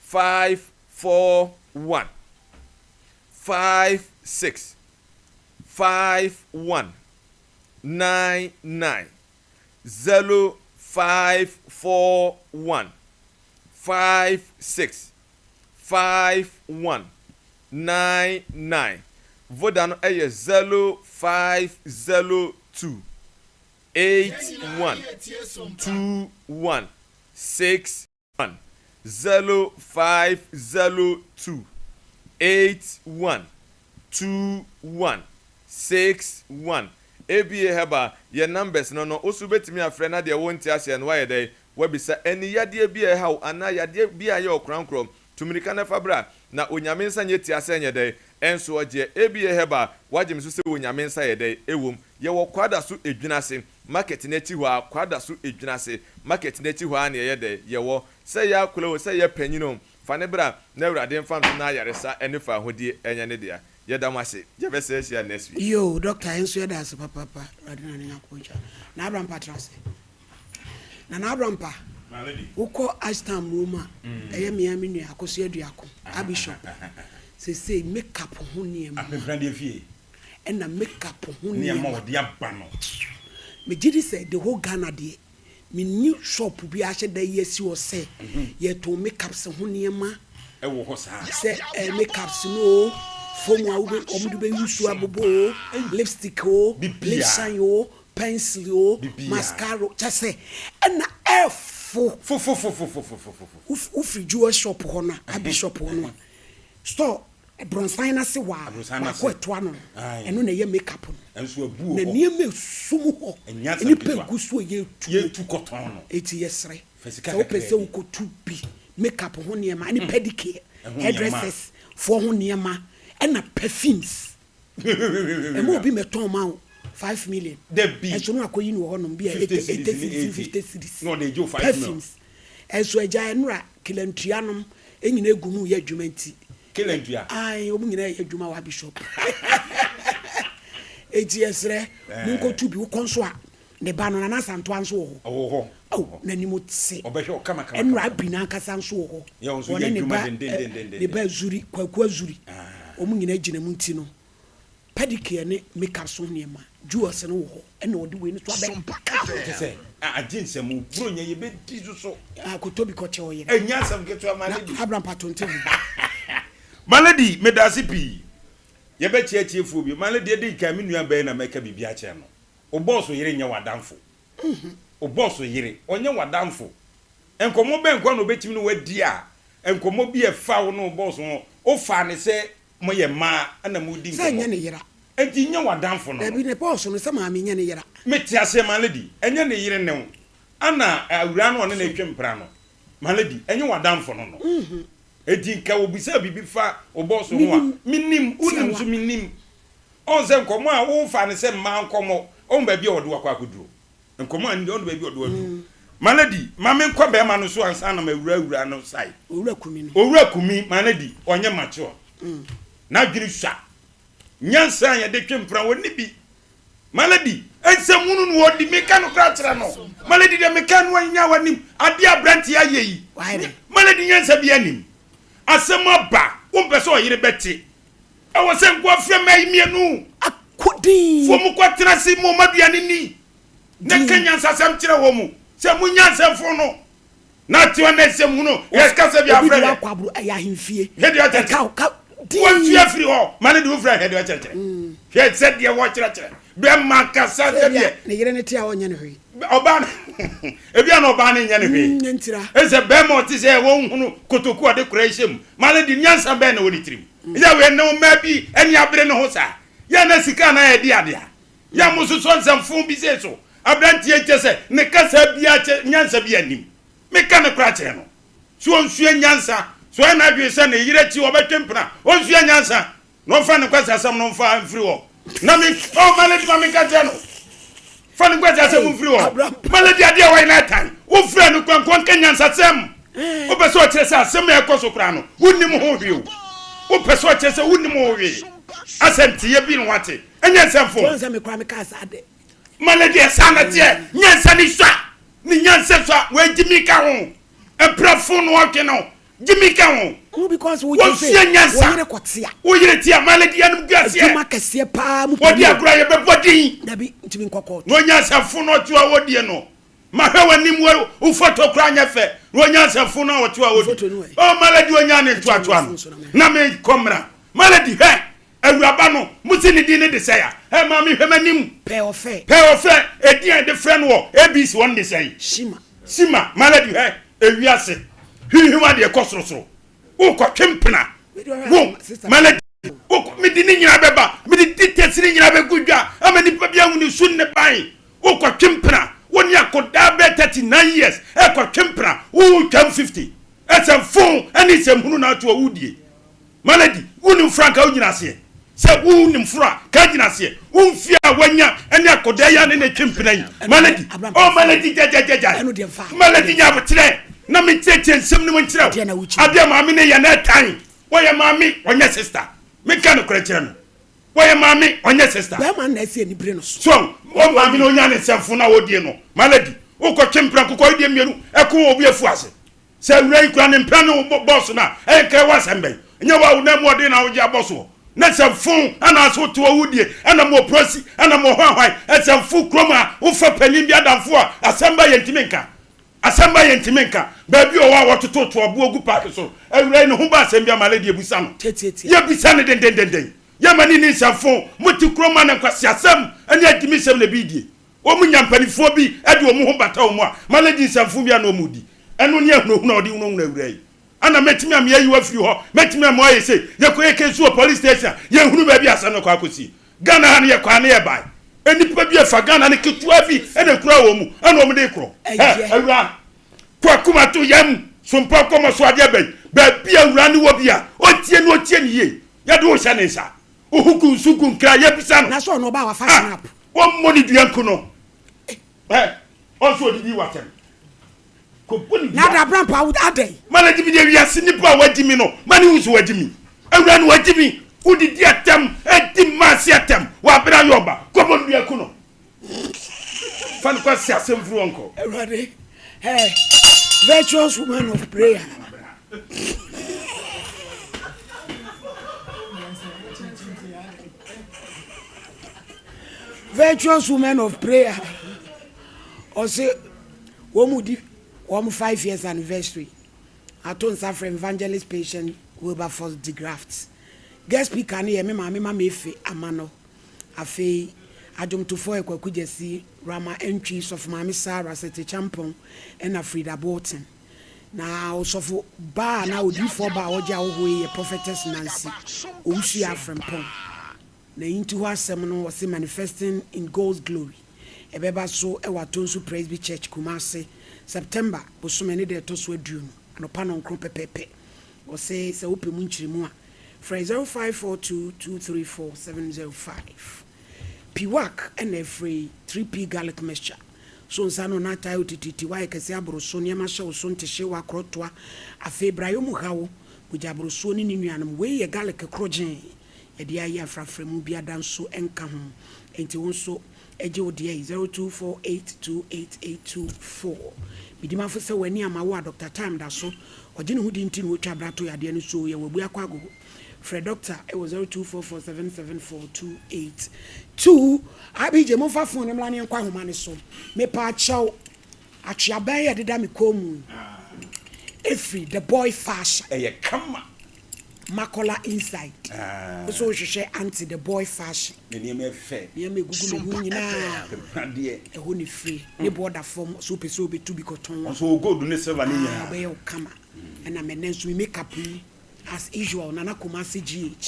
0541 56 51 99. 0541 56 51 99 Voda no yɛ 0502 81 21 6 1 0 5 0 2 8 1 2 1 6 1 ABA Herbal yɛ numbers no no wo so wobɛtumi afrɛ na deɛ wonte aseɛ no woayɛ dɛn woabisa ɛne yadeɛ bi a ɛha wo anaa yadeɛ bi a ɛyɛ ɔkorankorɔ tu mirika na fa bra na Onyame nsa nyɛ tia sɛ nyɛ dɛn ɛnso ɔgyeɛ ABA Herbal woagye me so sɛ Onyame nsa yɛ dɛn ɛwom yɛwɔ Kwadaso Edwinase Market no akyi hɔ ara, Kwadaso Edwinase market no akyi hɔ ara na yɛyɛ dɛ, yɛwɔ. Sɛ yɛ akwadaa o, sɛ yɛ panyin o, fa no bra na Awurade mfa nto n'ayaresa ne fawohodie nyɛ ne dea. Yɛda mo ase. Yɛbɛsan ahyia next week. Yoo doctor yɛn nso yɛda ase papaapa awurade na ne nyankopɔn nhyira Nana Abrampa tra ase Nana Abrampa wokɔ Ashtown murom a ɛyɛ mea me nua Akosua Aduako Abishop sesei makeup ho nneɛma ɛna makeup ho nneɛma a ɔde aba no. Megye di sɛ the whole Ghana deɛ, menni shop bi a ahyɛ da yi asi hɔ sɛ yɛtɔn makeups ho nneɛma. Ɛwɔ hɔ saa. Sɛ eh, makeups no o, foam a wobe, wɔn de bɛ use abobɔ o, lipstick o, lip shine o, pencil o, mascara o, kyɛ sɛ ɛna ɛfo. Fofofofofofofofo. Wofiri jewel shop hɔ no a, abi shop hɔ no a, store Abrɔnsan no ase hɔ a, baako a ɛtoa ano no, ɛno na ɛyɛ make up no. Na nneɛma esum hɔ, nnipa egu so a yɛretu. Enti yɛsrɛ, sɛ wopɛ sɛ wokɔtu bi, make up ho nneɛma, ne pedicure, hairdressers foɔ ho nneɛma, ɛna perfumes. Ɛma obi mmɛtɔn ma wo 5 million. Ɛnso no akɔyi no wɔ hɔnom bi a 80 cedis, 50 cedis. Perfumes. Ɛnso agya ɛnora kilantua nom nyina egu mu yɛ adwuma nti. Kelentua. Ae wɔn nyinaa yɛ adwuma wɔ bishop. Eti yɛsrɛ monkɔtu bi wokɔ nso a ne ba no Nana Asantoa nso wɔ hɔ. Ɔwɔ hɔ. Oh n'anim te. Ɔbɛhwɛ wo kama kama. Ɛnora Abi n'ankasa nso wɔ hɔ. Yɛ wɔn nso yɛ Ɔne ne adwuma ba dendendenden. ne ba Azuri Kwaku Azuri. Wɔn nyinaa gyina mu nti no Pedicure ne makeup so nneɛma, jewels no wɔ hɔ ɛna ɔde wei no nso abɛ ka ho. Kyɛ sɛ agye nsam o, Buronya yɛbɛdi so so. Ah kɔtɔ bi kɔkyɛ ɔyere. Ɛnyɛ asɛm ketewa my lady. Na Abraham pato nte ho. My lady medase pii. Yɛbɛkyia atiefoɔ bio. My lady edi kan me nua bɛn na mɛka biribi akyerɛ no. Wo boss yere nyɛ w'adamfo. Wo boss yere ɔnyɛ w'adamfo. Nkɔmmɔ bɛn koraa na obetumi ne wo adi a nkɔmmɔ bi a ɛfa wo ne wo boss ho wofaa no sɛ Moyɛ mmaa na moredi Sɛ nkɔmmɔ. nyɛ ne yera. Enti nyɛ w'adamfo no no. Dabi, ne pɔɔso no, sɛ maame nyɛ ne yera. Mete aseɛ, my lady. Ɛnyɛ ne yere ne wo. Ana awuraa no a ɔne no retwe mpena no, my lady, ɛnyɛ w'adamfo no no. Enti nka wɔbisaa biribi fa wo bɔɔso ho a, Menim. menim. Wonim Tiawa. nso menim. Ɔhu sɛ nkɔmmɔ a wofa no sɛ mmaa nkɔmmɔ, ɔhu baabi a ɔde wo akɔ akɔduro. Nkɔmmɔ a ɔhu baabi a ɔde wo aduro. Ma no di, ma menkɔ bɛrima no so ansa na mawura awura no sae. Owura Kumi no. Owura Kumi, ma no di, ɔnyɛ mature. N'adwene sua. Nyansa a yɛde twe mpena, ɔnni bi. Malady, nsɛm hunu na ɔdi, meka nokorɛ akyerɛ no. Malady deɛ meka no anya w'anim, adeɛ a aberanteɛ ayɛ yi. Malady nyansa biara nnim. Asɛm aba, wompɛ sɛ ɔyere bɛte. Ɛwɔ sɛ nkoa frɛ mmaa yi mmienu. Foɔ mu kɔ tena ase ma wɔn aduane nni, na ka nyansasɛm kyerɛ wɔn mu sɛ monnya nsɛmfo no. Na te wɔn nsɛm hunu, yɛ kasa bi afrɛ hwɛ. Hwɛ deɛ ɔkyerɛkyerɛ. Wɔtu afiri hɔ ma ne de wofrɛ hwɛ deɛ ɔkyerɛkyerɛ. Hwɛ sɛ deɛ wɔkyerɛkyerɛ. Bɛma kasa sɛ deɛ. Ne yere ne te a ɔnyɛ ne hwee. Ɔbaa no ebi a na ɔbaa no nyɛ ne hwee. Ɛsɛ bɛrima ɔte sɛ wɔnhunu kotoku ɔde kora hyɛ mu. Ma ne de nyansa bɛn na wɔ ne tirim. Yɛ wei ne mmaa bi ani abere ne ho saa. Yɛ na sika na yɛde ade a. Yɛ mo sosɔ nsɛmfo bi sei so. Aberanteɛ kyɛ sɛ ne kasa biara kyɛ nyansa bi anim. Meka no koraa kyerɛ no. So ɔnsua nyansa? So ɔyɛ n'adwene sɛ ne yere akyi ɔbɛtwe mpena? Ɔnsua nyansa na ɔmfa ne nkwaseasɛm no mfa mfiri hɔ. Na me oh my lady ma menka kyerɛ no. Fa ne nkwaseasɛm mfiri hɔ. My lady adeɛ a wayɛ no atan. Wofrɛ no kora nkɔ nka nyansasɛm. Wopɛ sɛ ɔkyerɛ sɛ asɛm a ɛkɔ so koraa no wonnim ho hwee o. Wopɛ sɛ ɔkyerɛ sɛ wonnim ho hwee. Asɛ nteyɛ bi na wate. Ɛnyɛ nsɛmfo. Wɔn sɛ me koraa mekaa saa de. My lady ɛsaa na teɛ. Nyansa ne sua. Ne nyansa sua. Wɔagyi mi ka ho. Mprɛfo no ɔtwe no. Gyimi ka ho. Wo because wo gye Wɔnsua nyansa. Wo yere kɔtea. Wo yere tea ma lady anom gu aseɛ. Adwuma kɛseɛ paa mu Wɔde agorɔ a yɛbɛbɔ din. Dabi ntumi nkɔ kɔɔto. Na onyansafo no ɔte a wɔdie no. Ma hwɛ w'anim wo wo foto koraa nyɛ fɛ. Na onyansafo no a ɔte a wɔdi. Oh ma lady onya ne ntoatoa no. Na me kɔ mmra. Ma lady hwɛ awuraba no mo se ne din ne de sɛn a. Hɛ maame hwɛ m'anim. Pɛ ɔfɛ. Pɛ ɔfɛ edin a yɛde frɛ no wɔ ABC hɔ no de sɛn. Shima. Sima, malady hwɛ ewiase hwinhwim adeɛ kɔ sorosoro wokɔtwe mpena wo malady wokɔ mede ne nyinaa bɛba mede details ne nyinaa bɛgu dwa ama nipa bi ahu ne su ne ban wokɔtwe mpena wo ne akodaa bɛɛ 39 years ɛkɔtwe mpena wotwam 50 ɛsɛ fon ɛne nsɛmhunu na ato a wodie Malady, wonim frankaa wo gyinaseɛ? Sɛ wonim foro a, ka gyinaseɛ. Wo mfeɛ a woanya ne akɔdaa yi a ne ne twe mpena yi. Malady, oh Malady gyagyagyagyai. Malady nya aboterɛ na menkyerɛkyerɛ nsɛm no mu nkyerɛ wo. Adeɛ a maame no yɛ no ɛtan. Wɔyɛ maame, ɔnyɛ sister. Menka nokorɛ nkyerɛ no. Wɔyɛ maame, ɔnyɛ sister. Bɛrima no na ɛsɛ anibere no so. So, wo maame no onya ne nsɛmfo no a wɔdie no. Malady, wokɔtwe mpena nkokɔ wedeɛ mmienu ɛko wɔ obi afu ase. Sɛ awuraa yi kura ne mpena ne wo bɔs no a, ɛyɛ nka ɛwɔ asɛm bɛn? Ɛnyɛ wo a wo nan mu ɔden na wogye abɔ soɔ? Na nsɛmfo anaasɛ wote hɔ wodie ɛna mo prosi ɛna mo hwanhwan nsɛmfo kurom a wofa panin bi adamfo a asɛm ba yɛntumi nka asɛm ba yɛntumi nka baabi ɔwɔ a wɔtototo ɔboɔ gu paake so awuraa yi ne ho ba asɛm bi ama lady yɛbusa no yɛbisa no dendendenden yɛma ne ni nsɛmfo mote kurom a na nkwaseasɛm ne agyimisɛm na ebi die Wɔn nya mpanifoɔ bi de wɔn ho bata wɔn a, ma lady nsɛmfo bi a na wɔn di. Ɛno ne ahunahuna a ɔde hunahuna awuraa yi. Ana mɛtumi ama yɛayi wo afiri hɔ? Mɛtumi ama woayɛ sei? Yɛkɔyɛ case wɔ police station a, yɛnhunu baabi a asɛm no kɔ akɔsie. Ghana ha no yɛkɔ a na yɛbae. Nnipa bi ɛfa Ghana no ketewa bi na ɛkura wɔn mu ɛna wɔn de korɔ. Hɛ, awuraa, kɔ akuma to yam, sompa kɔmɔ so adeɛ bɛn? Baabi a awuraa no wɔ bi a, ɔntie na ɔtie no yie. Yɛde wo hyɛ ne nsa. Wo ho gu nsu gu nkra, yɛbisa no. Na sɛ ɔno ɔba a wafa snap. Wɔmmɔ ne dua nku no. Ɛ ɔnso odidi w'atɛm. Kɔbɔ ne dua. Na ada abrampa awo adɛn. Mana gye me deɛ wiase nipa a wagye me no ma ne hu so wagye me. Awura no wagye me. Wodidi atɛm edi mmaase atɛm wɔ abere ayɛ ɔba. Kɔbɔ ne dua ku no. Fa no kɔ ase asɛm firi hɔ nkɔ. Awurade hey virtuous woman of prayer. Virtuous women of prayer ɔse wɔn mu di wɔn 5 years anniversary ato nsa frɛ Evangelist Patient Wilberforce de Graft. Guest speaker no yɛ me maame Mama Efe Amanɔ. Afei adwomtofoɔ yɛ Kwaku Gyasi, Rama Antwi, Sɔfo Maame Sarah, Sete Kyampong ɛna Frida Bolton. Na ɔsɔfo baa anaa odiyifoɔ baa a ɔgye ahɔhoɔ yi yɛ Prophetess Nancy Owusu Afrimpong. Na eyi nti hɔ asɛm no wɔse Manifesting in God's Glory. Ɛbɛba so wɔ Atonsu Presby Church, Kumasi, September bosome ne da ɛtɔ so aduonu, anɔpa nɔnkron pɛpɛɛpɛ. Wɔse sɛ wopɛ mu nkyeremu a, Frɛ 0542 234 705. Piwak na ɛfrɛ yi, 3P garlic mixture. So nsa no na atae wo tititi, woayɛ kɛse aboro so, nneɛma hyɛ wo so, ntehye, woakorɔ toa. Afei brayɔ mu ha wo, mogya aborosoɔ ne ne nuanom. Wei yɛ garlic korɔgyee, yɛde ayɛ afrafra mu biada nso nka ho. Enti wo nso gye wo deɛ yi, 0248288824. Medi mafo sɛ w'ani amma wo a Doctor Time da so. Ɔgye ne ho di nti na ɔtwa bra to yadeɛ no so. Yɛwɔ Abuakwa Agogo. Frɛ doctor wɔ 0244774282. IBJ momfa phone no mmra na yɛnkɔ ahoma no so. Mepaakyɛw, atweaban yi a ɛdeda me kɔn mu yi, ɛfiri The Boy Fashion. Ɛyɛ kama. Makola Inside. Wo nso wohwehwɛ Aunty The Boy Fashion. Ne nneɛma yɛ fɛ. Nneɛma ɛgugu me ho nyinaa. Pepadeɛ. Ɛhɔ na ɛfiri. Ne boɔ da fam. Sɛ wopɛ sɛ wobɛtu bi kɔtɔn a. Ɔnso wɔ gold ne silver ne nyinaa. Ɔbɛyɛ wo kama. Ɛna mɛnɛ nso me makeup yi. As usual Nana Kumasi GH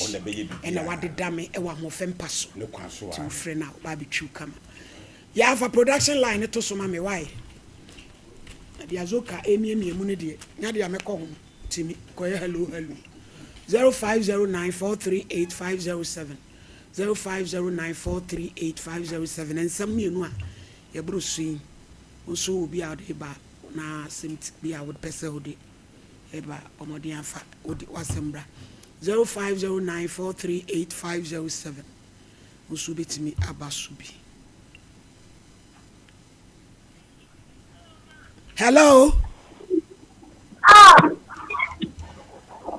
ɛna wadeda me ɛwɔ ahoɔfɛ mpa so nti wo frɛ no a ɔba abɛtwi wo kama. Yaa fa production line no to so ma me wai. Na deɛ Azoka ɛremiamia mu no deɛ nya deɛ mɛkɔ ho nti me kɔyɛ hello hello. 0509 438 507 0509 438 507 Nsɛm mmienu a yɛboro so yi wo nso wɔ bi a wode ba na asɛm bi a wopɛ sɛ wode Eba bɔ mmɔden afa wode w'asɛm bra 0509438507 wo nso wobɛtumi aba so bi. Hello.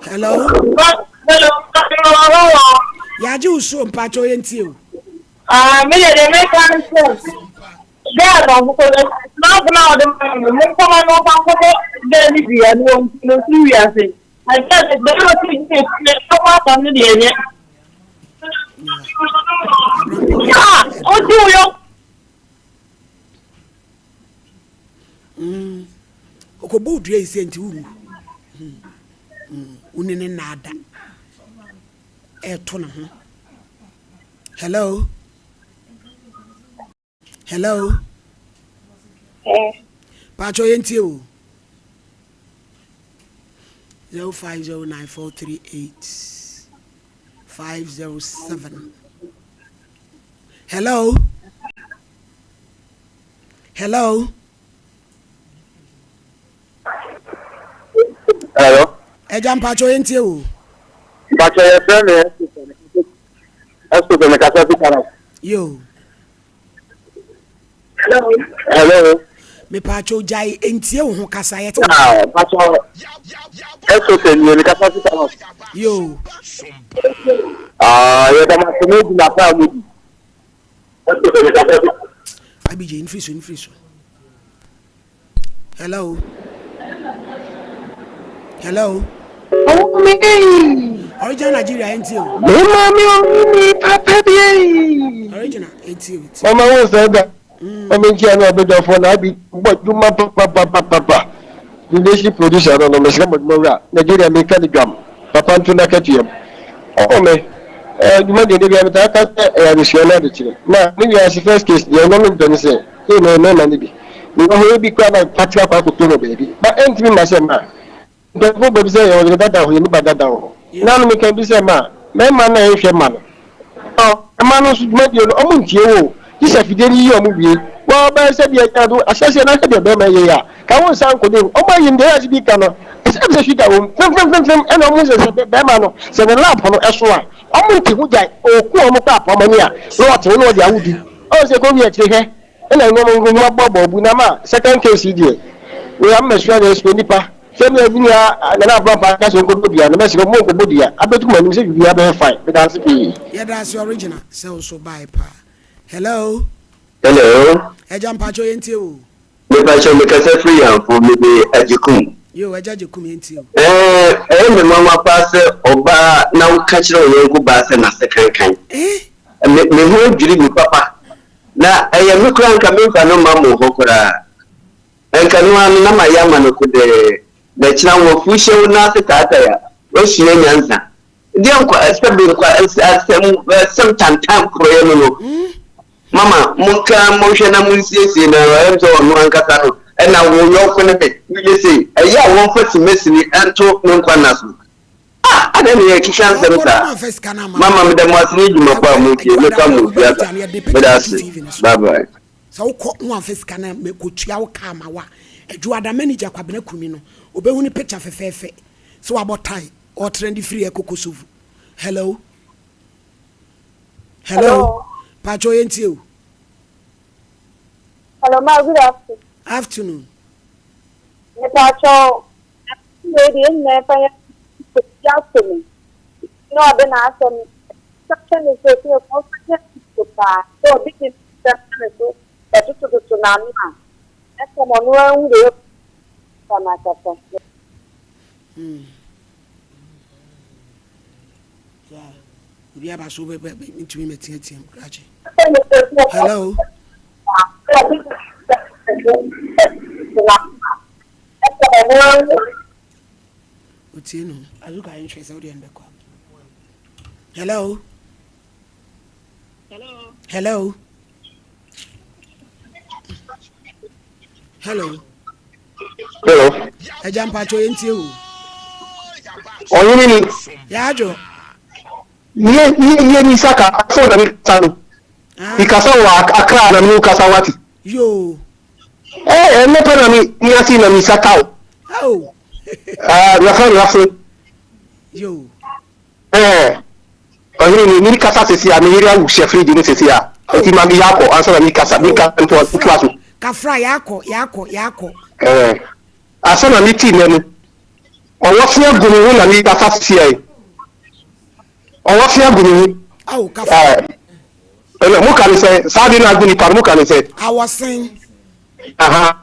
Hello. Yɛagye wo so mpakyɛ ɔyɛ ntie o. Ah, me deɛ deɛ meka ne sɛ girl no nso no n'adwene a ɔde ma no no momfa no mfa nkɔbɔ girl no dua no wɔntu no mfiri wiase na girl no bɛrɛ ɔte gyina akyire ɛho asɛm no deɛ ɛnyɛ ah ɔdi wo yɔ Mm. Ɔkɔbɔ wo dua yi sɛ nti wonwu. Mm. Mm. Wo ne ne nnaada ɛɛto ne ho. Hello. Hello. Eh. Pacho yɛntie o. 0509438507. Hello. Hello. Hello. Ẹja mpatsọ yẹn tie o. Mpatsọ yẹ fẹ mi ẹsùn mi kasa fi kara. Yo. Hello. Hello. Mipatsọ gyae ntie wo ho kasa yẹ te. Ah, mpatsọ ẹsùn fẹ mi mi kasa fi kara. Yo. Ah, yẹ dàmà sọ mi di na fa mi di. Ɛsɛ sɛ mekasa bi. Abijay, nfiri so, nfiri so. Hello. Hello. Original Nigeria ɛnti o. Me maame omi mi papa bi eyi. Original ɛnti o. Mama wo sɛ da. Mama nkyia na ɔbɛdwafoɔ na abi bɔ dwuma papapapapa. Leadership producer no no mesrɛ mo adwuma wura Nigeria meka ne dwam papa nto n'akatua mu ɔwɔ me eh, dwuma deɛ dabia metaa ka sɛ ɛyɛ adesua ne adekyerɛ na ne wiase first case deɛ ɛno mempɛ ne sɛ sei na mmarima no bi mewɔ hɔ ebi koraa na patra akɔ akɔpie wɔ baabi ba ɛntumi mma sɛ ma Mpanyimfo bɛ bi sɛ yɛwɔ yere dada wɔ hɔ, yɛnni ba dada wɔ hɔ. Nna no meka bi sɛ ma mmarima no a yɛnhwɛ mma no. Mmaa no nso dwumadie no ɔmo ntie wo o, gye sɛ afidie no yiyi ɔmo wie. Wa ɔbaa sɛ deɛ nya do ahyɛseɛ na hwɛ deɛ bɛrima yɛ yi a, ka wo nsa nko den. Ɔmo ayi no deɛ ɛyɛ bi ka no, ɛsɛ sɛ sugar wɔ mu femfemfemfem ɛna ɔmo hu sɛ sɛ bɛrima no sɛ ne lap no ɛso a, ɔmo nte ho gyae, ɔɔku ɔmo kɔ apam ani a na ɔte ho na ɔde awo di. Ɔhu sɛ ɛkɔ wie akyire hwɛ Ɛna nneɛma nkohu aboaboa obu na ma second case yi deɛ wei ama masua deɛ sɛ nipa sɛ me me nua Nana Abrampah aka sɛ ɔnkɔbɔ dua no mɛsrɛ mo monkɔbɔ dua abɛto mo anim sɛ biribiara bɛyɛ fine meda ase pii. Yɛda ase original sɛ wo so bae paa. Hello. Hello. Agya mpakyɛw yɛntie wo o. Mepakyɛw mekasa firi Yamfo mede Agyekum. Yoo Agya Agyekum yɛntie wo. Ɛɛ ɛyɛ me nwanwa paa sɛ ɔbaa na woka kyerɛ wo yɔnko baa sɛ n'ase kankan. Me me ho adwiri me papa. Na ɛyɛ me koraa nka memfa no mma mo hɔ koraa. Nka no ara no na mayɛ ama no kodɛɛ. Na kyena wafu hyɛ wo nan ase taatae a, wasua nyansa. Deɛ nkwa sɛbe nkwa asɛm asɛm tantan porɔeɛ no no. Mama, monka monhwɛ na monsiesie na ɛyɛ sɛ ɔno ankasa no ɛna wo yɔnko ne me woyɛ sei. Ɛyɛ a wɔmfa simasini nto ne nkwa nna so. Ah adɛn na yɛkeka nsɛm saa? Mama meda mo ase ne dwuma pa a modie mɛfa mo mfi aba meda ase bye bye. Sɛ wokɔ na wamfa sika no a mekɔtua wo kaa ma wo a, Adwoada manager Kwabena Kumi no, ɔbɛhu ne picture fɛfɛɛfɛ sɛ wabɔ tie ɔretrɛnde firi ɛkɔ Kosovo. Hello? Hello? Paatwɔ yɛntie o. Hello, ma good afternoon. Afternoon. Mepaatwɔ wei deɛ yɛn nyinaa mfa yɛn kɔsi ato me na ɔde n'asɛm hyɛ ne so sɛ ɔmfa nyɛ so paa sɛ ɔde ne nsɛm hyɛ ne so ɛtotototo n'ano a ɛsɛm ɔno ara hu deɛ ɔfa no akasa. Obi aba so bɛ bɛ ntumi mɛteatea mu krakye. Hello. Otie no. Azuka yɛn hwɛ sɛ wodeɛ no bɛkɔ. Hello. Hello. Hello. Hello. Ẹja mpatsọ yẹn tie o. Ɔhene ni. Yaadwo. Yie yie yie ni saka afɔ na mi kasa no. Mi kasa wɔ Accra na mi kasa wati. Yoo. Ɛɛ ɛnɛ pɛ na mi mi ase na mi saka o. Ao. Ɛɛ yɛfrɛ no ase. Yoo. Ɛɛ ɔhene ni mi kasa sisi a mi yere awu hyɛ firiji mu sisi a. Nti ma mi yakɔ ansa na mi kasa mi ka ntoa ntoa so. Kafra yakɔ yakɔ yakɔ. Ɛɛ asa na mi ti nɛ no. Ɔwɔ fi agu mi ho na mi kasa sisi a yi. Ɔwɔ fi agu mi ho. Ao kafra. Ɛɛ ɛnna mo ka ne sɛ saa de na agu nipa no mo ka ne sɛ. Awɔsen. Aha.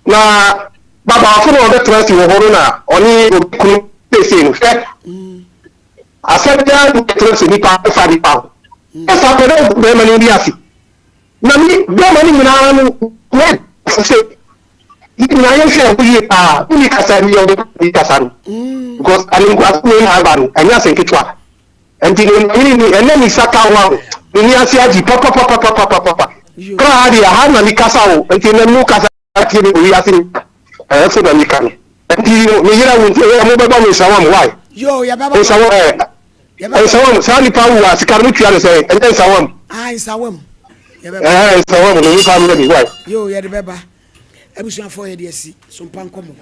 Na babaafo na ɔbɛtena ase wɔ hɔ no na ɔne obi kunu seesei no hwɛ. Asɛm biara na ɛtena ase nipa fa nipa ho. Ɛsa pɛ dɛ bɛrima no bi ase. Na me bɛrima no nyinaa no yɛ sɛ yɛn nyinaa yɛhwɛ ɛho yie paa. Wonni kasa ni ɔde ni kasa no. Because animguase wei na aba no ɛnyɛ asɛm ketewa. Nti no ɔhene ni ɛnɛ ni saka ho a meni ase agye papapapapapapa. Kra ha deɛ ha na mi kasa o nti ɛnɛ mu kasa tie mi owi ase ɛɛ fo na mi ka no. Nti no me yera wu nti ɛyɛ mo bɛbɔ me nsawam why? Yo yɛbɛbɔ Nsawam ɛɛ nsawam saa nipa wu a sika no mo tua no sɛ ɛnyɛ nsawam. Ah nsawam yɛbɛbɔ. Ɛɛ nsawam no nipa mi why? Yo yɛde bɛba. Abusuafoɔ yɛde asi so mpa nkɔmmɔ.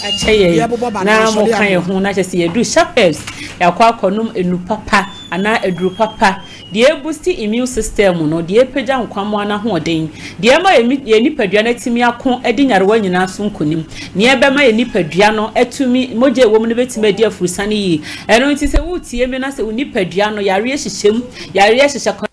Akyɛ yɛn na mo ka yɛn ho na kyɛ sɛ yɛduru Sharp-Herbs yɛakɔ akɔnom enu papa anaa aduru papa deɛ ɛbusti immune system no deɛ ɛpagya nkwammoa no ahoɔden deɛ ɛma yɛn nipadua no atumi ako adi nyarewa nyinaa so nkonim nea ɛbɛma yɛn nipadua no atumi mogya ɛwɔ mu no bɛtumi adi afurusane yie ɛno nti sɛ woretie me na sɛ wo nipadua no yareɛ hyehyɛ mu yareɛ hyehyɛ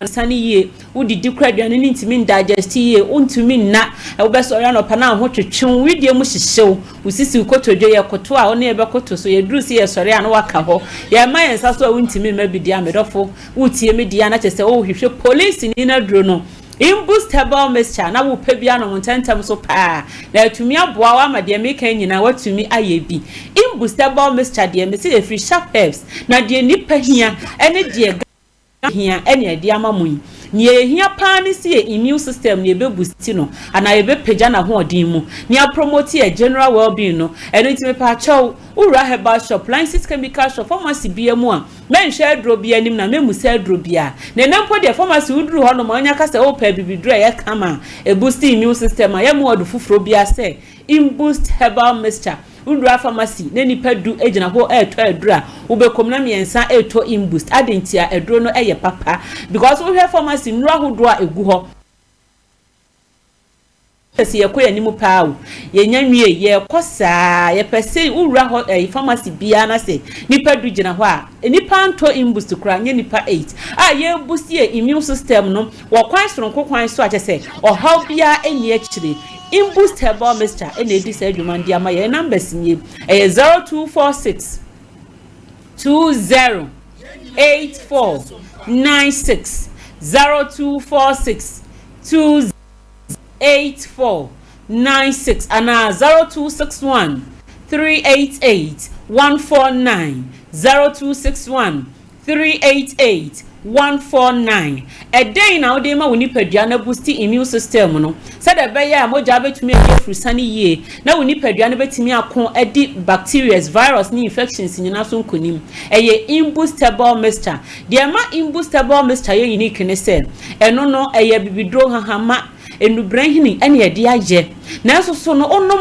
Nsane yie, wodidi koraa aduane no ntumi ndigest yie, wontumi nna, wobɛsɔre anɔpa na wo ho twetwe wo, wedeɛ mu hyehye wo, wo sisi, wo kotodwe, yɛkoto a wo ne yɛbɛkoto so, yɛduru sɛ yɛsɔre a na woaka hɔ, yɛma yɛn nsa so a wontumi mma bi deɛ a, medɔfo, wotie me deɛ a na kyerɛ sɛ wohwehwɛ polisini no aduro no, Imboost Herbal Mixture, na wopɛ bi anom ntɛmntɛm so paa, na atumi aboa wo ama deɛ meka yi nyinaa woatumi ayɛ bi. Imboost Herbal Mixture deɛ mese ɛfiri Sharp Herbs, na deɛ nnipa hia ne deɛ. hia na yɛde ama mo yi. Nea ehia paa ne sɛ yɛn immune system no yɛbɛ boosti no anaa yɛbɛpagya n'ahoɔden mu na yɛapromote yɛn general well being no. Ɛno nti mepaakyɛw, wo wura herbal shop, Lances chemical shop, pharmacy biara mu a, mɛnhwɛ aduro biara anim na mɛmmusa aduro biara. Na ɛnnɛ mpo deɛ pharmacy woduru hɔ nom a wonya ka sɛ wopɛ abibiduro a ɛyɛ kama a ɛboosti immune system a, yɛmma wo adu foforɔ biara sɛ Imboost herbal mixture. Wowura pharmacy na nnipa du gyina hɔ retɔ aduro a, wobɛkɔ mu na mmiɛnsa retɔ Imboost. Adɛn ntia? Aduro no yɛ papa. Because wohwɛ pharmacy nnuro ahodoɔ a ɛgu hɔ. Sɛ yɛkɔ yɛn anim paa o, yɛnnya nwiei, yɛrekɔ saa. Yɛpɛ sɛ wowura hɔ ɛyi pharmacy biara na sɛ nnipa du gyina hɔ a, nnipa antɔ Imboost koraa, nyɛ nnipa eight a yɛreboost yɛn immune system no wɔ kwan soronko kwan so a kyerɛ sɛ ɔhaw biara nni akyire. Imboost Herbal Mixture na edi saa dwuma no de ama yɛn. Numbers nie, ɛyɛ 0246 20 84 96, 0246 20 84 96 anaa 0261 388 149, 0261 388. 149. Ɛdɛn na wode rema wo nipadua no abusti immune system no sɛdeɛ ɛbɛyɛ a mogya bɛtumi adi afurusane yie na wo nipadua no bɛtumi ako adi bacterias, virus ne infections nyinaa so nkonim? Ɛyɛ Imbustable Mixture. Deɛ ɛma Imbustable Mixture yɛ unique ne sɛ, ɛno no ɛyɛ abibiduro, nhahamma, nnubrahini ɛna yɛde ayɛ. Nanso so no wonom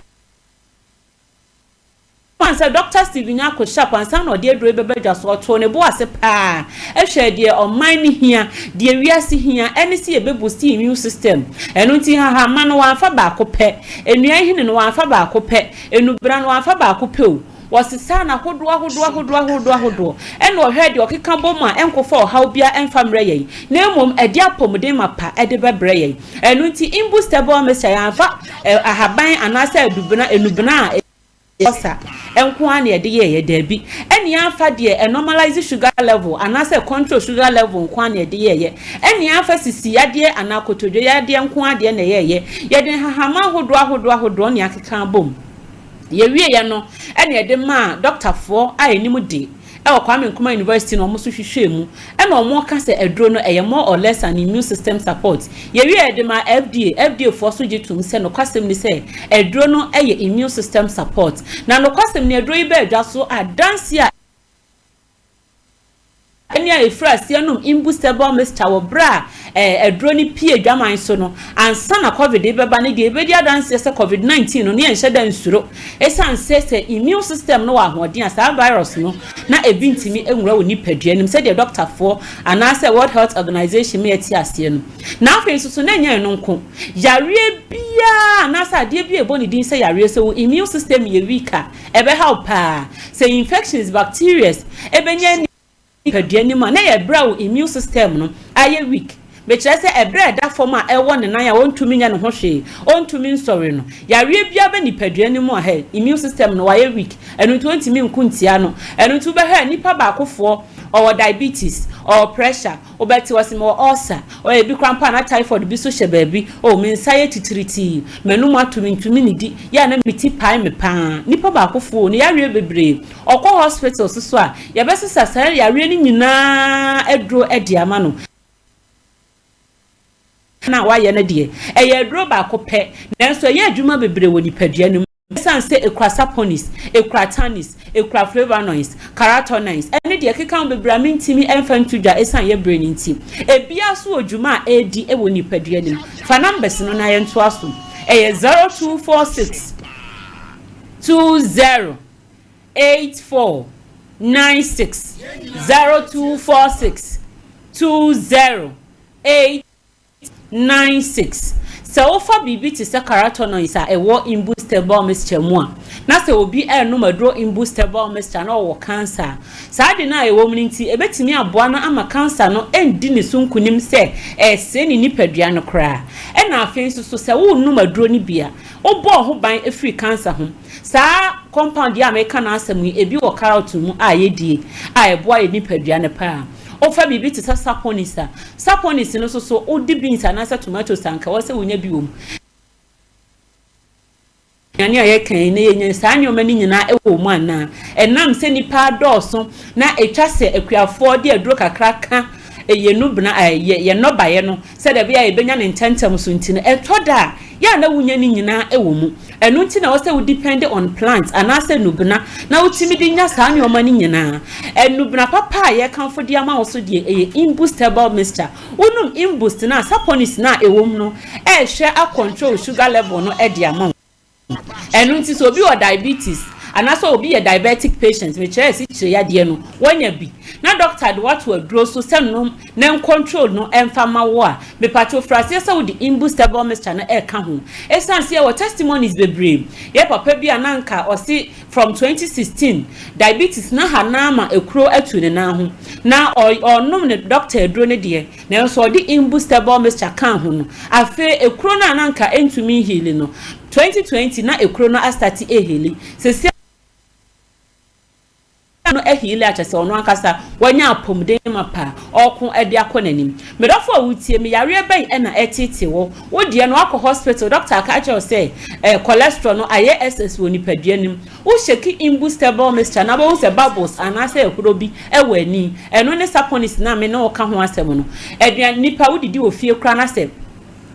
Esiane sɛ Dɔkta Stephen Nyarko Sharp ansa na ɔde aduro yi bɛba dwa so, ɔtoo ne bo ase paa hwɛɛ deɛ ɔman no hia, deɛ wiase hia, ɛne sɛ yɛbɛbusti immune system. Ɛno nti nhahamma no wamfa baako pɛ, nnua nhini no wamfa baako pɛ, nnubena no wamfa baako pɛ o, wɔsesaa no ahodoɔ ahodoɔ ahodoɔ ahodoɔ ahodoɔ ɛna ɔhwɛɛ deɛ ɔkeka bɔ mu a ɛnkɔfa ɔhaw biara ɛmfa mmerɛ yɛn na mmom ɛde apɔmuden mapa ɛde bɛbrɛ yɛn. Ɛno nti Imbustable Mixture yɛamfa ahaban anaasɛ adubena, nnubena a Ɔsa nko ara na yɛde yɛeɛ? Daabi. Ɛne yɛamfa deɛ ɛnormalize sugar level anaasɛ ɛcontrol sugar level nko ara na yɛde yɛeɛ. Ɛne yɛamfa sisi yadeɛ anaa kotodwe yadeɛ nko ara deɛ na ɛyɛeɛ. Yɛde nhahamma ahodoɔ ahodoɔ ahodoɔ na yɛakeka abom. Yɛwieeɛ no, ɛna yɛde maa dɔktafoɔ a ɛnim de. Ɛwɔ Kwame Nkrumah University na wɔn nso hwehwɛɛ mu ɛna wɔn reka sɛ aduro no ɛyɛ more or less an immune system support. Yɛwieɛ yɛde maa FDA, FDA foɔ nso gye toom sɛ nokwasɛm ni sɛ aduro no ɛyɛ immune system support. Na nokwasɛm ni aduro yi baa dwa so a adanseɛ a ɛne a ɛfiri aseɛ nom imbustable mixture wɔ berɛ a aduro no pue dwaman so no ansa na covid rebɛba no deɛ ɛbɛdi adanseɛ sɛ covid 19 no ne yɛnhyɛ da nsuro ɛsiane sɛ sɛ immune system no wɔ ahoɔden a saa virus no na ebi ntumi nwura wo nipadua no mu sɛdeɛ dɔktafoɔ anaasɛ World Health Organization ma yɛte aseɛ no. Na afei nso so na ɛnyɛ ɛno nko, yareɛ biara anaasɛ adeɛ bi a ɛbɔ ne din sɛ yareɛ sɛ wo immune system yɛ weak a ɛbɛha wo paa. Sɛ infections, bacterias ɛbɛnya nipadua no mu a, na ɛyɛ berɛ a wo immune system no ayɛ weak. Mekyerɛ sɛ ɛberɛ a ɛda fam a ɛwɔ ne nan a ɔntumi nyɛ ne ho hwee, ɔntumi nsɔre no, yareɛ biara ba nipadua no mu a, hɛ, immune system no wayɛ weak, ɛno nti ɔntumi nko ntia no. Ɛno nti wobɛhwɛ a nipa baakofoɔ, ɔwɔ diabetes, ɔwɔ pressure, wobɛte ɔse mewɔ ulcer, ɔyɛ bi koraa mpo a na typhoid bi nso hyɛ baabi, oh me nsa yɛ titiritii, m'anum ato mentumi nnidi, yɛ a na me ti pae me paa. Nipa baakofoɔ o, ne yareɛ bebree. Ɔkɔ hospital nso so a, yɛbɛsesa saa yareɛ no nyinaa aduro de ama no. No a wayɛ no deɛ, ɛyɛ aduro baako pɛ, nanso ɛyɛ adwuma bebree wɔ nipadua no mu. Ɛsiane sɛ ɛkura saponins, ɛkura tannins, ɛkura flavonoids, carotenoids, ne deɛ ɛkeka ho bebree a mentumi mfa nto dwa ɛsiane yɛn berɛ no nti. Ebiara nso wɔ dwuma a ɛredi wɔ nipadua no mu. Fa numbers no na yɛntoa so. Ɛyɛ 0246 20 84 96, 0246 20 8 9 6. Sɛ wofa biribi te sɛ carotenoids a ɛwɔ imbustable mixture mu a, na sɛ obi renom aduro imbustable mixture na ɔwɔ cancer a, saa ade no a ɛwɔ mu no nti, ɛbɛtumi aboa no ama cancer no andi ne so nkonim sɛ ɛresɛe ne nipadua no koraa. Ɛna afei nso so, sɛ worenom aduro no bi a, wobɔ wo ho ban firi cancer ho. Saa compound yi a mereka n'asɛm yi, ebi wɔ carrot mu a yɛdie a ɛboa yɛn nipadua no paa. Wofa biribi te sɛ saponis a, saponis no nso so, wodi beans anaasɛ tomatoes a, anka ɛwɔ sɛ wonya bi wɔ mu. Nnuane a yɛka yi, na yɛnya saa nneɛma no nyinaa wɔ mu anaa? Ɛnam sɛ nnipa adɔɔso na ɛtwa sɛ akuafoɔ de aduro kakra ka yɛn nnubena, yɛn nnɔbaeɛ no sɛdeɛ ɛbɛyɛ a yɛbɛnya no ntɛmntɛm so nti no, ɛtɔ da a, yɛ a na wonya ne nyinaa wɔ mu. Ɛno nti na ɛwɔ sɛ wo depend on plant anaasɛ nnubena na wotumi de nya saa nneɛma no nyinaa. Nnubena papa a yɛkamfo de ama wo so deɛ, ɛyɛ Imboost herbal mixture. Wonom Imboost no a, saponis no a ɛwɔ mu no rehwɛ a control sugar level no de ama wo. Ɛno nti sɛ obi wɔ diabetes anaasɛ obi yɛ diabetic patient, mekyerɛ asikyire yadeɛ no, wanya bi, na doctor de wo ato aduro so sɛ nom na ncontrol no mfa ma wo a, mepakyɛw firi aseɛ sɛ wode imbustable mixture no reka ho. Ɛsiane sɛ yɛwɔ testimonies bebree, yɛ papa bi a na anka ɔse from 2016 diabetes no aha no ara ma ekuro atu ne nan ho, na ɔrenom ne doctor aduro no deɛ, nanso ɔde imbustable mixture kaa ho no, afei ekuro no a na anka ɛntumi nheali no, 2020 na ekuro no astate reheali. Seesei. no ahiili a kyerɛ sɛ ɔno ankasa wanya apɔmuden mapa a ɔreko de akɔ n'anim. Me dɔfo a wotie me, yareɛ bɛn na ɛreteetee wo? Wo deɛ no woakɔ hospital, doctor aka akyerɛ wo sɛ eh, cholesterol no ayɛ excess wɔ nipadua no mu. Wo shake imbustable mixture no a wobɛhu sɛ bubbles anaasɛ ahuro bi wɔ ani. Ɛno ne saponis no a me ne wo ka ho asɛm no. Aduane, nipa wodidi wɔ fie koraa na sɛ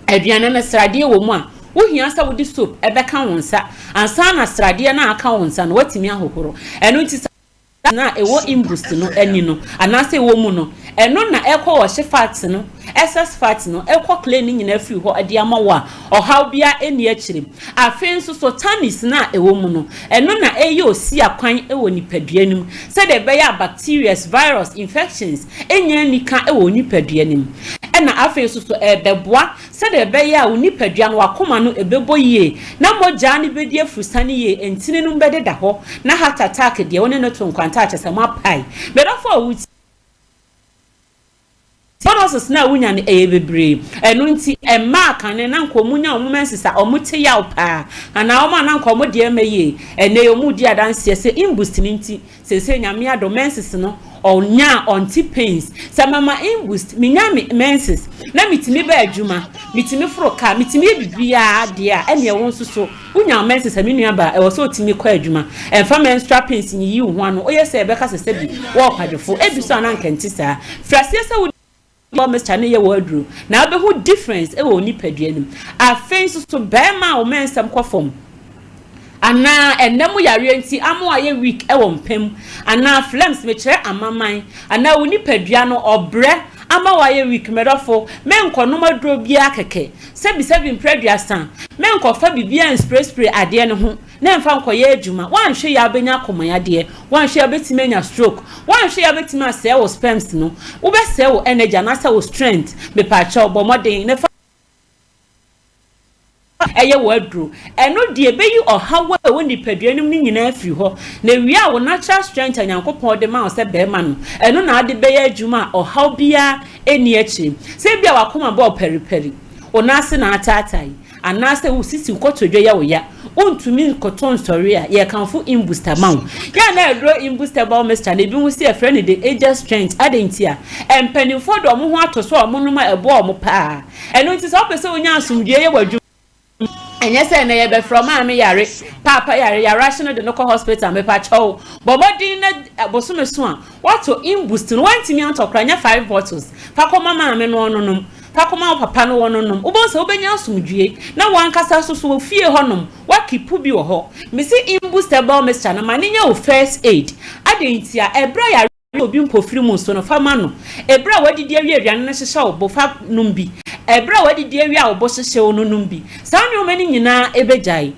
aduane no sradeɛ wɔ mu a, wohia sɛ wode soap bɛka wo nsa ansa na sradeɛ no a aka wo nsa no woatumi ahohoro. Ɛno nti saa no a ɛwɔ imbust no ani no anaasɛ ɛwɔ mu no, ɛno na ɛkɔ wɔhye fat no, excess fat no, ɛkɔ clean ne nyinaa firi hɔ de ama wo a ɔhaw biara nni akyire. Afei nso so tannies no a ɛwɔ mu no, ɛno na ɛyɛ osia kwan wɔ nipadua no mu sɛdeɛ ɛbɛyɛ a bacterias, virus, infections nnya nni ka wɔ wo nipadua no mu. Ɛna afei nso so ɛbɛboa Sɛdeɛ ɛbɛyɛ a wo nipadua no, w'akoma no, ɛbɛbɔ yie, na mogya no bɛdi afurusane yie, ntini no mu bɛdeda hɔ, na heart attack deɛ, wo ne no to nkwanta a, kyerɛ sɛ moapae. Me dɔfo a wotie, bonuses no a wonya no, ɛyɛ bebree. Ɛno nti, mmaa kane na anka wɔnya wɔn menses a, wɔte yaw paa, anaa wɔn a na anka wɔn deɛ mma yie, ɛnnɛ yi wɔredi adanseɛ sɛ imbust no nti, Seesei Nyame adom menses no ɔnya a ɔnte pains. Sɛ mama imbust menya me menses na metumi ba adwuma, metumi foro car, metumi yɛ biribiara deɛ a ɛneɛ wo nso so wonya wo menses a me nua baa ɛwɔ sɛ otumi kɔ adwuma. Ɛmfa menstrual pains nyiyi wo ho ano, woyɛ sɛ yɛbɛka sɛ sɛbi wɔ ɔkwadwofo, ebi so a na anka ɛnte saa. Firi aseɛ sɛ wo. Bɔ mixture no yɛ w'aduro na wobɛhu difference wɔ wo nipadua no mu. Afei nso so barima a wo mɛnsɛm kɔ fam anaa ɛnna mu yareɛ nti ama wayɛ weak wɔ mpa mu anaa phlegms mekyerɛ amaman anaa wo nipadua no ɔbrɛ ama wayɛ weak medɔfo menkɔnom aduro biara kɛkɛ sɛbisɛbi mprɛ aduasa menkɔfa biribiara nsprayspray adeɛ no ho na ɛmfa nkɔyɛ adwuma. Woanhwɛ yie a wobɛnya akomayadeɛ, woanhwɛ yie a wobɛtumi anya stroke, woanhwɛ yie a wobɛtumi asɛe wo sperms no, wobɛsɛe wo energy anaasɛ wo strength. Mepaakyɛw bɔ mmɔden na fa ɛyɛ w'aduro. Ɛno deɛ ɛbɛyi ɔhaw a ɛwɔ nipadua no mu no nyinaa afiri hɔ. Na ɛwie a wo natural strength a Nyankopɔn de ma wo sɛ barima no, ɛno na wode bɛyɛ adwuma a ɔhaw biara nni akyire. Sɛ ebia w'akoma bɔɔ paripari, wo nan ase na ataatae, Anaasɛ wo sisi kotodwe yɛ wo ya, wontumi nkoto nsɔre a, yɛkamfo Imbusta ma wo. Yɛ a na aduro Imbusta herbal mixture no, ebinom se yɛfrɛ no the ageless strength. Adɛn ntia? Mpanimfoɔ de wɔn ho ato so a wɔnom a ɛboa wɔn paa. Ɛno nti sɛ wopɛ sɛ wonya asomdwoeɛ yɛ w'adwuma, ɛnyɛ sɛ ɛnnɛ yɛbɛfrɛ wo maame yare, paapa yare, yɛarahye no de no kɔ hospital, mepakyɛw bɔ mmɔden na bosome so a, Woatɔ imbust no, woantumi antɔ koraa, nyɛ five bottles, fa kɔma maame no ɔnonom, fa kɔma wo papa no wɔnonom, wobɛhu sɛ wobɛnya asomdwoeɛ, na w'ankasa nso so wɔ fie hɔnom, woakeepu bi wɔ hɔ. Mese imbust herbal mixture no, ma no nyɛ wo first aid. Adɛn ntia? Ɛberɛ a yareɛ obi mpofiri mu nso no, fa ma no. Ɛberɛ a woadidi awie aduane no hyehyɛ wo bo, fa nom bi. Ɛberɛ a woadidi awie a wo bo hyehye wo no, nom bi. Saa nnoɔma no nyinaa bɛgyae.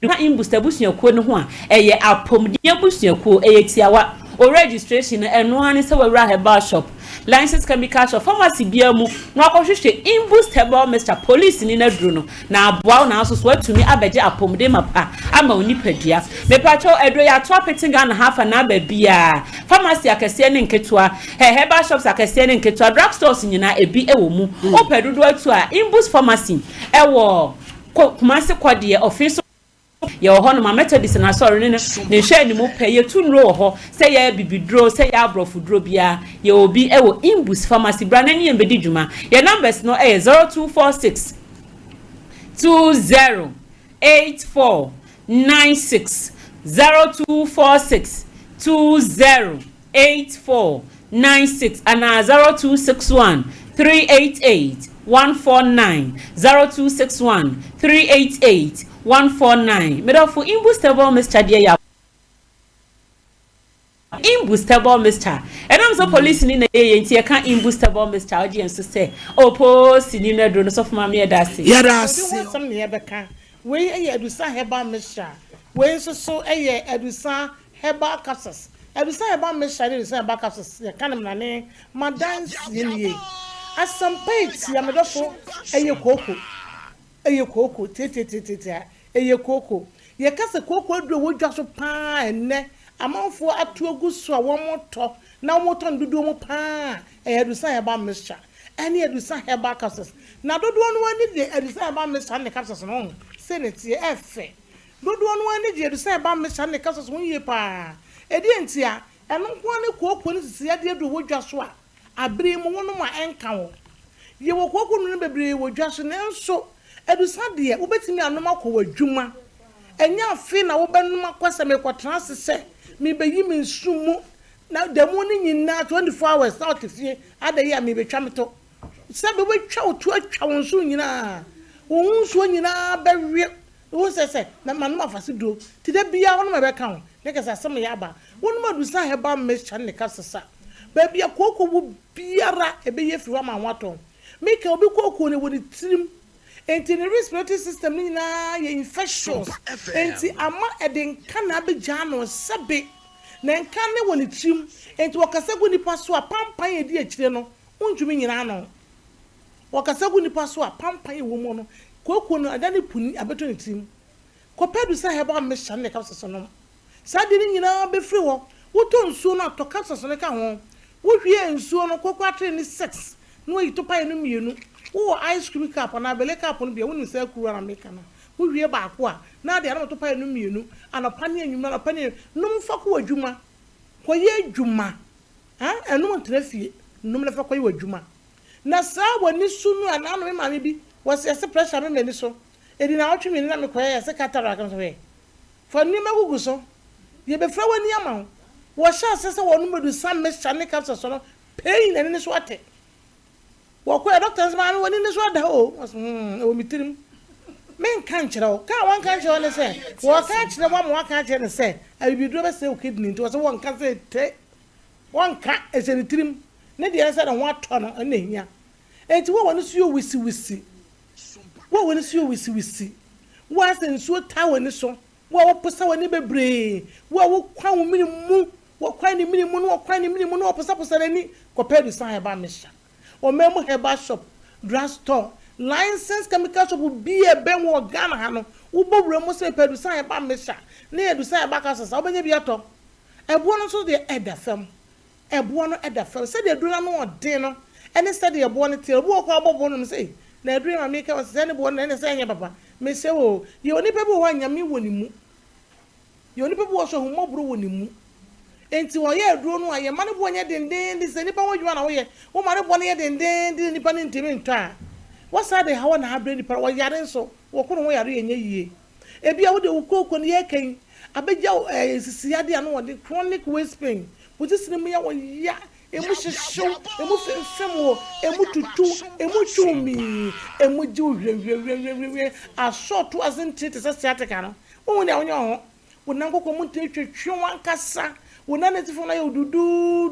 Ka Imbust abusuakuo no ho a, ɛyɛ apɔmuden abusuakuo, ɛyɛ tiawa. Wo registration no, ɛno ara ne sɛ wawura herbal shop, licensed chemical shop, pharmacy biara mu na wakɔhwehwɛ Imbust herbal mixture, polisini no aduro no, na aboa wo na nso so woatumi abɛgye apɔmuden mapa ama wo nipadua. Mepakyɛw, aduro yi ato apete Ghana ha afa naa baabiara, pharmacy akɛseɛ ne nketewa, herbal shops akɛseɛ ne nketewa, drug stores nyinaa ebi wɔ mu. Wopɛ dodoɔ atu a, Imbust pharmacy ɛwɔ. Kɔ Kumasi kɔ deɛ ɔfe so yɛwɔ hɔ nom a Methodist no asɔre no ne nhwɛanimu pɛ yɛtu nnuro wɔ hɔ sɛ yɛ abibiduro sɛ yɛ aborɔfo duro biara yɛwɔ bi wɔ Imbus pharmacy bra na ne yɛn bɛdi dwuma yɛn numbers no yɛ 0246 20 84 96 0246 20 8496 anaa 0261 388 149, 0261 388 149. Me dɔfo, Imbustable mixture deɛ yɛ Imbustable mixture. Ɛnam sɛ polisini na ɛyɛ yɛ nti yɛka Imbustable mixture a wogye yɛn so sɛ oposini no aduro no. Sɔfo Maame yɛda ase. Yɛda ase. Obi ho asɛm na yɛbɛka. Wei yɛ adusa herbal mixture. Wei nso so yɛ adusa Herbal capsules, Adusa herbal mixture ne adusa herbal capsules yɛ ka ne mrane m'adanseɛ nie. Asɛmpa etia me dɔfo ɛyɛ kooko ɛyɛ kooko tiatiatiatia ɛyɛ kooko. Yɛka sɛ kooko aduru a ɛwɔ dwa so paa ɛnnɛ amanfoɔ ato agu so a wɔtɔ na wɔtɔ no dodoɔ mu paa ɛyɛ adusa herbal mixture ɛne adusa herbal capsules. Na dodoɔ no ani de adusa herbal mixture ne capsules no ho sei na ɛteɛ ɛfɛ. Dodoɔ no ara ani gye adusan a ɛba mmesa ne kasa so ho yie pa ara. Ɛdeɛn ntia? Ɛno nko ara ne kooko ne sisiyadeɛ aduro wɔ dwa so a abere yi mu wonom a ɛnka wo. Yɛwɔ kooko nnuro no bebree wɔ dwa so nanso adusa deɛ wobɛtumi anom akɔ w'adwuma. Ɛnyɛ afei na wobɛnom akɔ sɛ merekɔtena ase sɛ merebɛyi me nsu mu na da mu no nyinaa 24 hours na wote fie ada yi a merebɛtwa me to. Sɛbe wobɛtwa wo to atwa wo nso nyinaa, wo ho nsuo nyinaa bɛwe. Wohu sɛ sɛ na manom afaseduro nti da biara wonom a ɛbɛka wo na kyerɛ sɛ asɛm yɛ aba. Wonom adusa herbal mixture ne ka sesa. Baabi a kooko wɔ biara ɛbɛyi afiri hɔ ama ho atɔ wo. Meka obi kooko no ɛwɔ ne tirim nti ne respiratory system no nyinaa yɛ infectious nti ama ɛde nka na abɛgyaa no sɛbe na nka no wɔ ne tirim nti ɔkasa gu nipa so a pampan a ɛdi akyire no wontumi nyina ano. Wɔkasa gu nnipa so a, pampan a ɛwɔ mu no, kooko no adane puni abɛtɔ ne tirim. Kɔpɛ adu sɛ herbal mixture ne capsules nom. Saa adeɛ no nyinaa bɛfiri hɔ. Wotɔ nsuo no a, tɔ capsules no ka ho. Wohwie nsuo no, kooko atere ne six na wayi topaeɛ no mmienu. Wowɔ ice cream cup anaa bele cup no bi a, wonim saa kuruwa no a meka no a, wohwie baako a, na ade anom topaeɛ no mmienu anɔpa ne anwummerɛ, anɔpa ne anwummerɛ. Nom fa kɔ w'adwuma. Kɔyɛ adwuma. Ah, ɛnom ntena fie. Nom na fa kɔyɛ w'adwuma. Na saa w'ani so no a naano me maame bi wɔse yɛse pressure me m'ani so edi naawɔtwe mienu na mekɔyɛ yɛse cataract nso hwɛ fa nneɛma gugu so yɛbɛfira w'ani ama wo wɔhyɛ aseɛ sɛ wɔnom adusa mixture ne capsules no pain n'ani no so ate wɔkɔɛ doctor no sɛ maame w'ani no so ada hɔ o wɔse hmm ɛwɔ me tirim menka nkyerɛ wo ka a wɔnka nkyerɛ wo ne sɛ wɔka akyerɛ wo ama wɔaka akyerɛ no sɛ abibiduro bɛsɛe wo kidney nti wɔse wɔnka sɛ te Wɔnka, ɛhyɛ ne tirim. Ne deɛ ne sɛ ne ho atɔ no, ɛno na ɛhia. Enti wo a w'ani so yɛ wisiwisi, wo a w'ani so yɛ wisiwisi, wo a sɛ nsuo taa w'ani so, wo a woposa w'ani bebree, wo a wokwan wo mene mu, wɔkwan ne mene mu na wɔkwan ne mene mu na wɔposaposa n'ani, kɔpɛ Adusan Herbal Mixture. Ɔman mu herbal shop, drug store, licensed chemical shop biara a ɛbɛn wo wɔ Ghana ha no, wobɔ wura mu sɛ mepɛ Adusan Herbal Mixture ne Adusan Herbal Capsules a, wobɛnya bi atɔ. Ɛboɔ no nso deɛ, ɛda fam. Ɛboɔ no da fam. Sɛdeɛ aduro no ano yɛ den no ne sɛdeɛ ɛboɔ no teɛ. Obi wɔ hɔ koraa a, ɔbɔ boɔ no nom sɛ, Ei, na aduro yi ma meka wo sɛ, sɛɛ ne boɔ no na ɛnneɛ sɛ ɛnyɛ papa. Mesrɛ wo o, yɛ onipa bi wɔ hɔ a Nyame wɔ ne mu. Yɛ onipa bi wɔ hɔ nso a ahummɔborɔ wɔ ne mu. Enti ɔyɛ aduro no a, yɛmma ne boɔ nyɛ dendeenden. Sɛ nnipa ho adwuma na woyɛ, woma ne boɔ no yɛ dendeenden na nnipa no ntumi ntɔ a, woasan de haw na abrɛ nnipa no. Wɔyare nso, wɔko ne ho yare a ɛnyɛ yie. Ebia wo deɛ wo kooko no yɛreka yi abɛgya wo ɛɛ nsisi yadeɛ ano ɔden, chronic waist pain, wo sisi no mu yɛ wo ya, emu hyehye wo, emu femfem wo, emu tutu wo, emu twe wo mii, emu gye wo hwirenhwirenhwirenhwiren, asɔɔto ase ntini te sɛ sciatica no, wonhu nea wonyɛ wo ho, wo nan kɔkɔɔ mu ntini twetwe wo ankasa, wo nan atifi no ayɛ wo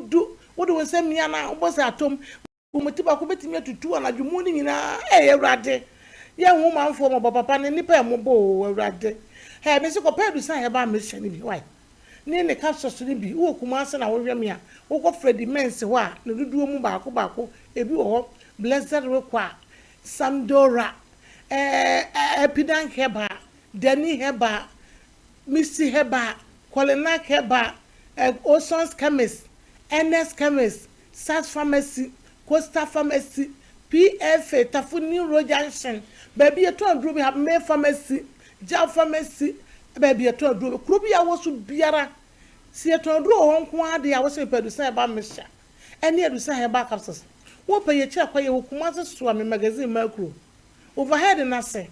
duduudu, wode wo nsa mia no a wobɔ sɛ atom. Wɔn ti baako bɛtumi atutu anadwo mu no nyinaa. Ei Awurade, yɛ hu manfoɔ mmɔbɔ papa ne nnipa mmɔbɔ oo Awurade. Hɛ, mese kɔpɛ adusan herbal mixture no bi, wai? Ne ne capsules no bi. Wowɔ Kumasi na wohwɛ me a, wokɔ Freddie Mens hɔ a, ne dodoɔ mu baako baako, ebi wɔ hɔ. Blessed Rekwa, Samdora, ɛɛ, Epidan Herbal, Dani Herbal, Misty Herbal, Kolinak Herbal, ɛɛ, Oson's Chemist, Ernest Chemist, Sas Pharmacy, Coastal Pharmacy, PFA, Tafo New Road Junction, baabi yɛtɔn aduro bi, May Pharmacy, Jaw Pharmacy, baabi yɛtɔn aduro bi, kuro bi a wɔ so biara, sɛ yɛtɔn aduro wɔ hɔ nko ara deɛ a, wɔsɛ mepɛ Adusa Herbal Mixture ɛne Adusa Herbal Capsules. Wopɛ yɛkyerɛ kwan, yɛwɔ Kumasi Soame Magazine Makuro, Overhead no ase,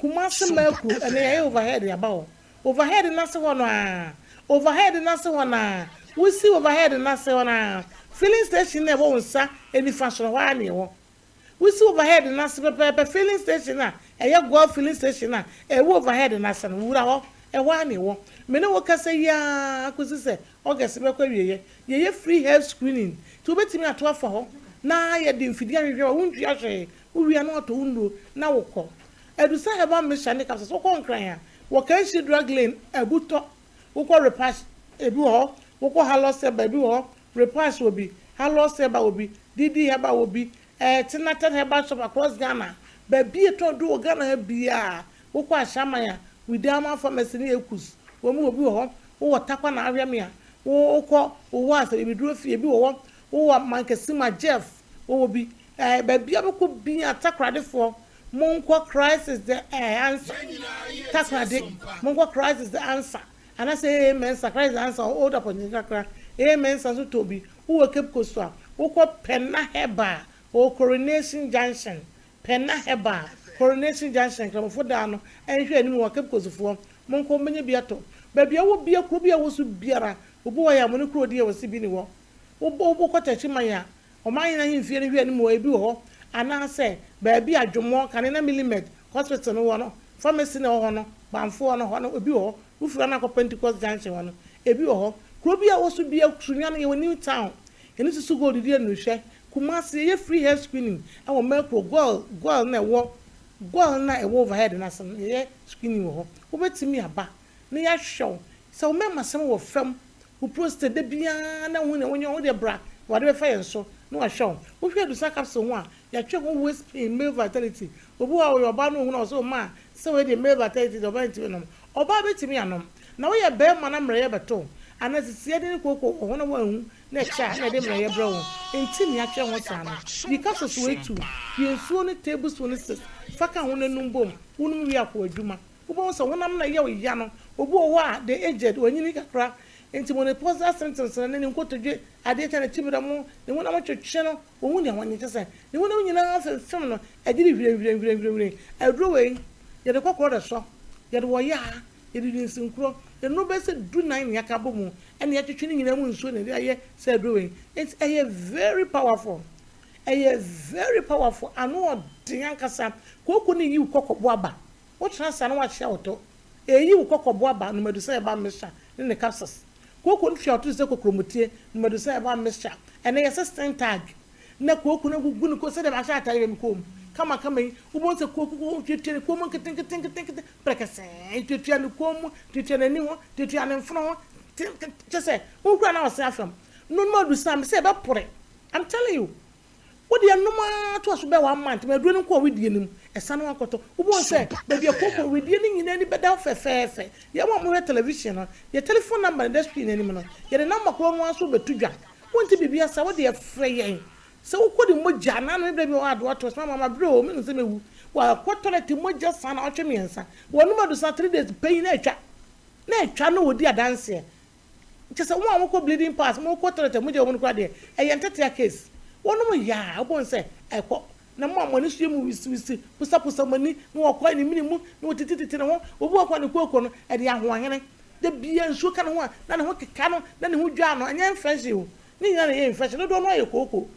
Kumasi Makuro, ɛnɛ yɛayɛ overhead aba hɔ. Overhead no ase hɔ no ara, overhead no ase hɔ no ara, wosi overhead no ase hɔ no ara, filling station no a ɛwɔ wo nsa nifa so no, ɛhɔ ara na ɛwɔ. Wosi overhead no ase pɛpɛɛpɛ, filling station a ɛyɛ Goil filling station a ɛwɔ overhead no ase no, wura hɔ, ɛhɔ ara na ɛwɔ. Me ne wo kasa yi ara kɔsi sɛ August bɛkɔ awieeɛ, yɛyɛ free health screening, nti wobɛtumi ato afa hɔ na yɛde mfidie ahwehwɛ wo, wontua hwee, wowie a na woatɔ wo nnuro na wokɔ. Adusa Herbal Mixture ne capsules, wokɔ Nkran a, Wɔ Kanshi Drug Lane, Abutɔ, wokɔ Repash, ebi wɔ hɔ, wokɔ Halos Herbal, ebi wɔ hɔ, Repash wɔ bi, Halos Herbal wɔ bi, Didi Herbal wɔ bi, ɛɛ Tinated Herbal Shop across Ghana, baabi a yɛtɔn aduro wɔ Ghana ha biara, wokɔ Ashaiman a, Widama Pharmacy ne Ekus, wɔn wɔ bi wɔ hɔ, wowɔ Tarkwa na ahwɛ me a, wokɔ wowɔ Asabibiduro fie, ebi wɔ hɔ, wowɔ Mankesima, Jeff, wɔwɔ bi, ɛɛ baabi a wobɛkɔ biara, Takoradefoɔ, monkɔ Christ is the answer. Takoradi, monkɔ Christ is the answer anaasɛ AA Mensah, Christ is the answer wɔ Old Apɔnkye kakra, AA Mensah nso tɔn bi. Wowɔ Cape Coast a, wokɔ Penna Herbal wɔ Coronation Junction, Penna Herbal, Coronation Junction, Nkramofo dan no nhwɛ anim wɔ Cape Coast foɔ, monkɔ mobɛnya bi atɔ. Baabi a wowɔ biara, kuro bi a ɛwɔ so biara, obi wɔ hɔ a mo ne kuro din a wɔse bi ni hɔ. Wobɔ wokɔ Techiman a, Ɔman hene ahemfie no hwɛ anim hɔ, ebi wɔ hɔ, anaasɛ baabi a Dwomɔ, kane na Millimet Hospital no wɔ no, pharmacy no a ɛwɔ hɔ no, Banfo hɔ no, hɔ no, ebi wɔ hɔ. Wofiri hɔ no akɔ Pentecost Junction hɔ no, ebi wɔ hɔ. Kuro bi a ɛwɔ so biara, Sunyani, yɛwɔ New Town, yɛne Susu Gold di anuhwɛ. Kumasi, yɛyɛ free health screening wɔ Mercro, Goil, Goil no a ɛwɔ, Goil no a ɛwɔ overhead no ase no, yɛyɛ screening wɔ hɔ. Wobɛtumi aba na yɛahwɛ wo. Sɛ wo mmarima wɔ fam, wo prostate da biara na wohu nea wonyɛ wo deɛ bra na wɔde bɛfa yɛn so na wɔahwɛ wo. Wohwɛ adusa capsule ho a, yɛatwe ho waist pain, male vitality. Obi wɔ hɔ a ɔyɛ ɔbaa na ohunu a ɔsɛ ɔma a sɛ wei deɛ male vitality deɛ ɔbaa ntumi nnom. Ɔbaa bɛtumi anom. Na woyɛ barima na mmerɛyɛ bɛto wo anaa sisiade ne kooko wɔ ho na woanhu na ɛkyɛ a na ɛde mmerɛyɛ brɛ wo. Nti nea atwe ho saa no, yi capsules wei tu, hwie nsuo no tablespoon no sis fa ka ho na num bom. Wonom wie a kɔ w'adwuma. Wobɛhu sɛ honam no a ɛyɛ wo ya no, obi wɔ hɔ a the aged, wanyini kakra, nti menopausal symptoms no ne ne nkotodwe, adeɛ kyɛ ne kyibrɛ mu, ne honam twetwe no, ɔhu nea wanyɛ, kyerɛ sɛ ne honam nyinaa femfem no, ɛgyere hwirenhwirenhwirenhwiren. Aduro wei, yɛde kɔkɔɔ na ɛsɔ, yɛde wɔ yaa, yɛde di nsenkuro, nnuro bɛyɛ sɛ dunan na yɛaka abɔ mu, ɛna yɛatwetwe ne nyinaa mu nsuo na yɛde ayɛ saa aduro wei. Nti ɛyɛ very powerful, ɛyɛ very powerful, ano ɔden ankasa. Kooko no yi wo kɔkɔbo aba. Wotena ase a na woakyea wo to. Eyi wo kɔkɔbo aba, Numadusa herbal mixture ne ne capsules. Kooko no tua wo to te sɛ kokromotire, Numadusa herbal mixture. Ɛnnɛ yɛse skin tag na kooko no agugu ne kɔn sɛdeɛ mahyɛ atadeɛ wɔ me kɔn mu kamakama yi. Wobɛhu sɛ kooko kooko tuatua ne kɔn mu nketenketenketenkete prɛkɛsɛɛ, tuatua ne kɔn mu, tuatua n'ani ho, tuatua ne mfono ho, te te kyerɛ sɛ wohu koraa na ɔse afam. Numadusa mese ɛbɛpore. I'm telling you. Wo deɛ nom ara toa so bɛyɛ one month ma aduro no nkɔ wedeɛ no mu, ɛsane ho akɔtɔ. Wobɛhu sɛ baabi a kooko wedeɛ no nyinaa ani bɛda hɔ fɛfɛɛfɛ. Yɛn a wɔhwɛ television no, yɛn telephone number no da screen no anim no, yɛde number korɔ no ara nso rebɛto dwa. Wonte biribi ase a, wo deɛ frɛ yɛn. Sɛ wokɔ de mogya anaa no berɛ bi wɔ hɔ a adoa to ɔsoma ma mabrɛ o, menim sɛ mɛwu. Wakɔ toilet mogya saa naawɔtwe mmiɛnsa. Wɔnom adusa three days pɛ yi na atwa. Na atwa na wɔdi adanseɛ. Kyerɛ sɛ wɔn a wɔkɔ bleeding pass, wɔkɔ toilet a mogya wɔ mu no koraa deɛ, ɛyɛ ntetea case. Wɔnom yɛ a, wobɛhu sɛ ɛkɔ. Na mo a mo ani so yɛ mu wisiwisi, pusapusa mo ani, na wɔkɔ ne mene mu, na wɔtitititi ne ho. Obi wɔ hɔ a ne kooko no, ɛde ahoɔhene. Da biara nsuo ka ne ho a, na ne ho keka no, na ne ho dwaa no. Ɛnyɛ infection o. Ne nyinaa na ɛyɛ infection. Dodoɔ no ara yɛ kooko.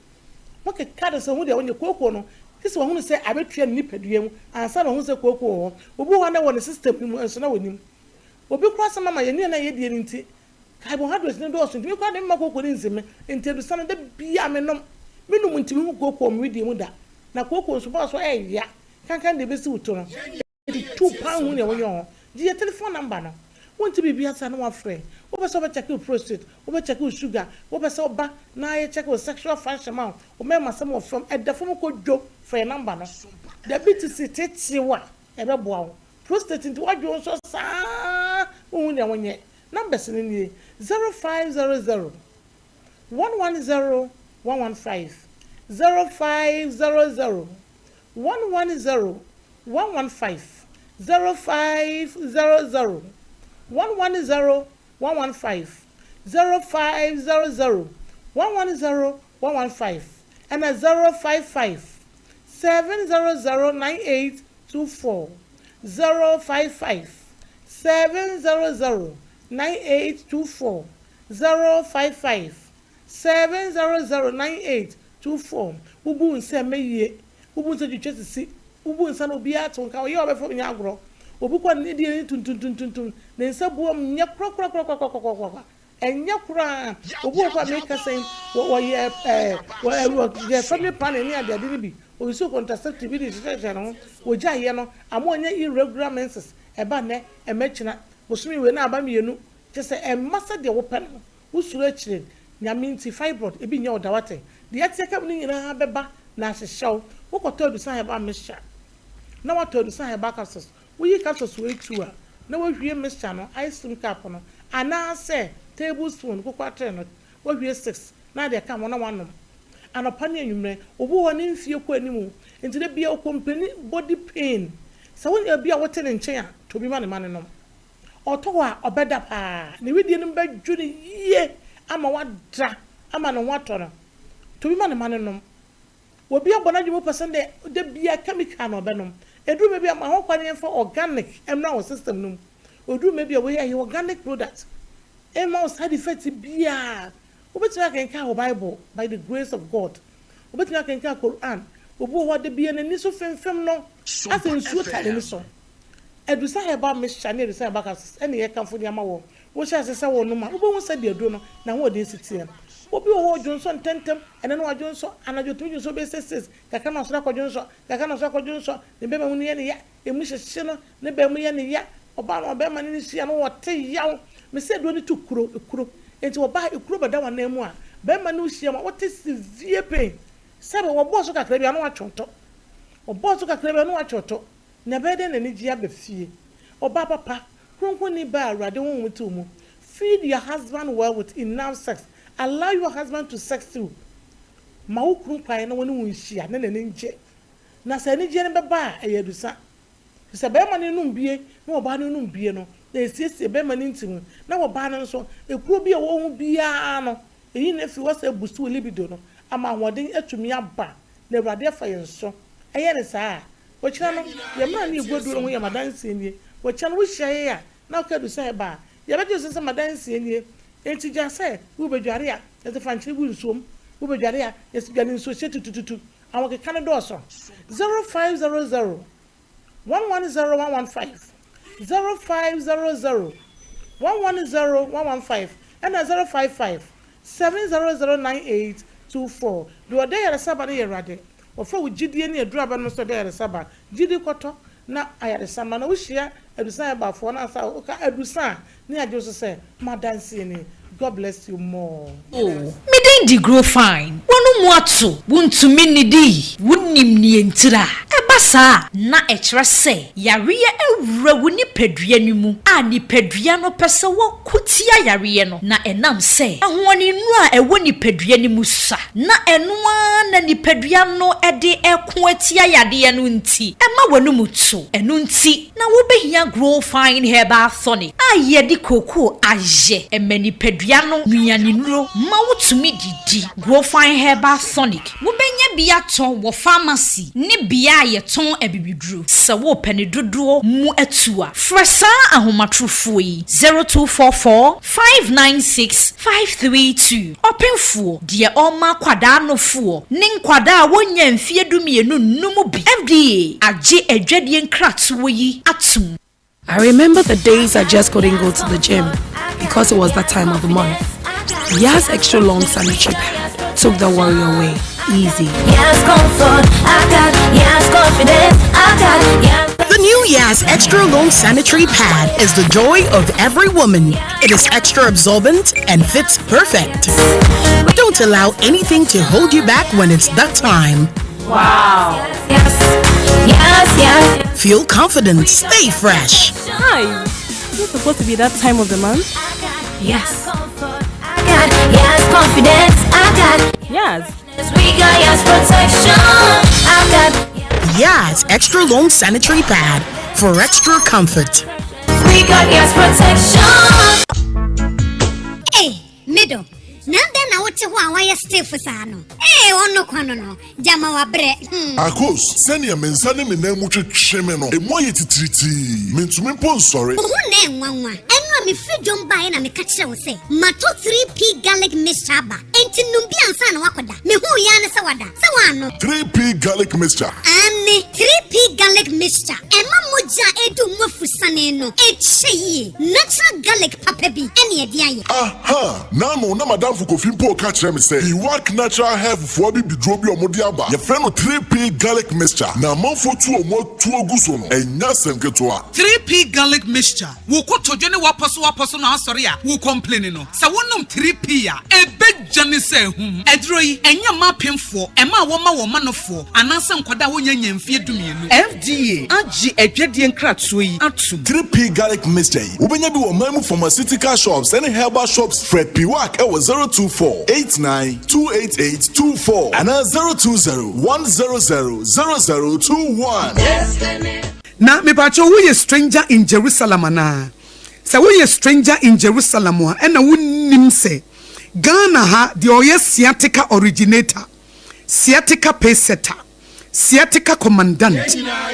Ho keka no sɛ ɔhu deɛ ɔnyɛ kooko no, gye sɛ wahunu sɛ abɛtua ne nipadua mu ansa na wahunu sɛ kooko wɔ hɔ. Obi wɔ hɔ a na ɛwɔ ne system no mu nso na ɔnnim. Obi koraa sɛ mama yɛn nnuane a yɛdie no nti, carbohydrates no dɔɔso nti me koraa deɛ memma kooko no nsi me nti adusa no da biara menom. Menom nti mehu kooko wɔ me wedeɛ mu da. Na kooko nso bɔɔ so ɛyɛ ya kankan deɛ ɛbɛsi wo to no. Ɛtutu paa nhu deɛ wonyɛ ho. Gye yɛ telephone number no. Wonte biribi ase a na wafrɛ. Wopɛ sɛ wobɛ check wo prostate, wobɛ check wo sugar, wopɛ sɛ woba na yɛ check wo sexual function ma wo, wo mmarima sɛm wɔ fam, ɛda fam kɔ dwo, frɛ yɛ number no. Diabetes tete wo a, ɛbɛboa wo. Prostate nti wadwo nso saa wonhu nea wonyɛ. Numbers no nie, 0500 110 115, 0500 110 115, 0500 110 115, 0500 110 115 ɛna 055 700 98 24 055 700 9824 055 700 9824 Wobu nsa ɛmɛ yie Wobu nsa twitwa sisi Wobu nsa na obiara te wo nka Ɔyɛ a ɔbɛfa wo nyɛ agorɔ Obi kɔ ne deɛ ne tuntuntuntuntum Ne nsa buam nyɛ korakorakorakorakorakorakora Ɛnyɛ koraa. Obi wɔ hɔ a meka sɛn, wɔ wɔyɛ ɛɛ wɔ wɔyɛ family planning ne adeade no bi, ɔuse contraceptive bi de hyehyɛhyehyɛ ne ho, wɔgyaeɛ no, ama ɔnya irregular menses, ɛba nnɛ, ɛma kyina, bosome wei na aba mmienu, kyerɛ sɛ ɛmma sɛdeɛ wopɛ no, wosuro akyire, Nyame nti fibroid ebi nyɛ wo da wate, deɛ ɛteɛ ka mu no nyinaa bɛba na ahyehyɛ wo, wokɔtɔ adusan herbal mixture na woatɔ adusan herbal capsules, Woyi capsules wei tu a, na woahwie mixture no, ice cream cup no, anaasɛ table spoon, kokoa tray no, woahwie six na ade aka ho na woanom. Anɔpa ne anwummerɛ. Obi wɔ hɔ ne mfeɛ kɔ anim nti da biara ɔcomplaini body pain. Sɛ wonya obi a wote ne nkyɛn a, Tɔ bi ma ne mma no nom. Ɔtɔ hɔ a, ɔbɛda paa. Ne wedeɛ no mu bɛdwo no yie ama wada ama ne ho atɔ no. Tɔ bi ma ne mma no nom. Obi abɔ n'adwene mu pɛ sɛ ndɛ da biara chemical na ɔbɛnom. Ɛduru mmerɛ bi a, ma ho kwan yɛmfa organic mmra wo system no mu. Ɔduru mmerɛ bi a, wei ɛyɛ organic product. Ɛmma wo side effect biara. Wobɛtumi akenkan wo Bible by the grace of God. Wobɛtumi akenkan Quran. Obi wɔ hɔ a, da biara n'ani so femfem no asɛ nsuo taa n'ani so. Adusa herbal mixture ne adusa herbal capsules na yɛkamfo de ama wo. Wohyɛ ase sɛ wonom a, wobɛhu sɛdeɛ aduro no n'ahoɔden si teɛ. Obi wɔ hɔ ɔdwonsɔ ntɛmntɛm, ɛnnɛ na wadwonsɔ, anadwo ɔtumi dwonsɔ bɛyɛ sɛ six, kakra na wasɔre akɔdwonsɔ, kakra na wasɔre akɔdwonsɔ, ne bɛma mu no yɛ no ya, ɛmu hyehye no, ne bɛn mu yɛ no ya, ɔbaa no ɔbɛrima ne no hyia no ɔte yaw. Mese aduro no tu kuro, ekuro. Enti ɔbaa ekuro bɛda w'anan mu a, bɛrima ne wo hyia mu a, wote severe pain. Sɛbe wɔbɔɔ so kakra bi a na watwe wo to. Wɔbɔɔ so kakra bi a na watwe wo to. Na ɛbɛyɛ dɛn na anigye aba fie? Ɔbaa papa, kronkronni baa a Awurade honhom te wo mu. Feed your husband well with enough sex. Allow your husband to sex you. Ma wo kunu kwan na wɔne wo nhyia na n'ani ngye. Na sɛ anigyeɛ no bɛba a, ɛyɛ adusa. Ɛfiri sɛ barima no anom bue na ɔbaa no anom bue no, na ɛsiesie barima no ntini, na ɔbaa no nso, ekuro bi a ɛwɔ ho biara no, ɛyi no afiri hɔ sɛ ɛbusu wo libido no, ama ahoɔden atumi aba, na Awurade afa yɛn so. Ɛyɛ no saa a, Ɔkyena no, yɛn mmara ne yɛn guaduro no ho yɛ m'adanseɛ nie. Ɔkyena no, wohyia yɛn a, na woka adu sɛ ɛba a, yɛbɛgye wo so sɛ m'adanseɛ nie. Enti gya sɛ worebɛdware a, yɛse fa nkyene gu nsuom. Worebɛdware a, yɛse dware nsuohyɛ tutututu. Ahokeka no dɔɔso. 0500 110 115, 0500 110 115, ɛna 055 7009824. Deɛ ɔde ayaresa ba no yɛ Awurade. Wɔfrɛ wo gyidie ne aduru aba no nso de ayaresa ba. Gyidi kɔtɔ na ayaresa ma. Na wohyia adusan ɛbafoɔ no ansa woka adusan a ne agye wo so sɛ m'adanseɛ ni. God bless you more. Oh, me din de Grow Fine. W'ano mu ato, wontumi nnidi, wonnim nea entira. Ɛba saa a, na ɛkyerɛ sɛ yareɛ awura wo nipadua no mu a nipadua no pɛ sɛ wɔko tia yareɛ no, na ɛnam sɛ ahoɔdennuro a ɛwɔ nipadua no mu sua, na ɛno ara na nipadua no de reko atia yadeɛ no nti, ɛma w'anomu to. Ɛno nti na wobɛhia Grow Fine Herbal Tonic a yɛde kookoo ayɛ. Ɛma nipadua no nnuanennuro ma wotumi didi. Grow Fine Herbal Tonic, wobɛnya bi atɔ wɔ pharmacy ne bea a yɛtɔn abibiduro. Sɛ worepɛ ne dodoɔ mu atu a, frɛ saa ahomatorofoɔ yi, 0244 596 532. Ɔpemfoɔ, deɛ ɔrema akwadaa nofoɔ ne nkwadaa a wɔnnya mfeɛ dumienu nnom bi. FDA agye adwadie nkratoɔ yi atom. I remember the days I just couldn't go to the gym because it was that time of the month. Yaz Extra Long Sanitary Pad took the worry away. Easy. Yaz comfort, I got Yaz confidence, I got Yaz. The new Yaz Extra Long Sanitary Pad is the joy of every woman. It is extra absorbent and fits perfect. Don't allow anything to hold you back when it's that time. Wow. Yes, yes, yes. Feel confident, stay fresh. Hi. Is it supposed to be that time of the month? Yes. I got yes confidence. I got yes. We got yes protection. I got Yaz Extra Long Sanitary Pad for extra comfort. We got yes protection. Hey, middle. Na dɛn na wote hɔ a woayɛ stiff saa no? Ee, ɔno kwa no no, gyama wabrɛ. Hmm. Akos, sɛnea me nsa ne me nan mu twetwe me no, emu ayɛ titiritii. Mintumi mpo nsɔre. Wo ho na ɛnwanwa. Ɛno a mefiri dwom baeɛ na meka kyerɛɛ wo sɛ matɔ 3P garlic mixture aba. Enti nom bi ansa na woakɔda. Mehuu yi ara ne sɛ wada. Sɛ woannom. 3P garlic mixture. Aane, 3P garlic mixture. Ɛma mogya a ɛredi wo mu afusane no kyɛ yie. Natural garlic papa bi na ɛde ayɛ. Aha! N'ano na m'adamfo Kofi mpo reka kyerɛ me sɛ Iwak Natural Health foɔ abibiduro bi a wɔde aba, yɛfrɛ no 3P Garlic Mixture, na amanfoɔ tu wɔn atuo gu so no, ɛnyɛ asɛm ketewa. 3P Garlic Mixture, Wo kotodwe ne w'apɔsowapɔso no asɔre a wo complaini no, sɛ wonom 3P a, ɛbɛdwane sɛ ahum. Aduro yi, ɛnyɛ mma apemfoɔ, mmaa a wɔma wɔn manofoɔ, anaasɛ nkwadaa a wɔnnya nnya mfeɛ dumienu. FDA agye adwadie nkratoɔ yi atom. 3P Garlic Mixture yi, wobɛnya bi wɔ ɔman mu pharmaceutical shops ne herbal shops. Frɛ Piwak wɔ 024 89 288 24 anaa 020 100 0021. Na mepakyɛw woyɛ stranger in Jerusalem anaa? Sɛ woyɛ stranger in Jerusalem a ɛna wonnim sɛ Ghana ha deɛ ɔyɛ sciatica originator, sciatica pacesetter, sciatica commandant,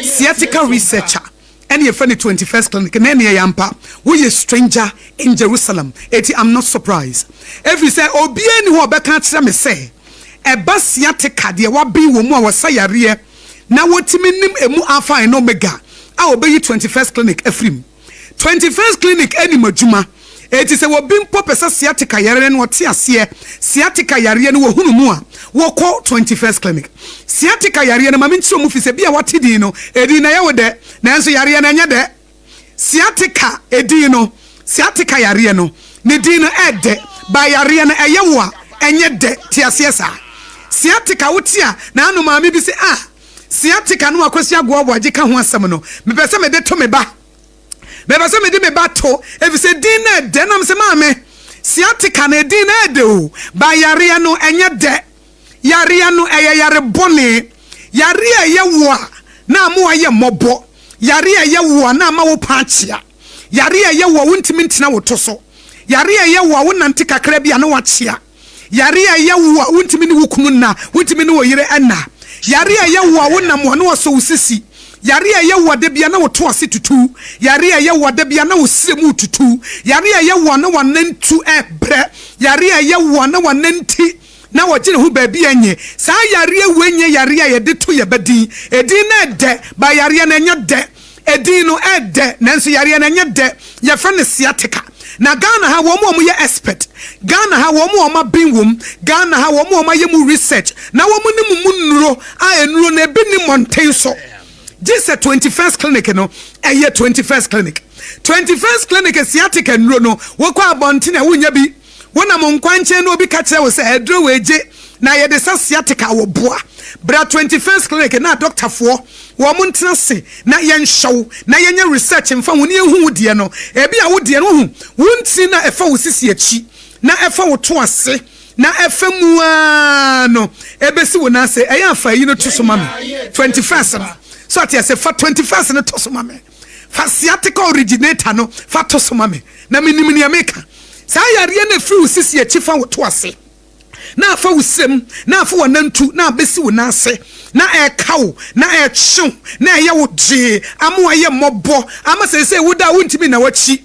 sciatica researcher ɛne yɛfrɛ no 21st clinic na ɛne ɛyɛ ampa woyɛ stranger in Jerusalem eti I'm not surprised ɛfiri sɛ obiara nni hɔ a ɔbɛka akyerɛ me sɛ ɛba sciatica deɛ waben wɔ mu a wɔsa yareɛ na wɔtumi nim ɛmu alpha and omega a wɔbɛyi 21st clinic afiri mu. 21st clinic nim adwuma enti sɛ obi mpo pɛ sɛ sciatica yareɛ no ɔte aseɛ sciatica yareɛ no wɔhunu mu a wɔkɔ 21st clinic. Sciatica yareɛ no ma menkyerɛ mu fi sɛ bi a wate din no ɛdin na ɛyɛ wo dɛ nanso yareɛ no ɛnyɛ dɛ. Sciatica edin no, sciatica yareɛ no, ne din no ɛɛdɛ, but yareɛ no ɛyɛ wo a, ɛnyɛ dɛ, te aseɛ saa? Sciatica wote a, na ano maame bi se ah, sciatica no a Kwasi Agoa Aboagye ka ho asɛm no, mepɛ sɛ mede to me ba, mepɛ sɛ mede me ba to, efisɛ din no ɛɛdɛ, na mese maame, sciatica no edin no ɛɛdɛ o, but yareɛ no ɛnyɛ dɛ. Yareɛ no, ɛyɛ yare bɔne. Yareɛ a ɛyɛ wo a na ama woayɛ mmɔbɔ. Yareɛ a ɛyɛ wo a na ama wo paa akyea. Yareɛ a ɛyɛ wo a wontumi ntena wo to so. Yareɛ a ɛyɛ wo a wonante kakra bi a na woakyea. Yareɛ a ɛyɛ wo a wontumi ne wo kunu nna, wontumi ne wo yere nna. Yareɛ a ɛyɛ wo a wonam a na wɔasɔ wo sisi. Yareɛ a ɛyɛ wo a da biara na wo to ase tutu. Yareɛ a ɛyɛ wo a da biara na wo srɛ mu retutu. Yareɛ a ɛyɛ wo a na w'anantu rebrɛ. Yareɛ a ɛyɛ wo a na w'ananti na wɔgye ne ho baabi a ɛnyɛ. Saa yareɛ wei nyɛ yareɛ a yɛde to yɛn ba din. Edin no ɛdɛ, but yareɛ no ɛnyɛ dɛ. Edin no ɛdɛ, nanso yareɛ no ɛnyɛ dɛ. Yɛfrɛ no sciatica. Na Ghana ha, wɔn a wɔyɛ expert, Ghana ha, wɔn a wɔaben wɔ mu, Ghana ha, wɔn a wɔayɛ mu research, na wɔnim mu nnuro a nnuro no ebi nni mmɔnten so. Gye sɛ 21st Clinic no, ɛyɛ 21st Clinic. 21st Clinic sciatica nnuro no, wokɔ abɔnten a wonnya bi. Wonam nkwankyɛn na obi ka kyerɛ wo sɛ aduro wei gye na yɛde sa sciatica a wɔboa. Bra 21st Clinic na adɔktafoɔ wɔn ntena ase na yɛnhwɛ wo na yɛnyɛ research mfa ho na yɛnhu wo deɛ no. Ebia wo deɛ no wohu wo ntini no a ɛfa wo sisi akyi na ɛfa wo to ase na ɛfa mu ara no ɛbɛsi wo nan ase. Ɛyɛ a fa ayi no to so ma me. 21st no. So ate ase? Fa 21st no to so ma me. Fa sciatica originator no fa to so ma me na menim nea meka. Saa yareɛ no ɛfiri wo sisi akyi fa wo to ase, na afa wo srem, na afa w'anantu, na abɛsi wo nan ase, na ɛreka wo, na ɛretwe wo, na ɛyɛ wo gyee, ama woayɛ mmɔbɔ, ama seesei woda a wontumi nna w'akyi,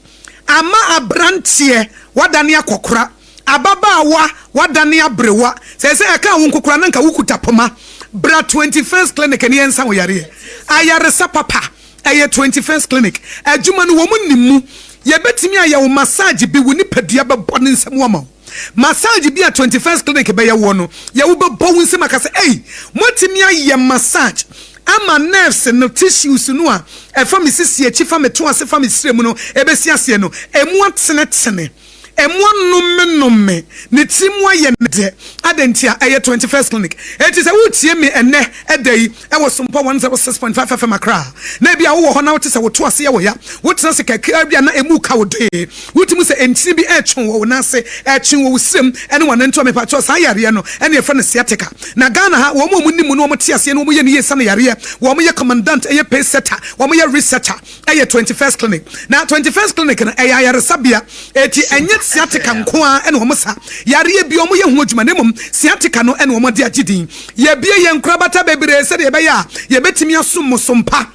ama aberanteɛ woadane akɔkora, ababaawa woadane aberewa, seesei ɛkaa wo nko koraa na nka wokuta poma. Bra 21st Clinic na yɛnsa wo yareɛ. Ayaresa papa. Ɛyɛ 21st Clinic adwuma no wɔn nim mu. Yɛbɛtumi ayɛ wo massage bi, wo nipadua bɛbɔ ne nsam ama wo. Massage bi a 21st Clinic bɛyɛ woɔ no, yɛ wo bɛbɔ wo nsam aka sɛ, Ei, moatumi ayɛ massage ama nerves no, tissues no a ɛfa me sisi akyi, fa me to ase, fa me srɛ mu no ɛbɛsi aseɛ no, ɛmu atenetene. Mmoa nnomenome ne tiri mu ayɛ no dɛ. Adɛn ntia? Ɛyɛ 21st Clinic. Enti sɛ woretie me ɛnnɛ da yi wɔ Sompa 106.5 FM Accra a, na ebia wowɔ hɔ na wote sɛ wo to ase yɛ wo ya. Wotena ase kakraa bi a na emu reka wo dee. Wotumi hu sɛ ntini bi retwe wɔ wo nan ase, ɛretwe wɔ wo srem ne w'anantu a mepakyɛw saa yareɛ no ɛna yɛfrɛ no sciatica. Na Ghana ha wɔn a wɔnim mu na wɔte aseɛ na wɔyɛ no yie sane yareɛ. Wɔyɛ commandant, ɛyɛ pace setter, wɔyɛ researcher. Ɛyɛ 21st Clinic. Na 21st Clinic no, ɛyɛ ayaresabea. Enti ɛnyɛ sciatica nko ara na wɔsa. Yareɛ biara wɔyɛ ho adwuma, na mmom sciatica no na wɔde agye din. Yɛabue yɛn nkorabata bebree sɛdeɛ ɛbɛyɛ a yɛbɛtumi asom mo som pa.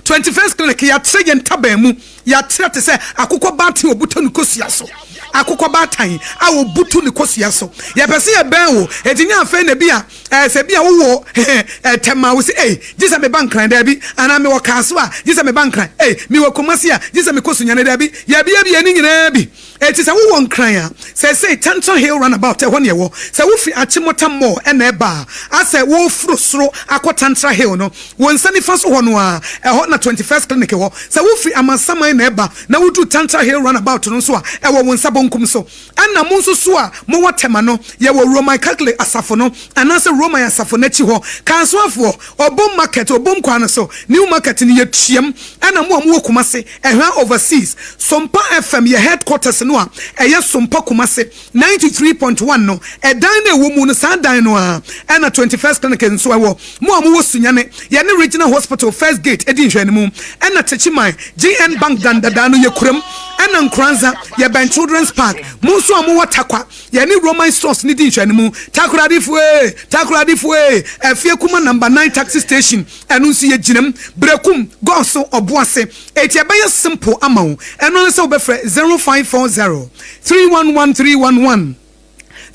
21st Clinic, yɛatrɛ yɛn ntaban mu. Yɛatrɛ te sɛ akokɔ baatan a ɔbutu ne kosua so. Akokɔ baatan a ɔbutu ne kosua so. Yɛpɛ sɛ yɛbɛn wo. Enti nyɛ afei na ebia Ɛɛ, sɛ ebia wowɔ Tɛm a, wose, Ei, gye sɛ meba Nkran. Dabi. Anaa mewɔ Kasoa a, gye sɛ meba Nkran. Ei, mewɔ Kumasi a, gye sɛ mekɔ Sunyani. Dabi. Yɛabiabia ne nyinaa bi. Enti sɛ wowɔ Nkran a, seesei Tantra Hill Runabout, ɛhɔ na ɛwɔ. Sɛ wofiri Achimota Mall na ɛreba a, asɛ woreforo soro akɔ Tantra Hill no, wo nsa nifa so hɔ no ara, ɛhɔ na 21st Clinic wɔ. Sɛ wofiri Amasaman na ɛreba na woduru Tantra Hill Runabout no nso a, ɛwɔ wo nsa bonkum so. Ɛna mo nso so a mowɔ Tema no, yɛwɔ Roman Catholic asafo no anaasɛ Roman asafo no akyi hɔ, Kansoafoɔ, Obom Market, Obom kwan no so, New Market no, yɛtuam. Ɛna mo a mowɔ Kumasi, Ɛhwa Overseas, Sompa FM, yɛ headquarters no a ɛyɛ Sompa Kumasi 93.1 no, ɛdan no a ɛwɔ mu no, saa dan no ara ɛna 21st Clinic nso ɛwɔ. Mo a mowɔ Sunyani, yɛne Regional Hospital First Gate di nhwɛ. nhwɛanimu. Ɛna Techiman, GN Bank dan dadaa no yɛ kuram. Ɛna Nkoranza, yɛbɛn Children's Park. Mo nso a mowɔ Tarkwa, yɛne Roman Stores no di nhwɛanimu. Takoradifoɔ ee, Takoradifoɔ ee, Afie Kuma Number 9 Taxi Station, ɛno nso yɛgyinam. Berekum, Gɔɔso, Ɔboase. Eti ɛbɛyɛ simple ama wo. Ɛno ne sɛ wobɛfrɛ 0540 311 311.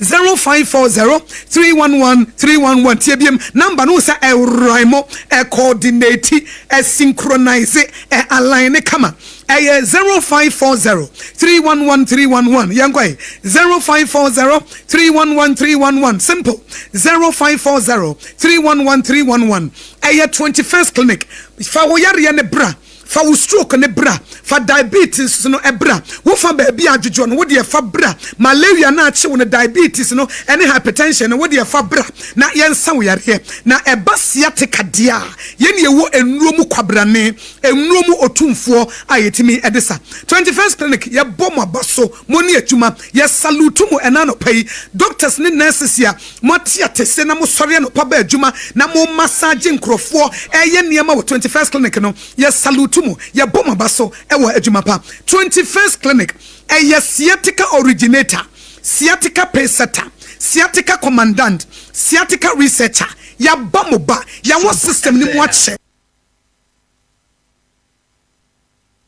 0540 311 311. Tie biem, number no sɛ ɛwran mo, ɛcoordinate, ɛsynchronize, ɛalign ne kama. Ɛyɛ 0540 311 311. Yɛnkɔ yi, 0540 311 311. Simple, 0540 311 311. Ɛyɛ 21st Clinic. Fa wo yareɛ ne bra, fa wo stroke ne bra, fa diabetes no bra, wofa baabi adwodwo no wode ɛfa bra, malaria no akye wo no, diabetes no ɛne hypertension no, wode ɛfa bra na yɛnsa wo yareɛ. Na ɛba sciatica deɛ a, yɛne yɛwɔ nnuro mu kwabrane, nnuro mu otumfoɔ a yɛtumi ɛde sa. 21st Clinic, yɛbɔ mo aba so, mo ne adwuma. Yɛsalute mo ɛna anɔpa yi, doctors ne nurses a moate atese na mosɔre anɔpa ba adwuma na mo massage nkurɔfoɔ, ɛyɛ nneɛma wɔ 21st Clinic no. Yɛsalute mu, yɛbɔ mo aba so ɛwɔ adwuma pa. 21st Clinic ɛyɛ sciatica originator, sciatica pacesetter, sciatica commandant, sciatica researcher. Yɛaba mo ba, yɛwɔ system no mu akyɛ.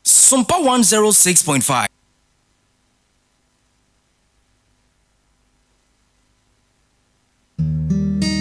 Sompa 106.5.